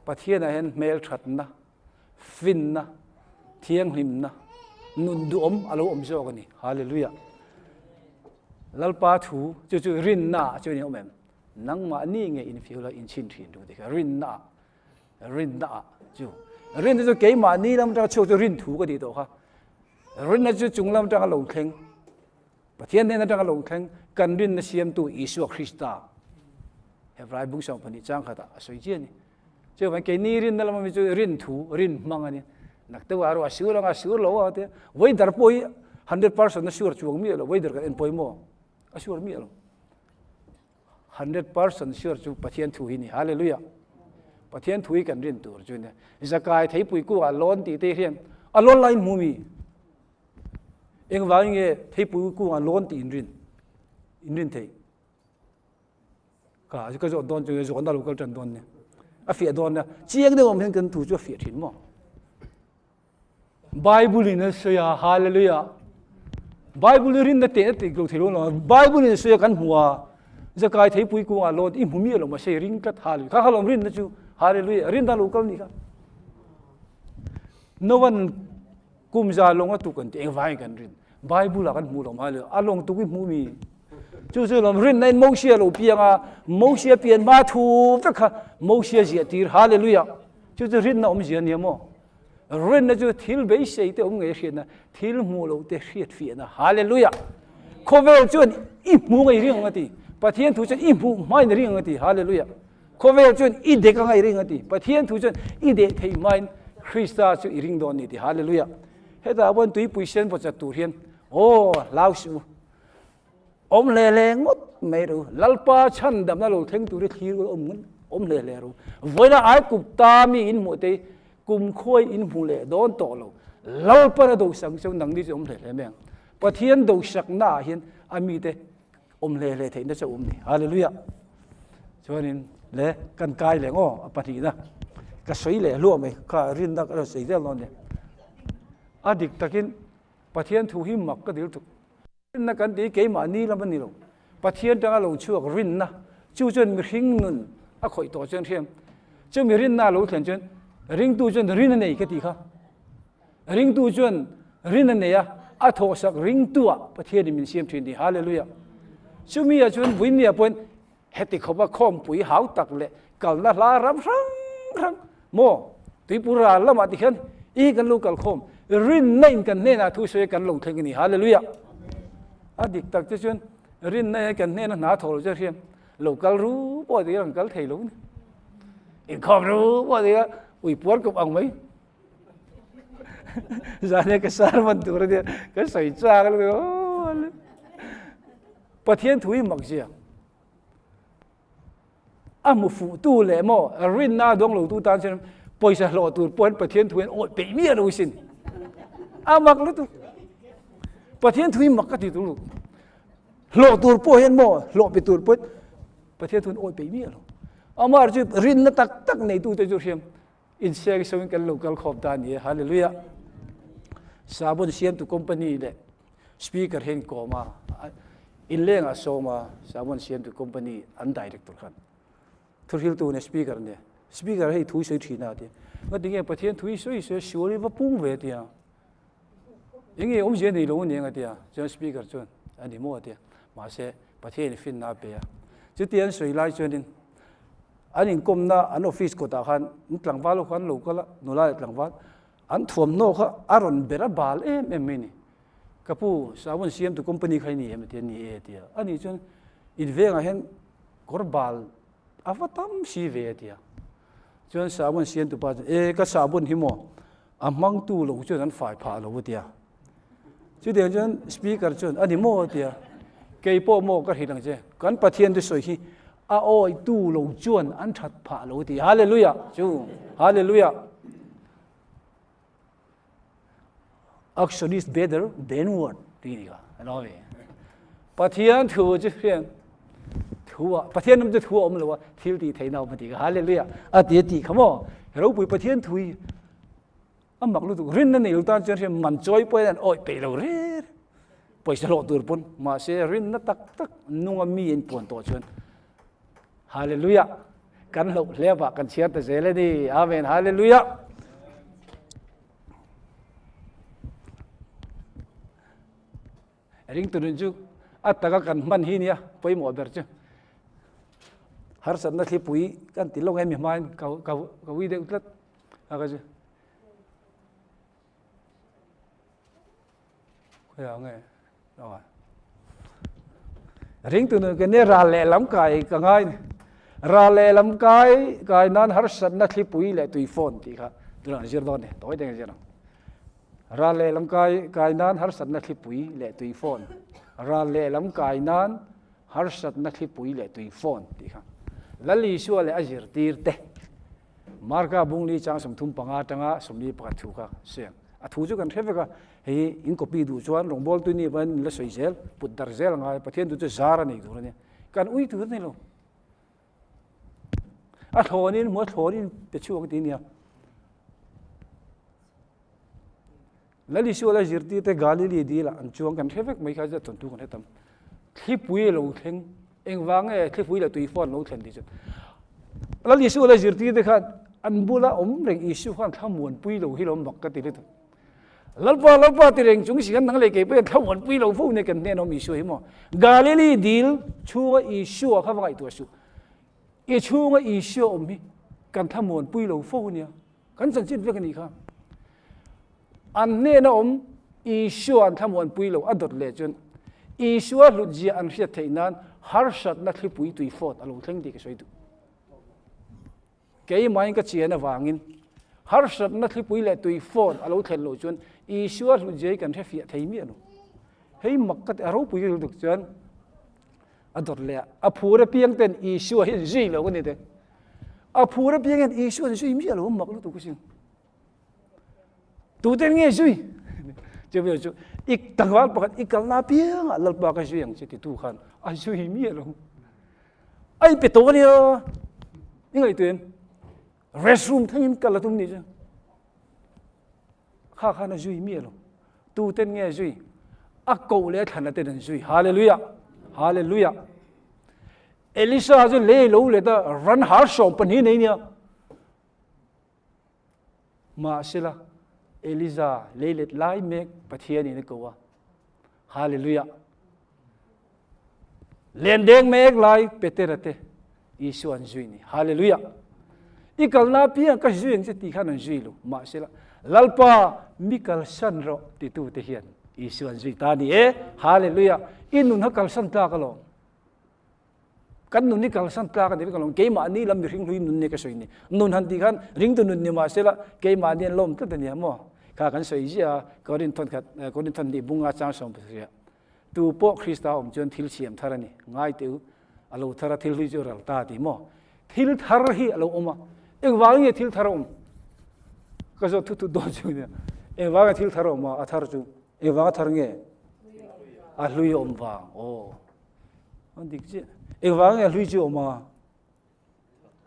S1: Pathian ah hian hmel thatna finna thianghlimna nun duhawm a lo awm zawk a ni. Hallelujah. Lalpa thu chu chu rinna ah chuan in awm em? Nangmahni nge infial a inchhin thin duh ti kha rinna ah rinna ah chu rinna chu keimahni lam atanga chhuak chu rin thu ka tih tawh kha rinna chu chung lam atanga lo thleng Pathian hnen atanga lo thleng kan rinna siamtu Isua Krista Hebrai bung 12 chang khatah a sawi chiah a ni chuvang keini rinna lama mi chu rin thu rin hmang a ni nakte wa ro a sur anga sur lo a te weather pawh hi 100% a sur chuang mi lo weather kan en pawimawh a sur mi lo 100% sure chu Pathian thu hi ni. Hallelujah. Pathian thu hi kan rin tur chu ni. Zakai theipui ku a lawn ti te hian a lawn lai hmu mi. Engvangin nge theipui kungah lawn tih in rin? In rin theih? Ka ka zawh dawn chu zawhna lo kal tan dawn nia. A fiah dawn nia. Chiang deuh awm hian kan thu chu a fiah thin maw? Bible in a sawi a, hallelujah. Bible i rinna tehna tih lo thei lo lo. Bible in a sawi a kan hmu a. Zakai theipui kungah lawn i hmu mi lo mahse ring tlat hallelujah. Kha kha lawm rinna chu hallelujah. Rinna lo kal ni kha. No one Kum za lawng a tuk an ti engvangin kan rin Bible ah kan hmuh lo mai lo a lawng tuk i hmuh mi chu chu lawm rinna in Mosia lo piang a Mosia pian hma thu vek kha Mosia ziah tir hallelujah chu chu rinna awm zia nia maw rinna chu thil beisei te awm ngei hriatna thil hmuh loh te hriat fiahna hallelujah khawvel chuan i hmu ngei ring ang a ti Pathian thu chuan i hmuh hmain ring ang a ti hallelujah Khawvel chuan i dek anga i ring a ti. Pathian thu chuan i deh theih hmain Krista chu i ring dawn ni ti. Hallelujah. Hetah pawhin tuipui sen vaw chat tur hian aw hlau suh u. Awm hle hle ngawt mai ru. Lalpa chhandamna lo thleng tur hi thlir ula awm ngawt awm hle hle ru. Vawiina ai kup ta mi in hmuh te hi kum khuai in hmu leh dawn tawh lo. Lalpan a dosak chu nangni chu awm hle hle mai ang. Pathian dosakna ah hian a mite awm hle hle theihna chu a awm ni. Hallelujah. Chuanin le kan kai leh ngaw a pahnihna ka sawi leh hluah mai kha rinna ka rawn sawi zel dawn nia. A dik takin Pathian thu hi mak ka dil tuk. Rinna kan tih hi keimahni lam a ni lo. Pathian tanga lo chhuak rinna chu chuan mihring nun a khawih tawh chuan hriam. Chumi rinna a lo thlen chuan ringtu chuan rin a nei ka tih kha. Ringtu chuan rin a nei a, a thawhsak ringtuah Pathianin min siam thin ni. Hallelujah! Chumi ah chuan Buinia pawhin heti khawpa khawmpui hau tak leh kalna hla ram hrang hrang maw tuipui ral lamah ti hian i kan lo kal khawm rinna in kan hnenah thu sawi kan lo thleng a ni. Hallelujah! A dik tak te chuan rinna hian kan hnena hna thawh lo chu a hriam lo kal ru pawh ti hian kan kal thei lo a ni. Inkhawm ru pawh ti hian uipuar kawp ang mai. Zane ka sar man tur ania ka sawi chak a Pathian thu hi mak zia a hmu fuh tu leh maw rinna dawng lo tu tan chuan pawisa hlawh tur pawhin Pathian thu hian awi peih miah lo sin a mak lutuk Pathian thu hi mak ka ti tur hlawh tur pawh hian maw hlawh pe tur pawhin Pathian thu hian awi peih miah lo amah chu rinna tak tak nei tu te chu hriam Insiak so in kan lo kal khawm ta ni e. Hallelujah. Sabun siamtu company leh speaker hian kawm a, inleng ah sawm a, sabun siamtu company an director khan. Thuhriltu ne speaker ne. Speaker hei thu sawi thin a ti. Ngati nge Pathian thu i sawi sawi sual i va pung ve tia. Enge awmzia nei lo aniang a tia. Chuan speaker chuan ani maw a tia. Mahse Pathian in finna a pe a. Chuti an sawi lai chuanin An inkawmna an office kawtah khan an tlangval ho kha an lo kal a, nula leh tlangval, an thuamhnaw kha a rawn ber a bal em em mai a ni. Ka pu, sabun siamtu company kha i ni em? a ti a, ni e a ti a. Ani chuan in vengah hian kawr bal a va tam si ve a ti a. Chuan sabun siamtu pa chuan, e ka sabun hi maw a hmangtu lo chuan an fai phah lo a ti a. Chutiang chuan speaker chuan a ni maw a ti a, kei pawh maw ka hrilh ang che, kan Pathian te sawi hi a awitu lo chuan an that phah lo a ti. Hallelujah! Chu Hallelujah! Action is better than word ti ni kha a ve. Pathian thu chu hian thu a Pathian lam chu thu a awm lo a thil tih theihna awm a ti kha. Hallelujah! A ti a tih kha maw ropui Pathian thu hi A mak lutuk, rinna nei lo tan chuan hriat man chawi pawhin an awih peih lo rer, pawisa hlawh tur pawn, mahse rinna tak tak nunga mi in puan tawh chuan Hallelujah kan hlauh hle vah kan chhiar ta zel a ni, Amen Hallelujah. Ringtu nun chu a taka kan hman hi nia pawimawh ber chu. Harsatna thlipui kan ti lawng em mi hmain ka ka ka ui deuh tlat a ka chu. Khawiah nge aw. Ringtu nun ka nia ral leh lam kai ka ngai ni. Ral leh lam kai kai nan harsatna thlipui leh tui phone tih kha tunah an zir dawn ni tawi teng zir ang. Ral lehlam kai kai nan harsatna thlipui leh tui fawn. Ral lehlam kai nan harsatna thlipui leh tui fawn tih kha. Lal Isua leh a zirtir te Marka bungli chang 35 atanga 41 thu kha siam. A thu chu kan hre vek a, hei in copy duh chuan rawngbawl tui ni pahin in la sawi zel, put dar zel a ngai, Pathian duh chu zar a nei tur a nia, kan ui tur a ni lo. A thlawnin hmu a thlawnin pe chhuak ti nia. Lal Isua la zirtirte Galili dilah an chuang kan hre vek mai kha zet thawnthu kan hre tam. Thlipui a lo thleng, engvang nge thlipui leh tuifawn a lo thlen tih chu. Lal Isua la zirtirte khan an bula awm reng Isua khan thlamuanpui lo hi lo mak ka ti lutuk. Lalpa, Lalpa ti reng chung si khan nang leh kei pawhin thlamuanpui lo fo nia kan hnen awm Isua hi maw. Galili dil chhunga Isua kha va ngaihtuah suh. I chhunga Isua awm hi kan thlamuanpui lo fo nia. Kan chanchin vek a nih kha. An hnena awm Isua an thlamuanpui lo a dawt leh chuan Isua hlutzia an hriat theih nan harsatna thlipui tui fawt a lo thleng tih ka sawi duh. Keimahin ka chian avangin harsatna thlipui leh tui fawt a lo thlen loh chuan Isua hlutzia hi kan hre fiah thei miah lo. Hei mak ka ti, a ropui ka riltuk chuan A dawt leh a, a phur apiang ten Isua hi an zui lo ka ni te. A phur apiang hian Isua an zui miah lo, mak lutuk asin. Tuten nge zui? Chu vel chu i tlangval pakhat i kalna apiangah Lalpa ka zui ang che titu khan a zui miah lo. A inpe tawh ania. I ngaihtuah em? Restroom thlengin kal a tum nih chu. Kha khan a zui miah lo. Tu ten nge zui? A koh leh a thlan a ten an zui. Hallelujah! Hallelujah! Elisa chu lei lo let a ran har sawm pahnih nei nia. Mahsela Elisa lei let lai mek Pathian in a ko a. Hallelujah! Len deng mek lai Petera te Isua an zui ni. Hallelujah! I kalna apiang ka zui ang che tih khan an zui lo. Mahsela Lalpa mi kalsan rawh titu te hian Isua an zui ta ni e. Hallelujah! I nun kha kalsan tlak alawm. Kan nun hi kalsan tlak a ni vek alawm. Keimahni lam mihring hlui nun nia ka sawi ni. Nun han tih khan ringtu nun ni mahsela keimahni an lawm tlat a nia maw? Kha kan sawi ziah a, Korinthon khat, Korinthon hnih bunga chang 17. Tu pawh Krista awm chuan thil siam thar a ni. Ngai teh u, a lo thar a, thil hlui chu a ral ta tih maw? Thil thar hi a lo awm a. Engvangin nge thil thar a awm? Ka zawt thut thut dawn chu nia. Engvangin thil thar a awm a, a thar chu engvanga thar nge? A hlui a awm vang. Aw. An dik chiah. Engvangin nge a hlui chu a awm a?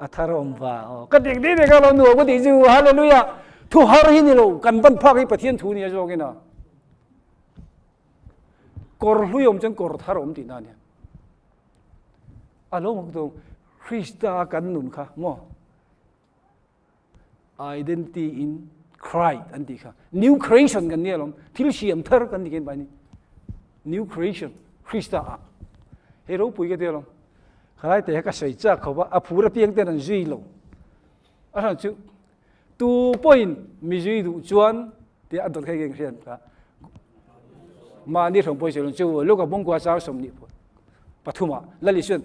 S1: A thar a awm vang. Aw. Ka dik dik dik a lo nuam ka tih chu. Hallelujah. Thu har hi ni lo. Kan ban phak hi Pathian thu nia zawkin a. Kawr hlui awm chuan kawr thar awm tihna a nia. A lo mak tu Krista kan nun kha maw? Identity in Christ an tih kha. New creation kan nia lawm. Thil siam thar kan ni khen bai ni. New creation Krista ah. Hei ropui ka tia lawm. Khalai te ka sawi chak khawp a, a phur apiang ten an zui lo. A hran chu Tu pawhin mi zui duh chuan tia a dawt kha eng hriat kha mahni hrawng pawisa lung chu Luka bungkua chang 23 ah Lal Isuan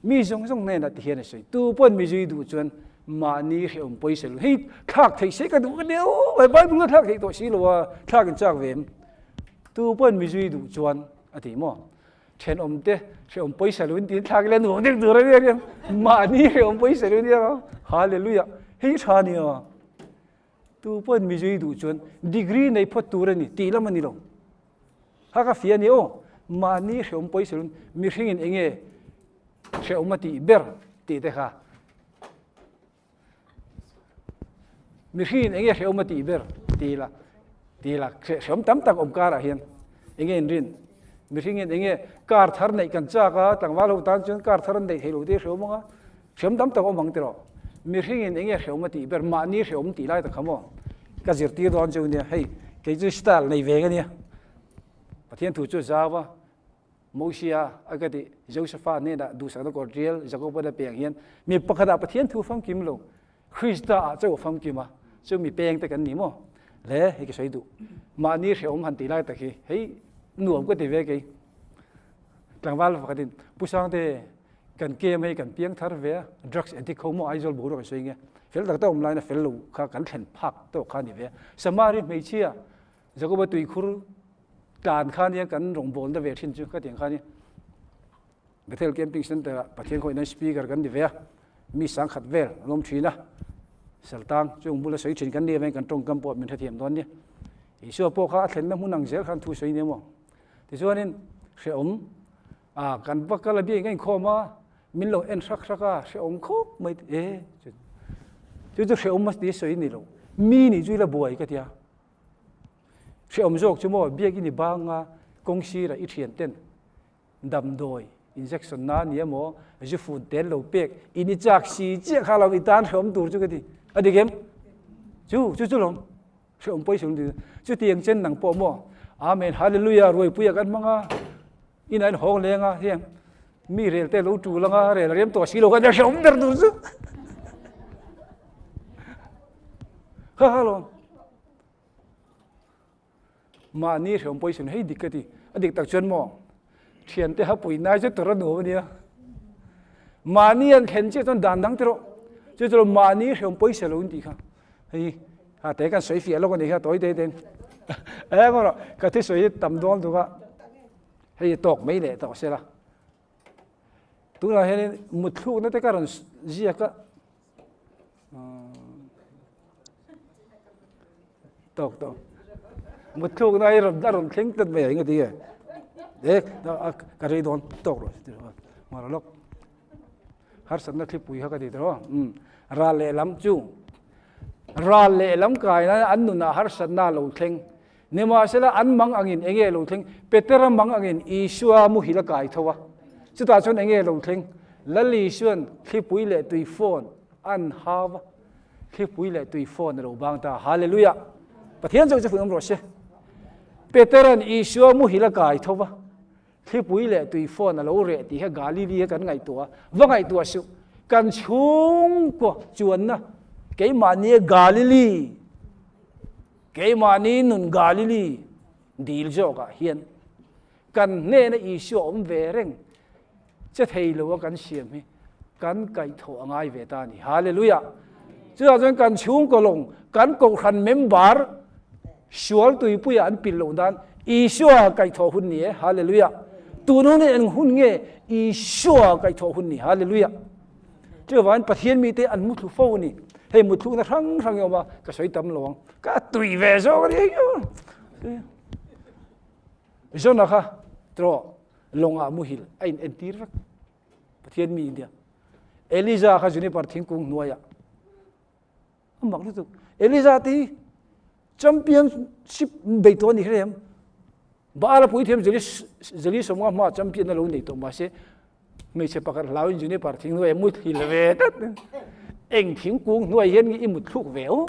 S1: mi zawng zawng hnenah ti hian a sawi tu pawn mi zui duh chuan mahni hrehawm pawisa lung hei thlak theih se ka duh ka nia aw Bible a thlak theih tawh si lo a thlak in chak ve em tu pawn mi zui duh chuan a ti maw Thenawm te hrehawm pawisa lo in tiin thlak ila nuam deuh tur a nia nia. Mahni hrehawm pawisa lo nia ro. Hallelujah. Hei tha nia. Tu pawhin mi zui duh chuan degree nei phawt tur a ni tih lam a ni lo. Kha ka fia a ni aw. Mahni hrehawm pawisa lo in mihringin enge hrehawm a tih ber tih te kha. Mihringin enge hrehawm a tih ber ti ila, ti ila hrehawm tam tak awm karah hian enge inrin? Mihringin enge kar thar neih kan chak a, tlangval ho tan chuan kar thar an neih theih loh te hrehawm ang a, hrehawm tam tak awm ang tiraw? Mihringin enge hrehawm a tih ber? Mahni hrehawm tih lai tak kha maw? Ka zirtir dawn chu nia, hei kei chu style nei ve nga nia. Pathian thu chu a zau a, Mosia a ka tih Josefa hnenah duhsakna kawr tial Jakoban a peng hian mi pakhatah Pathian thu famkim lo, Krista ah chauh a famkim a, chu mi peng te kan ni maw? Le hei ka sawi duh. Mahni hrehawm han tih lai tak hi hei nuam ka ti ve kei. Tlangval pakhatin Pu Sangte kan kem hei kan piang thar ve a, drugs addict ho maw Aizawl boruak an sawi nge, fel tak tak awm laina fel lo kha kan thlen phak tawk kha a ni ve a. Samari hmeichhia Jakoba tuikhur tlan kha nia kan rawngbawlna ve thin chu ka tiang kha nia. Bethel Camping Center ah Pathian khawih nan speaker kan ni ve a, mi sangkhat vel an awm thin a. Saltang chung bula sawi thin kan nia veng kan tawngkam pawh min hrethiam dawn nia. Isua pawh kha a thlenna hmun ang zel khan thu sawi nia maw. Tichuanin hrehawm a kan va kal a biain ka inkhawm a, min lo en hrak hrak a, hrehawm khawp mai e chu chu hrehawm a ti sawi ni lo. Mi nih chu ila buai ka tia. Hrehawm zawk chu maw biakin i bang a, kawng sirah i thian ten damdawi injection na ni emaw zu fun tel lo pek in i chak si chiah kha lo i tan hrehawm tur chu ka ti a dik em chu chu chu lawm hrehawm pawi sung ti chu tiang chen nang pawh maw amen hallelujah ruaipuia kan hmang a ina in hawng leng a hian mi rel te lo tul anga rel rem tawh si lo kan hrehawm ber tur chu kha kha lawm Mahni hreawm pawisa hei dik ka ti. A dik tak chuan maw thiante ha pui nai chu tur a nuam a nia. Mahni an thlen chiah chuan dan dang tiraw. Chu chu mahni hreawm pawisa lo in tih kha. Hei ha te kan sawi fiah lawk a ni kha tawi te ten. Eng rawh ka thi sawi tam dawn tuk a. Hei tawk mai leh tawh sela. Tunah hianin mutthlukna te ka rawn ziak a. Tawk tawk. Mutthlukna hi rawn a rawn thleng tlat mai a eng a ti nge? E ka rei dawn tawk rawh mara lawk. Harsatna thlipui kha ka ti tawh. Ral lehlam chu ral lehlam kaina an nunah harsatna a lo thleng. Nimahsela, an mang angin eng nge lo thleng? Petera mang angin Isua muhil a kai tho a. Chutah chuan eng nge lo thleng? Lal Isua'n thlipui leh tui fawn an hau a, thlipui leh tui fawn a lo bang ta. Hallelujah! Pathian chauh chu fuih awm rawh se. Petera'n Isua muhil a kai tho a, thlipui leh tui fawn a lo reh tih kha Galili a kan ngaihtuah a, va ngaihtuah suh. Kan chhungkaw chuanna keimahnia Galili, Keimahni nun Galili dil zawkah hian kan hnena Isua awm ve reng che thei lo a kan siam hi kan kaihthawh a ngai ve ta a ni. Hallelujah! Chutah chuan kan chhungkaw lawng, kan kohhran member sual tuipuia an pil loh nan Isua kaihthawh hun ni e. Hallelujah! Tun hun hi eng hun nge Isua kaihthawh hun ni? Hallelujah! Chuvangin Pathian mite an muthlu fo a ni. Hei muthlukna hrang hrang i awm a, ka sawi tam lo ang. Ka tui ve zawk a ni eng. Jonah kha trawh lawngah muhil a in entir vek. Pathian mi india. Eliza kha juniper thingkung hnuaiah A mak lutuk. Eliza te hi championship bei tawh a ni hre em. Baal a puithiam Jeli Jeli sawmnga hmaah champion a lo nei tawh mahse hmeichhe pakhat hlauin juniper thing hnuai a mut hil ve tlat. Eng thingkung hnuai hian nge i mut thluk ve aw?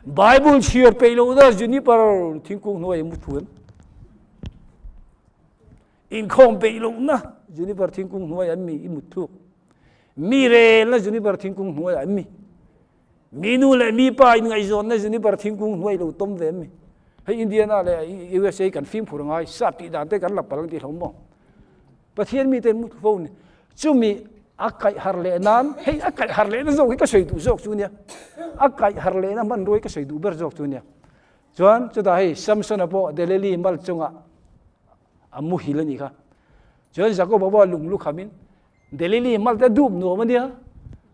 S1: Bible chhiar peih loh na juniper thingkung hnuai a mut thu em? Inkhawm peih lohna juniper thingkung hnuai an mi i mut thluk. Mi relna juniper thingkung hnuai an mi. Mi nu leh mi pa in ngaihzawnna juniper thingkung hnuai lo tawm ve an mi. Hei Indiana leh USA kan fimkhur ngai sap tih dan te kan la palh ang tih hlawm maw. Pathian mi ten mut fo ni. Chumi a kaih har leh nan hei a kaih har lehna zawk hi ka sawi duh zawk chu nia. A kaih har lehna hmanrua hi ka sawi duh ber zawk chu nia. Chuan chutah hei Samsona pawh Delili mal chungah a muhil a nih kha. Chuan Jakoba pawh a lung lukhamin Delili mal te dup nuam a nia.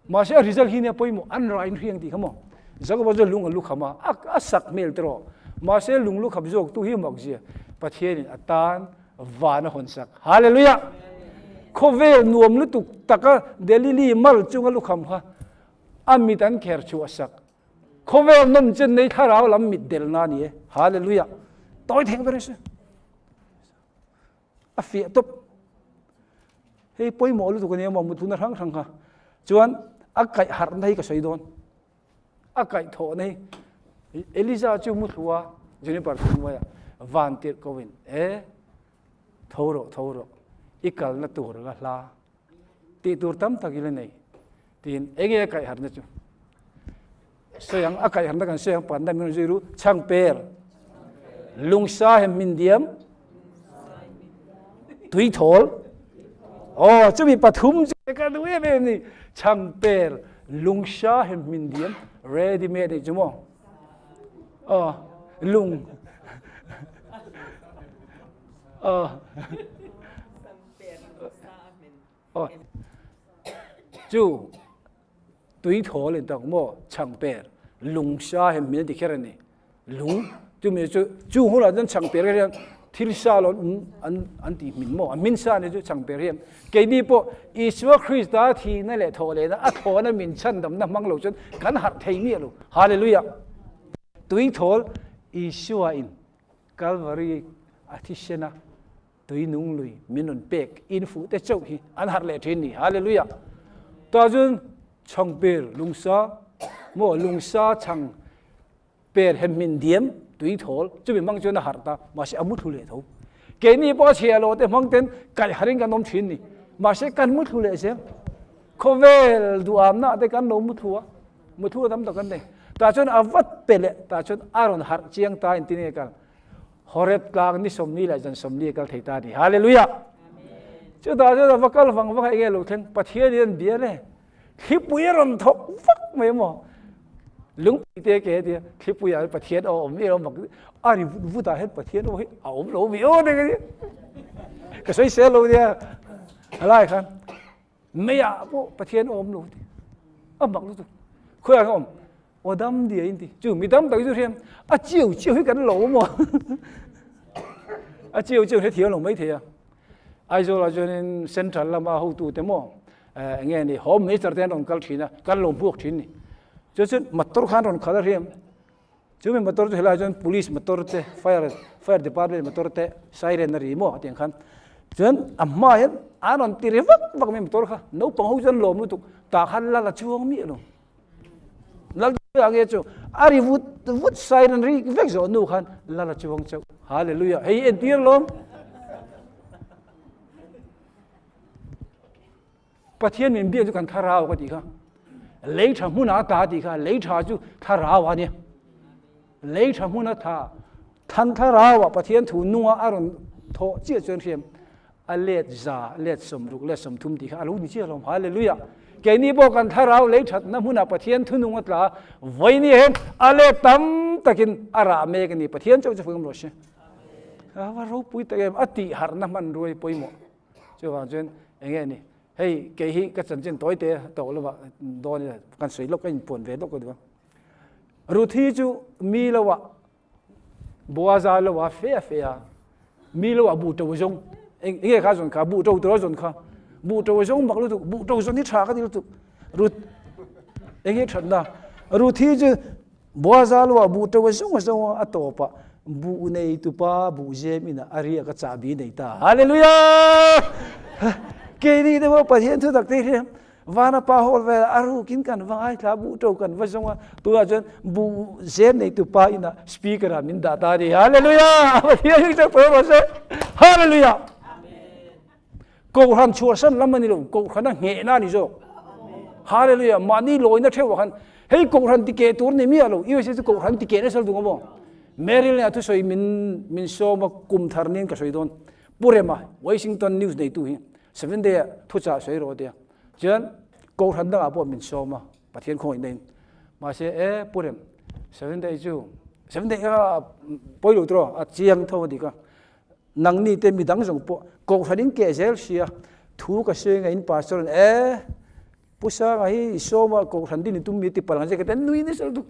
S1: Mahse a result hi nia pawimawh an rain hriang tih kha maw. Jakoba chuan lung a lukham a, a sak hmel te rawh. Mahse lung lukham zawk tu hi mak zia Pathianin a tan van a hawn sak. Hallelujah! Khawvel nuam lutuk taka Delili mal chunga lukham kha a mit an kher chhuah sak. Khawvel nawm chen nei thlarau lam mit delna a ni e. Hallelujah! Tawi theng ber se. A fiah tawp. Hei pawimawh lutuk a nia maw muthluna hrang hrang kha. Chuan a kaih harhna hi ka sawi dawn. A kaih thawhna hi Eliza chu muthlua Juniper thingmuaia van tirh ko in e tho rawh tho rawh i kalna tur la hla tih tur tam tak i la nei. Tiin enge a kaih harna chu sawi ang, a kaih harna kan sawi ang panna min rawn zui ru, chhangper, lungsa hem min diam, tuithawl, aw chumi pathum chu ka duh em em ni, chhangper, lungsa hem min diam, ready made ni chu maw, aw lung, aw. Aw chu tui thawl in tak maw chhang per. Lungsa hem min a ti kher a ni. Lung chumi chu chung hunah chuan chhangper hian thil sa lo an an an tih hmin maw? A hmin sa ni chu chhangper hian keini pawh Isua Krista thihna leh thawh lehna a thlawna min chhandamna hmang lo chuan kan harh thei miah lo. Hallelujah! Tuithawl Isua in Kalvari a thisena tui nung lui min rawn pek in fuh te chauh hi an harh leh thin ni. Hallelujah! Tah chuan chhangper lungsa maw lungsa chhang per hem min diam tui thawl chumi hmang chuan a harh ta mahse a muthlu leh tho. Keini pawh a chhia lo te hmang ten kaih harin kan awm thin ni. Mahse kan muthlu leh zel. Khawvel duhamna te kan lo muthlu a, muthlu a tam tak kan nei. Tah chuan a vat pe leh tah chuan a rawn harh chiang ta engtin nge kal. Horeb tlang ni 40 leh zan 40 a kal thei ta a ni. Hallelujah! Chutah chuan a va kal vang vang a enge lo thleng? Pathian in an bia le. Thlipui a rawn thawk vak mai maw? Lungpui te ke tia thlipui ah Pathian aw awm mi mak a ri vut vut ah hian Pathian aw hi a awm lo mi aw te ka ti. Ka sawi sel lo nia. Halai khan meiah pawh Pathian aw awm lo ti. A mak lutuk. Khawiah ka awm? Aw dam dia in ti. Chu mi tam tak chu hriam a chiu chiu hi kan lo maw? A chiu chiu hre thiam lo mai thei a. Aizawl ah chuanin central lama hotu te maw enge ni home minister te an rawn kal thin a, kan lo hmuak thin ni. Chu chuan motor khan rawn khalh a hriam. Chu mi motor chu helai chuan police motor te fire fire department motor te siren a ri maw tiang khan. Chuan a hma hian an rawn ti ri vak vak mai motor kha. Naupang ho chuan lawm lutuk tah khan lal a chuang miah lo. Lal a nge chu a ri vut vut siren ri vek zawh nu khan lal a chuang chauh. Hallelujah. Hei entir lawm. Pathian min biak chu kan thlarau ka tih kha. Lei tha hmun a ta tih kha lei tha chu thlarau a nia. Lei tha hmun a tha than thlarau a Pathian thu nunga a rawn thawh chiah chuan hriam a let za let 60 let 30 tih kha a lo ni chiah lawm. Hallelujah. Keini pawh kan thlarau lei thatna hmunah Pathian thunung a tla vawiini hian a let tam takin a rah mek a ni. Pathian chauh chu fak rawh se. A va ropui tak em a tih harhna hmanruai pawimawh. Chuvang chuan eng nge ni hei kei hi ka chanchin tawi te tawh lova dawn ila kan sawi lawk ka inpuan ve lawk ka duh a. Ruthi chu mi lo ah Boaza lo ah fe a fe a mi lo ah buh to zawng eng nge kha zawn kha buh to tur a zawn kha buh to zawng mak lutuk buh to zawn hi tha ka ti lutuk Ruth eng nge thatna Ruthi chu Boaza lo ah buh to zawng a zawng a tawp ah buh nei tupa buh zem in a riak a chahbi nei ta Hallelujah keini te pawh Pathian thu tak te hi Vana pa hawl vel a rukin kan va ngaithla buh to kan va zawng a tunah chuan buh zem nei tupa inah speaker ah min dah ta a ni Hallelujah Pathian hi chak tawh rawh se Hallelujah Kohhran chhuahsan lam a ni lo Kohhran a nghehna a ni zawk Hallelujah mahni lawina theuh ah khan hei Kohhran ti keh tur ni miah lo USA chu Kohhran ti keh nasa lutuk a maw Merrill nen a thusawi min min sawm a kum thar niin ka sawi dawn Pu Rema Washington News neitu hi Seventh Day ah thuchah sawi rawh tia. Chuan Kohhran dangah pawh min sawm a, Pathian khawngaih na in. Mahse e Pu Rem, Seventh Day chu Seventh Day kha pawi lo tiraw, a chiang tho a dik a. Nangni te midang zawng pawh Kohhran in keh zel sia, thu ka sawi ngei in Pastor in e Pu Sanga hi i sawm a, Kohhran din i tum mi ti palh ang che ka ti a, nui nasa lutuk.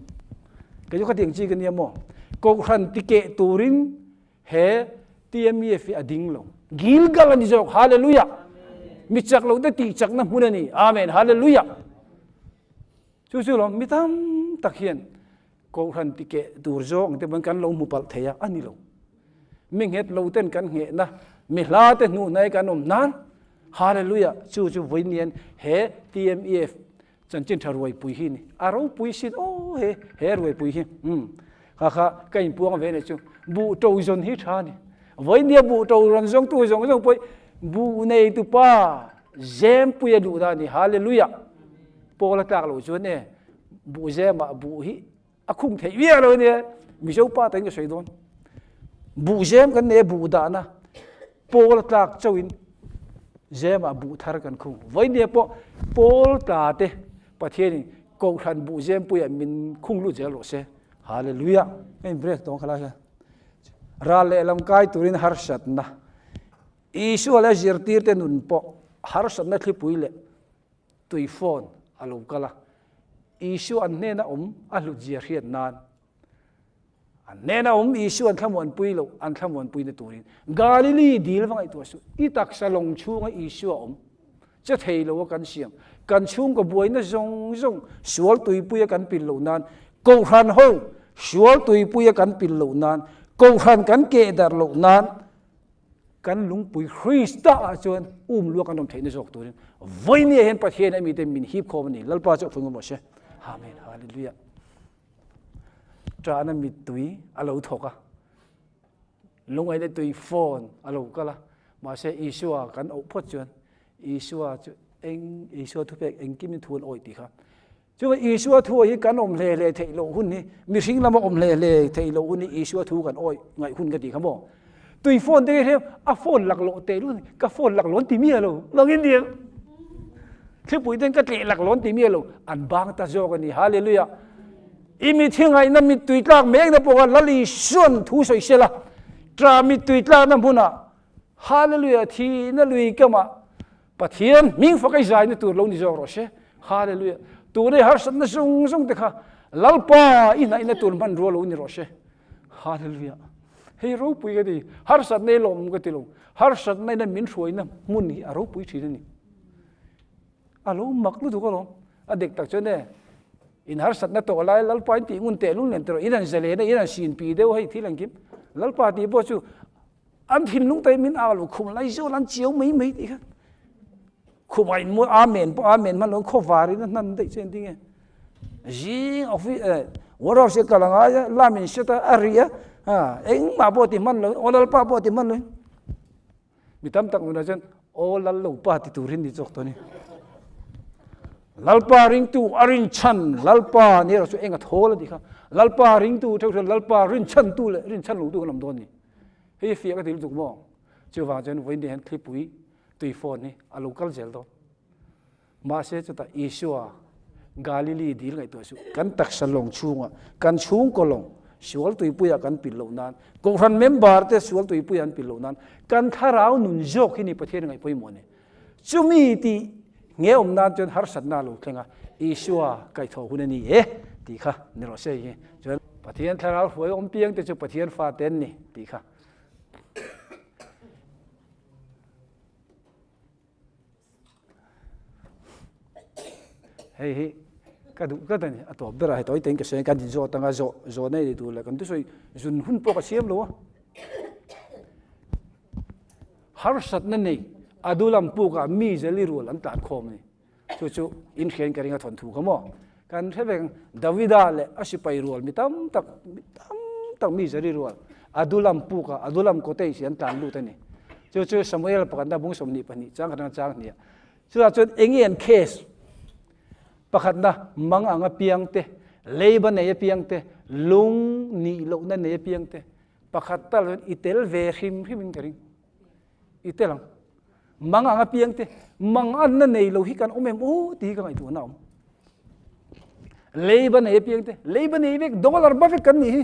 S1: Kei chu khatiang chi ka nia maw. Kohhran ti keh turin He TMEF hi a ding lo. Gilgal a ni zawk. Hallelujah! Mi chak lo te tih chakna hmun a ni. Amen. Hallelujah! Chu chu lo mi tam tak hian Kohhran ti keh tur zawk ang te pawhin kan lo hmu palh thei a, a ni lo. Mi nghet lo ten kan nghehna, mi hla te hnuh hnai kan awm nan. Hallelujah! Chu chu vawiin he TMEF Chanchin tha ruaipui hi ni. A ropui sin aw he he ruaipui hi. Umm kha kha ka inpuang ve nei chu. Buh to zawn hi tha ni. Vawinia buh to rawn zawng tu zawng zawng pawh buh nei tu pa zempui a duh da ni. Hallelujah. Pawl a tlak lo chuan e buh zemah buh hi a khung theih viau lo ania Mizo pa takin ka sawi dawn. Buh zem kan nei a buh dahna pawl a tlak chauhin zemah buh thar kan khung. Vawinia pawh pawl tla te Pathianin Kohhran buh zempuiah min khung lut zel rawh se. Hallelujah. Ka in break tawng khalai hian ral lehlam kai turin harsatna Isua leh zirtirte nun pawh harsatna thlipui leh tui phone a lo kal a. Isua an hnena awm a hlutzia hriat nan, an hnena awm Isua an thlamuanpui loh an thlamuanpuina turin Galili dil va ngaihtuah suh. I taksa lawng chhunga Isua awm che thei lo a kan siam. Kan chhungkaw buaina zawng zawng sual tuipuia kan pil loh nan, Kohhran ho sual tuipuia kan pil loh nan, Kohhran kan keh darh loh nan, Kan lungpui Krista ah chuan um luak an awm theihna zawk turin vawinia hian Pathian a mite min hip khawm a ni. Lalpa chu a phui ngawt rawh se. Amen. Hallelujah. Ṭahna mittui a lo thawk a, lungaihna tui fawn a lo kal a, mahse Isua kan auh phawt chuan Isua chu eng Isua thupek engkimin thu an awih tih kha Chuan Isua thu hi kan awm hle hle theih loh hun hi, mihring lama awm hle hle theih loh hun hi Isua thu kan awih ngaih hun ka ti kha maw? Tui phone te hi a phone laklawh teh luan ka phone laklawh an ti miah lo, langin diam. Thlipui ten ka tleh laklawh an ti miah lo, an bang ta zawk a ni. Hallelujah. I mithi ngaihna mittui tlak mekna pawha Lal Isuan thu sawi sela, ṭah mittui tlakna hmunah Hallelujah thihna lui kamah Pathian hming fak ei zaina tur lo ni zawk rawh se. Hallelujah. Tun ei harsatna zawng zawng te kha Lalpa i hnaihna tur hmanrua lo ni rawh se. Hallelujah. Hei ropui ka ti. Harsatna i lawm ka ti lo. Harsatna ina min hruaina hmun hi a ropui thin a ni. A lo mak lutuk alawm. A dik tak chuan e, in harsatna tawh lai Lalpa in tih ngun teh lung nen tawh in an zalen a, in an sinpi deuh hei thil engkim. Lalpa tih pawh chu An thinlung te min au lo khum lai zawl an chiau mai mai tih kha khumah in mawi amen pawh amen hman lo khawvar in a hnan daih chu engtin nge zing office eh warehouse a kal angai a lam in set a a ri a ha engmah pawh ti hman lo aw lalpa pawh ti hman lo mi tam tak nunah chuan aw lal lo pa ti turin ni chawk tawh ni lalpa ringtu a rinchhan lalpa ni erawh chu eng a thawl a tih kha lalpa ringtu theuh chuan lalpa rinchhan tu leh rinchhan lo tu kan awm dawn ni Hei fiah ka ti lutuk maw? Chuvang chuan vawiin hian thlipui tui phone hi a lo kal zel dawn. Mahse chutah Isua Galili dil ngaihtuah suh. Kan taksa lawng chhungah, kan chhungkaw lawng sual tuipuiah kan pil loh nan, Kohhran member te sual tuipuiah an pil loh nan, kan thlarau nun zawk hi ni Pathian ngaih pawimawh a ni. Chumi tih nge awm nan chuan harsatna a lo thleng a, Isua kaihthawh hun a ni e tih kha ni rawh se hi. Chuan Pathian thlarau hruai awm piang te chu Pathian fate an ni tih kha. Hei hi ka duh tlat a ni, a tawp berah hei tawi tein ka sawi a, kan inzawt anga zawh zawh nei tur leh kan thusawi zun hun pawh ka siam lo a. Harsatna nei a dulam pukah mi zeli rual an tlan khawm a ni. Chu chu inhriain ka ring a thawnthu kha maw? Kan hre vek ang, Davida leh a sipai rual mi tam tak, mi tam tak mi zeli rual a dulam pukah, a dulam cottage an tlan lut a ni. Chu chu Samuel pakhatna bung 22 chang khatna chang hniah. Chutah chuan eng nge an case? Pakhatna, mang ang apiang te, leiba nei apiang te, lung nih lohna nei apiang te, Pakhat tal chuan i tel ve hrim hrim in ka ring. I tel ang. Mang ang apiang te, mang anna nei lo hi kan awm em aw tih hi ka ngaihtuahna a awm. Leiba nei apiang te, leiba nei vek, dollar ba vek kan nih hi.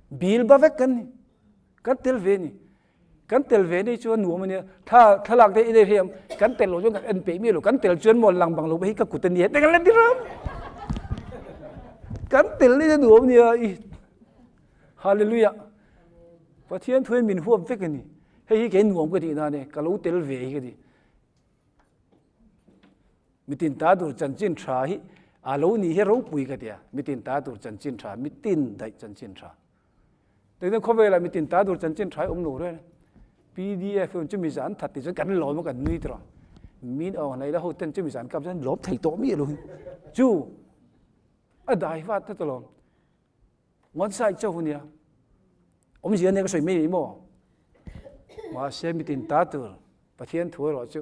S1: Bill ba vek kan ni. Kan tel ve ni. Kan tel ve nei chuan nuam a nia. Thla thlalak te i nei hriam, kan tel lo chuan kan en peih miah lo. Kan tel chuan maw lang bang lo hi ka kut a nia te kan la ti ram. Kan tel nei nuam a nia i. Hallelujah. Pathian thuin min huap vek a ni. Hei hi kei nuam ka tih na ania, ka lo tel ve hi ka ti. Mitin ta tur chanchin tha hi a lo ni hi ropui ka tia. Mitin ta tur chanchin tha, mitin daih chanchin tha. Tikhian khawvelah mitin ta tur chanchin tha hi awm lo reng. PDF hian chumi zan that tih chuan kan lawm a kan nui tawh. Min awng hlei la ho ten chumi zan kap chuan lawm thei tawh miah lo hi. Chu a dai vat ta lawm. One side chauh ania. Awmzia ania ka sawi mai mai maw? Mahse mitin ta tur Pathian thu erawh chu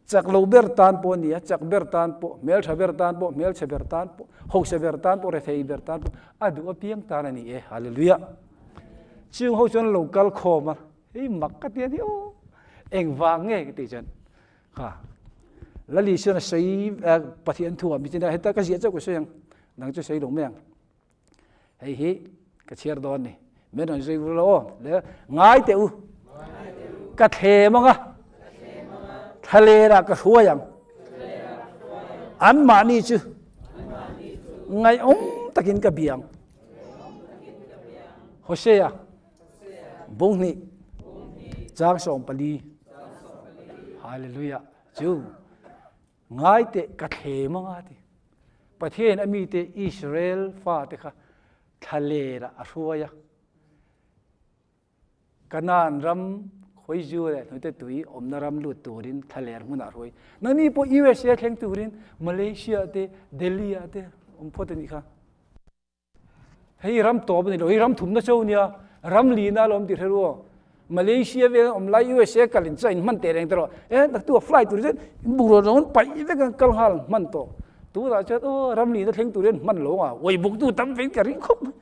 S1: chak lo ber tan pawh a ni a, chak ber tan pawh, hmeltha ber tan pawh, hmelchhe ber tan pawh, hausa ber tan pawh, rethei ber tan pawh, a duh apiang tan a ni e. Hallelujah! Chung ho chuan lo kal khawm a, hei mak ka ti a ni aw, engvang nge ka tih chuan kha Lali chuan a sawi Pathian thu ah mi tin a heta ka ziah chauh ka sawi ang, nang chu sawi lo mai ang. Hei hi ka chhiar dawn ni. Min rawn zui vur lo aw. Le ngai teh u. Ka thlem anga. Thlaler ah ka hruai ang. Anmahni chu ngaihawm takin ka bia ang. Hosea bunghnih chang 14. Hallelujah. Chu ngai teh ka thlem anga ti. Pathian a mite Israel fate kha thlaler ah a hruai a. Kanaan ram khawizu leh hnute tui awmna ram lut turin thlaler hmunah hruai. Nangni pawh USA thleng turin Malaysia te, Delhi ah te awm phawt a nih kha. Hei ram tawp a ni lo, hei ram thumna cho nia, ram lina alawm tih hre ru aw. Malaysia vel awm lai USA kal in chuan in hman teh reng tawh rawh. E naktu a flight tur chuan in bungraw zawng an paih vek a kal nghal hman tawh. Tunah chuan aw ram lina thleng turin hman lo ang a, uai buktu tam vein ka ring khawp mai.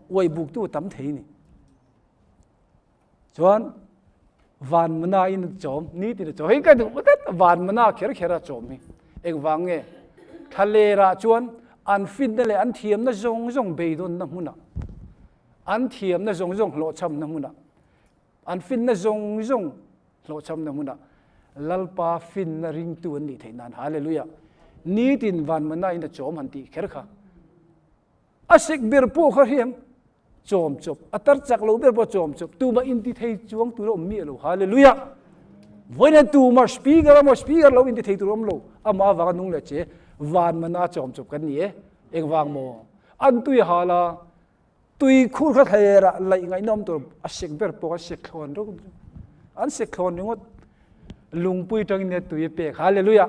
S1: Uai buktu tam thei a ni. Chuan van mana in a chawm, nitin a chawm. Hei ka duh tlat van mana kher kher a chawm hi. Engvang nge? Thlalerah chuan an finna leh an thiamna zawng zawng beidawnna hmunah, an thiamna zawng zawng hlawhchhamna hmunah, an finna zawng zawng hlawhchhamna hmunah Lalpa finna ringtu an nih theih nan. Hallelujah! Nitin van mana in a chawm han tih kher kha. A sik ber pawh kha hriam chawm chawp, a tar chak lo ber pawh chawm chawp, tumah inti thei chuang tur a awm miah lo. Hallelujah! Vawiin tumah speaker emaw speaker lo inti thei tur a awm lo. Amah avanga nung leh che van mana chawm chawp kan ni e. Engvang maw? An tui hal a, tui khur kha thlerah laih ngaihna awm tur a sik ber pawh kha sik thlawn ringawt. An sik thlawn ringawt. Lungpui tangin nia tui a pek. Hallelujah!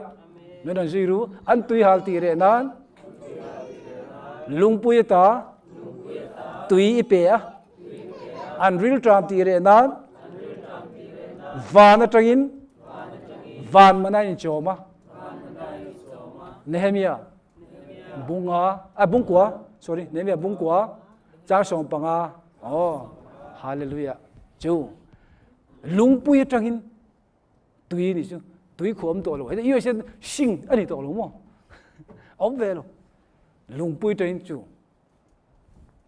S1: Min rawn zui ru. An tui hal tih reh nan lungpui ata tui i pe a. An rilṭam tih reh nan van atangin van mana in chawm a. Nehemia bunga a bungkua sorry Nehemia bungkua chang 15. Oh hallelujah. Chu Lungpui atangin tui ni chu tui khu awm tawh lo. Heta USA sing a ni tawh lo maw? Awm ve lo. Lungpui atangin chu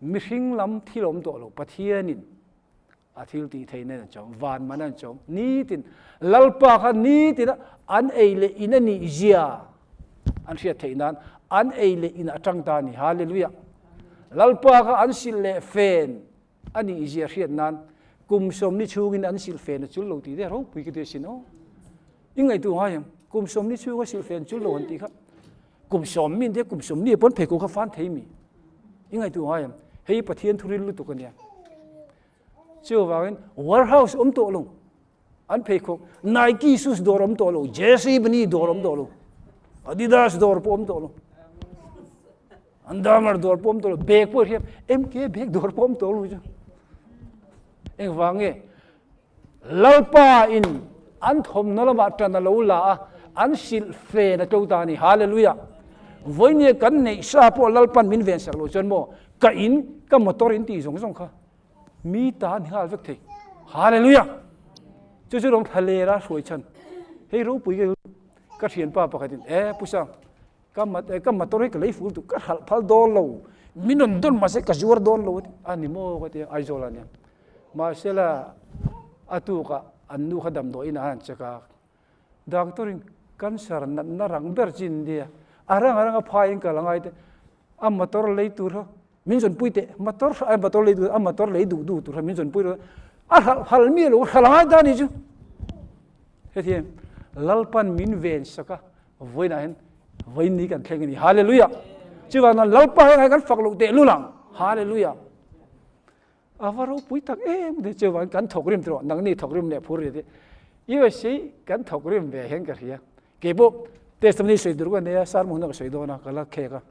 S1: mihring lam thil awm tawh lo. Pathianin a thil tih theihna an chawm, van man an chawm. Nitin Lalpa kha nitin an ei leh in a nih zia an hriat theih nan an ei leh in atang ta a ni. Hallelujah. Lalpa kha an silh leh fen A nih zia hriat nan kum sawmni chhungin an silhfen a chul lo tih te ropui ka ti asin aw. I ngaihtuah ngai em? Kum sawmni chhunga silhfen chul lo an tih kha kum sawm min te kum sawmni pawn pheikhawk kha fan thei mi. I ngaihtuah ngai em? Hei Pathian thuril lutuk a nia. Chuvangin warehouse awm tawh lo an pheikhawk Nike shoes dawr awm tawh lo, JC Penney dawr awm tawh lo, Adidas dawr pawh awm tawh lo. An darmar dawr pawh awm tawh lo, bag pawh hriat MK bag dawr pawh awm tawh lo chu. Engvang nge? Lalpa in an thawmhnaw lamah tan a lo la a, an silh fen a to ta a ni. Hallelujah! Vawinia kan neih sa pawh Lalpan min ven sak lo chuan maw, ka in, ka motor in tih zawng zawng kha mi ta an nghal vek thei. Hallelujah! Chu chu rawng thlalera hruai chhan. Hei ropui ka ka thianpa pakhatin, e Pu Sang, Ka mat eh ka motor hi ka lei fur duh ka hralh phal dawn lo min rawn dawn mahse ka zuar dawn lo a ti a ni maw ka ti a Aizawl ah nia mahsela a tuk ah an nu kha damdawiin ah an check a doctor in cancer natna rang ber chin nia a rang a rang a phai in kal a ngai te a motor lei tur kha min zawn pui teh motor a motor lei duh a motor lei duh duh tur kha min zawn pui rawh a hralh phal mi lo hralh a ngai ta ni chu hetiang Lalpan min ven sak a Vawiinah hian vawiin ni kan thleng a ni. Hallelujah! Chuvang chuan Lalpa hian kan fak loh teh lul ang. Hallelujah! A va ropui tak em te chuvang kan thawk rim tawh nangni thawk rim leh phur ri te. USA kan thawk rim ve hian ka hria. Kei pawh testimony sawi tur ka nei a, sermon huna ka sawi dawn a, ka la khek a.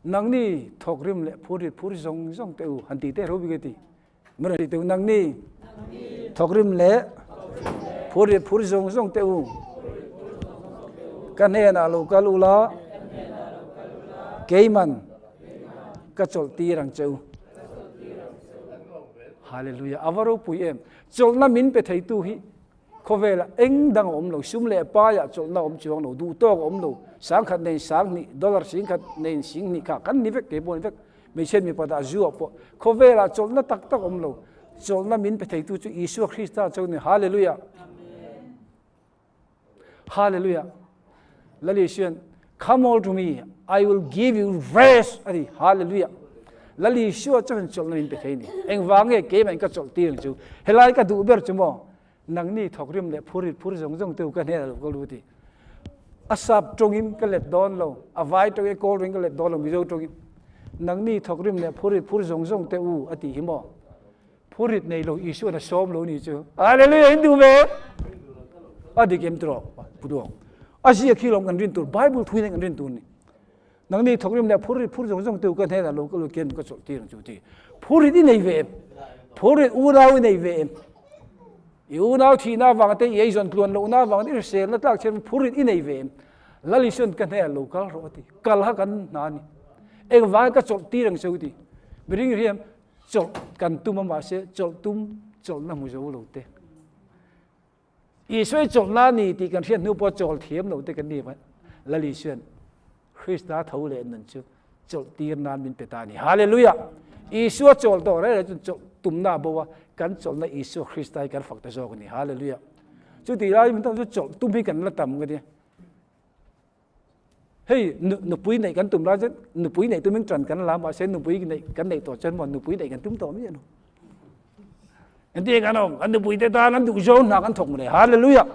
S1: Nangni thawk rim leh phur ri phur zawng zawng teh u han tih teh ropui ka ti. Mara ti teu nangni thawkrim leh phur rit phur zawng zawng te u. Ka hnenah lo kal ula keiman ka chawlh tir ang che u. Hallelujah. A va ropui em. Chawlhna min pe theitu hi Khawvelah eng dang a awm lo, sum leh paiah chawlhna a awm chuang lo, duh tawk a awm lo, sangkhat nen sanghnih, dollar singkhat nen singhnih kha kan ni vek, kei pawh ni vek, hmeichhiat mipa dah zu ah pawh khawvelah chawlhna tak tak a awm lo, chawlhna min pe theitu chu Isua Krista chauh a ni, Hallelujah! Hallelujah! Lal Isuan, Come all to me, I will give you rest a ti. Hallelujah. Lal Isua chuan chawlhna min pe thei a ni. Engvang nge keimah in ka chawlh tir ang chu? Helai ka duh ber chu maw? Nangni thawkrim leh phurit phur zawng zawng te u ka hnenah lo ka lut i. A sap tawngin ka let dawn lo, a vai tawngin, kawl tawngin ka let dawn lo, Mizo tawngin. Nangni thawkrim leh phurit phur zawng zawng te u a tih hi maw? Phurit nei lo Isuan a sawm lo ni chu. Hallelujah in duh ve. A dik em tawh pu duang. A ziak hi lawm kan rin tur Bible thu in kan rin tur ni. Nangni thawkrim leh phurit phur zawng zawng te u ka hnenah lo ka lo ken ka chawlh tir ang chu ti. Phurit i nei ve em? Phurit unau i nei ve em? I unau thihna avang te, i eizawn tluan lohna avang te, i hriselna tlak chhiat phurit i nei ve em? Lal Isuan ka hnenah lo kal rawh a ti. Kal kha kan hna a ni. Engvangin ka chawlh tir ang che u ti. Miring riam chawlh kan tum a mahse chawlh tum chawlhna hmu zo lo te. Isua i chawlhna a ni tih kan hriat hnu pawh chawl thiam lo te kan ni a, Lal Isuan Krista tho leh nun chu chawlh tir nan min pe ta a ni. Hallelujah! Isua chawl tawh reng reng chuan chawlh tumna a bo a, kan chawlhna Isua Krista hi kan fak ta zawk a ni. Hallelujah! Chutih lai min chu chawlh tum hi kan la tam ka tia. Hei nupui neih kan tum lai chuan nupui neih tumin ṭan kan la mahse nupui neih kan neih tawh chuan maw nupui neih kan tum tawh miah lo. Engtin kan awm kan nupui te tan an duh zawng hna kan thawk mawle. Hallelujah.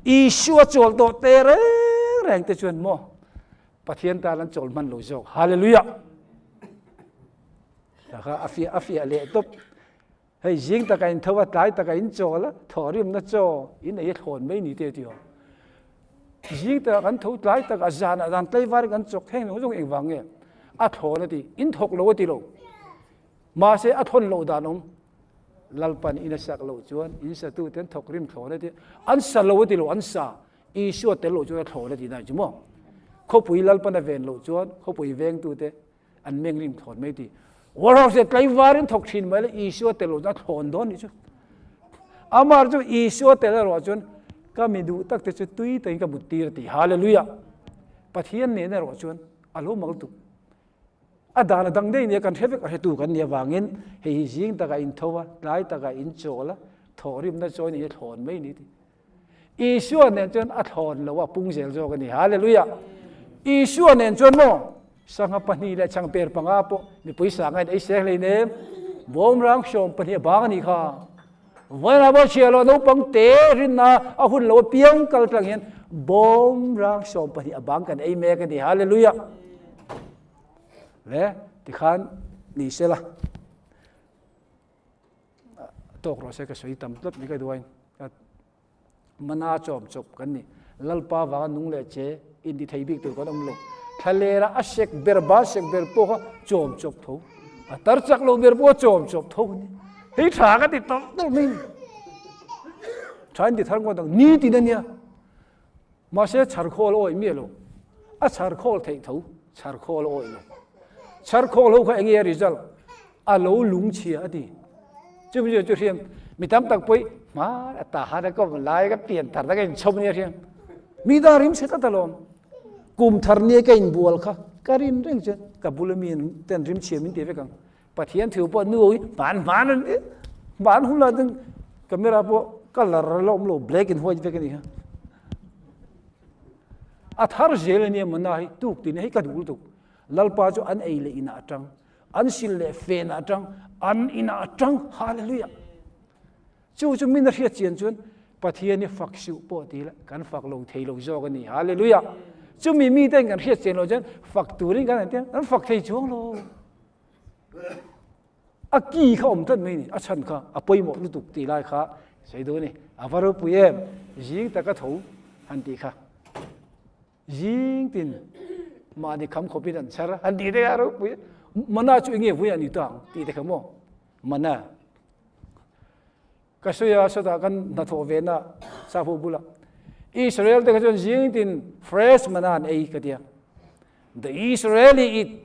S1: Isua chawl tawh te reng reng te chuan maw Pathian tan an chawl hman lo zawk. Hallelujah. Taka a fiah a fiah leh tawp. Hei zing taka in tho a, tlai taka in chawl a, thawhrimna chaw in ei a thlawn mai ni te tih aw. Zing taka kan tho tlai taka zanah zan tlaivar kan chawk heng zawng zawng engvang nge a thlawn a ti, in thawk lo a ti lo. Mahse a thawn loh dan awm, Lalpan in a sak loh chuan in satu ten thawk rim thlawn a ti, an sa lo a ti lo, an sa, Isua tel loh chuan a thlawn a ti dan chu maw. Khawpui Lalpan a ven loh chuan khawpui vengtute an meng rim thlawn mai ti. Warehouse leh tlaivar in thawk thin mai la Isua tel loh chuan a thlawn dawn nih chu. Amah chu Isua tel erawh chuan ka mi duh tak te chu tui takin ka mut tir a ti. Hallelujah! Pathian nen erawh chuan a lo mal tuk. A dan a dang daih nia kan hre vek a hretu kan nih avangin hei hi zing takah in tho a, tlai takah in chawl a, thawhrimna chawi nih hi thlawn mai ni ti. Isua nen chuan a thlawn lo a pung zel zawk a ni. Hallelujah! Isua nen chuan maw sangha pahnih leh changper panga pawh mipui sanga in ei seng hlei nem. Bawmrang 12 a bang a nih kha. Vawiinah pawh chhiah loh naupang te rinna a hun lo apiang kal tlang hian bawmrang 12 a bang kan ei mek a ni. Hallelujah! Le tikhan ni sela. Tawk rawh se ka sawi tam tlat mai ka duain mana chawm chawp kan ni lalpa vanga nung leh che in ti thei bik tur kan awm lo thlalera a sek ber ba sek ber pawh kha chawm chawp tho a tar chak lo ber pawh chawm chawp tho ni hei tha ka ti tawlh tawlh mai ni tha in ti thar ngawt ang ni tin ania Mahse chharkhawl a awih miah lo. A chharkhawl theih tho, chharkhawl a awih lo. Chharkhawl ho kha enge a result? A lo lungchhia a ti. Chumi chu chu hriam, mi tam tak pawh hmar a ta han a kawm lai ka pian thar na ka inchhawm ania hriam. Mi da rim chhe tlat alawm. Kum thar nia ka inbual kha ka rin reng chuan ka bula mi ten rim chhia min ti vek ang. Pathian thu pawh nu hi hman hman an ti. Hman hun la chuan camera pawh colour a la awm lo black and white vek a ni kha. A thar zel a nia mana hi tuk tin hei ka duh lutuk. Lalpa chu an ei leh inah atang, an sil leh fenah atang, an inah atang. Hallelujah. Chu chu min a hriat chian chuan Pathian hi fak suh pawh ti ila kan fak lo thei lo zawk a ni. Hallelujah. Chumi miten kan hriat chian loh chuan fak turin kan han ti a, kan fak thei chuang lo. A ki kha awm tlat mai ni, a chhan kha a pawimawh lutuk tih lai kha sawi duh a ni. A va ropui em, zing taka tho han tih kha. Zing tin mahni kham khawpin an chhar a, han tih te kha a ropui. Mana chu enge vui a ni ta ang tih te kha maw? Mana. Ka sawi a, sawtah kan hnathawh ve na Sapho bulah Israel te kha chuan zing tin fresh mana an ei ka tia. The Israeli eat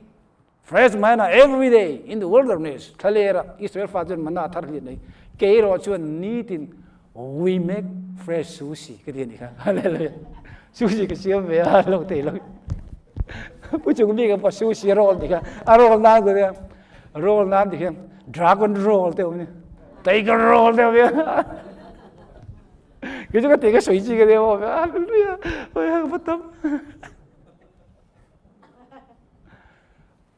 S1: Fresh manna every day in the wilderness, thlalera Israel fa chuan manna thar hliat mai. Kei erawh chuan nitin we make fresh sushi ka ti a ni kha. Hallelujah. Sushi ka siam ve a, lo thei lo. Pu chung mi ka pa sushi roll ti kha. A roll nan ku nia. Roll nan ti hian dragon roll te awm ni. Tiger roll te awm ni. Kei chu ka ti ka sawi chi ka nia maw hallelujah oi hang va tam.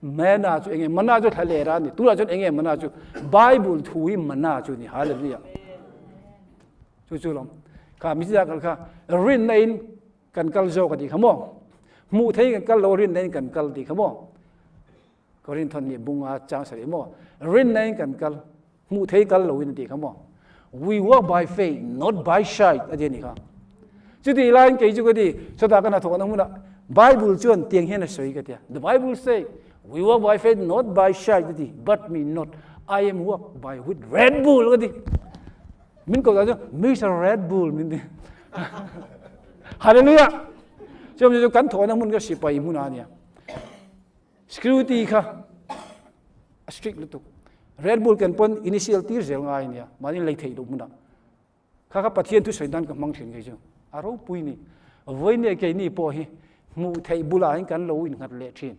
S1: Mana chu enge mana chu thlalera ni tunah chuan enge mana chu Bible thu hi mana chu ni hallelujah. Chu chu lawm kha mi chi kal kha rinna in kan kal zawk a ti kha maw hmuh thei kan kal lo rinna in kan kal ti kha maw Korinthon nih bunga chang sarih maw rinna in kan kal hmuh thei kal lo in a ti kha maw we walk by faith not by sight a ti a ni kha chuti laiin kei chu ka ti chutah ka hnathawhna hmunah Bible chuan tiang hian a sawi ka tia the Bible say we walk by faith not by sight a ti but me not I am walk by with Red Bull ka ti min ko chu Mr Red Bull min ti Hallelujah chu chu kan thawhna hmun ka sipai hmun a nia Security kha a strict lutuk. Red Bull ken pawn initial tir zel ngai ania, mahni lei theih loh hmunah. Kha kha Pathian thu sawi nan ka hmang thin kei chu. A ropui ni. Vawiin keini pawh hi hmuh theih bulah hian kan lo innghat leh thin.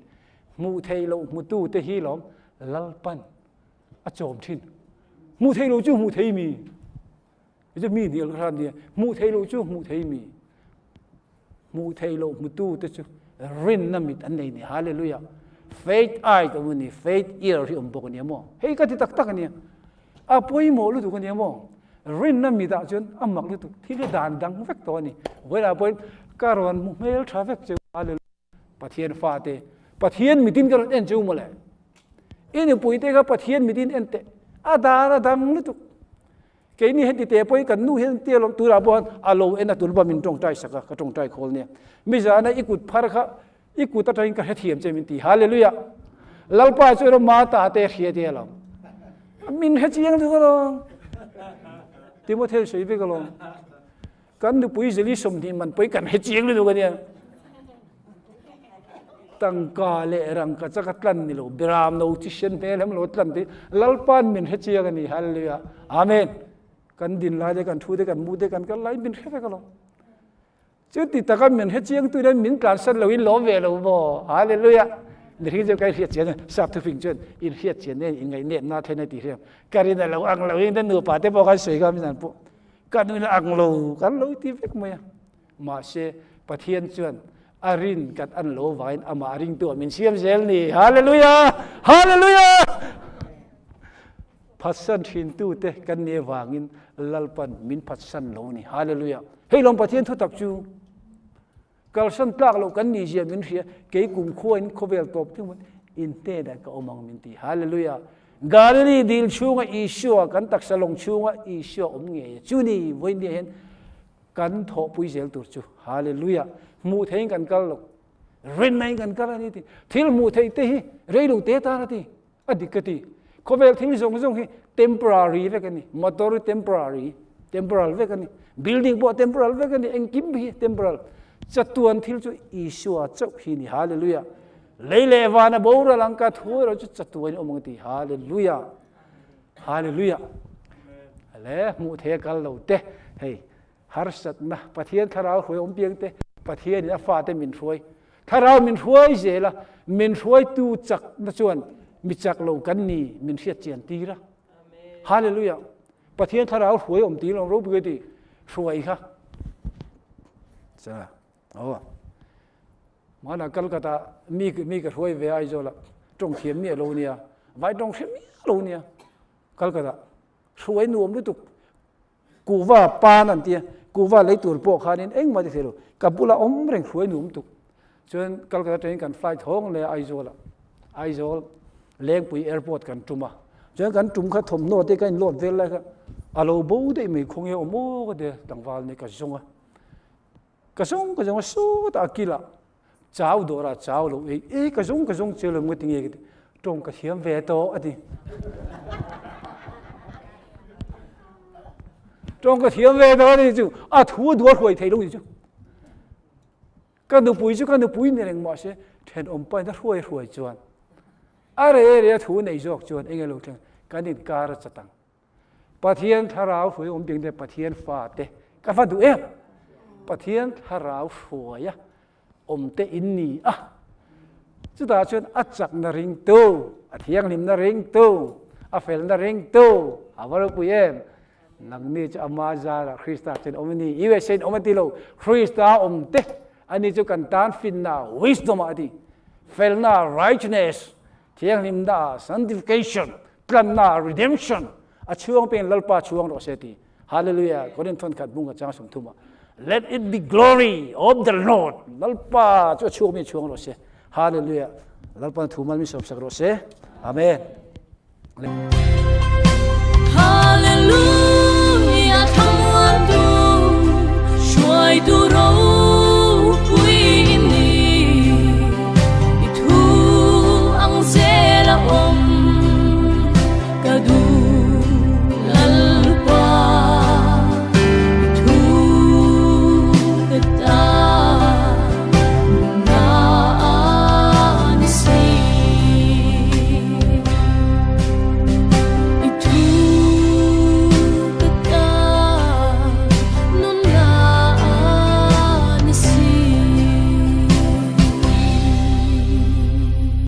S1: Hmuh theih loh hmutu te hi lawm Lalpan a chawm thin. Hmuh theih loh chu hmuh thei mi. Chu mi hnial ka hran nia. Hmuh theih loh chu hmuh thei mi. Hmuh theih loh hmutu te chu rinna mit an nei ni. Hallelujah. Faith eye ka ni, faith ear hi awm bawk ania maw. Hei ka ti tak tak ania. A pawimawh lutuk ania maw. Rinna mitah chuan a mak lutuk. Thil hi dan dang vek tawh ani. Vawilah pawhin ka rawn hmu hmel tha vek cheu. Hallelujah. Pathian fate, Pathian mitin ka rawn en cheu mawle. I nupuite kha Pathian mitin en teh. A dan a dang lutuk. Keini heti te pawhin kan nu hian tia lawm tunah pawh hian a lo en a tun pawh min tawngtai sak a, ka tawngtai khawl nia. Mizana i kut phar kha i kut atangin ka hrethiam che min ti. Hallelujah! Lalpa chu rawh Martha te hria tia lo. Min hre chiang lutuk alawm. Timothea sawi vek alawm. Kan nupui zeli 20 man pawhin kan hre chiang lutuk ania. Tangka leh rangka chaka tlan ni lo, beram no chi sen hmel hem lo tlan te Lalpa'n min hre chiang a ni. Hallelujah. Amen. Kan din lai te, kan thu te, kan mu te, kan kal lai min hre vek alawm. Chuti taka min hre chiang tu hian min tlansan lo in lawm ve lo maw? Hallelujah. Mihring chu ka inhriat chian a, sap thufing chuan inhriat chian nen inngaih nepna thlen a ti hriam. Ka rin a lo ang lo in te nupa te pawh kan sawi kha min an pawh. Kan in ang lo kan lo ti vek mai a. Mahse, Pathian chuan a rin kan an lo vangin amah a ringtu ah min siam zel ni. Hallelujah! Hallelujah! Phatsan thintute kan nih avangin Lalpan min phatsan lo ni. Hallelujah! Hei lawm Pathian thutak chu kalsan tlak loh kan nih zia min hria, kei kumkhua in khawvel tawp thleng in hnenah ka awm ang min ti. Hallelujah! Galilee dil chhunga Isua, kan taksa lawng chhunga Isua awm ngei a. Chu ni vawiin hian kan thawhpui zel tur chu Hallelujah hmuh theiin kan kal lo rinna in kan kal a ni ti thil hmuh theih te hi reilo te tan a ti a dik ka ti khawvel thil zawng zawng hi temporary vek a ni motor hi temporary temporal vek a ni building pawh temporal vek a ni engkim hi temporal chatuan thil chu Isua chauh hi ni Hallelujah lei leh vana boral ang ka thu erawh chu chatuan awm ang ti Hallelujah Hallelujah. Le hmuh thei a kal lo te hei harsatna Pathian thlarau hruai awm piang te Pathian in a fate min hruai thlarau min hruai zel a min hruaitu chakna chuan mi chak lo kan ni min hriat chian tir a Hallelujah Pathian thlarau hruai awm tir lo ropui ti hruai kha cha aw Hmanah Calcutta mi mi ka hruai ve Aizawl ah tawng thiam miah lo nia, vai tawng hre miah lo nia Calcutta hruai nuam lutuk kuhva pan an tia kuhva lei tur pawh khanin engmah ti thei lo ka bulah awm reng hruai nuam tuk chuan Calcutta atangin kan flight hawng leh Aizawl ah Aizawl Lengpui airport kan tum a chuan kan tum kha thawmhnaw te ka in load vel lai kha a lo bo daih mai khawnge awm aw ka tia tlangval nia ka zawng a. Ka zawng ka zawng a sawtah a kilah chau dawrah chau lo ei e ka zawng ka zawng che lo nge tinge ka ti tawng ka thiam ve tawh a ti tawng ka thiam ve tawh a ti chu a thu a duar huai thei lo ni chu ka nupui chu ka nupui ni reng mahse thenawm pain a hruai hruai chuan a re re a thu nei zawk chuan enge lo thleng kan inkar a chatang Pathian thlarau hruai awm ding te Pathian fa te ka va duh em! Pathian thlarau hruaia awm te in ni a, chutah chuan a chakna ringtu, a thianghlimna ringtu, a felna ringtu a va ropui em! Nangni chu ama zarah Krista chuan awm a ni. USA in awm a ti lo. Krista awm te ani chu kan tan finna, wisdom ah a ti. Felna, righteousness, thianghlimna, sanctification, tlanna, redemption, a chhuang peng Lalpa chhuang rawh se ti. Hallelujah. Korinth khat bung a chang 30 ah. Let it be glory of the Lord. Lalpa chu a chhuak mi chhuang rawh se. Hallelujah. Lalpa thu mal mi sawm sak rawh se. Amen.
S2: Hallelujah, thamuan tu, hruai tu.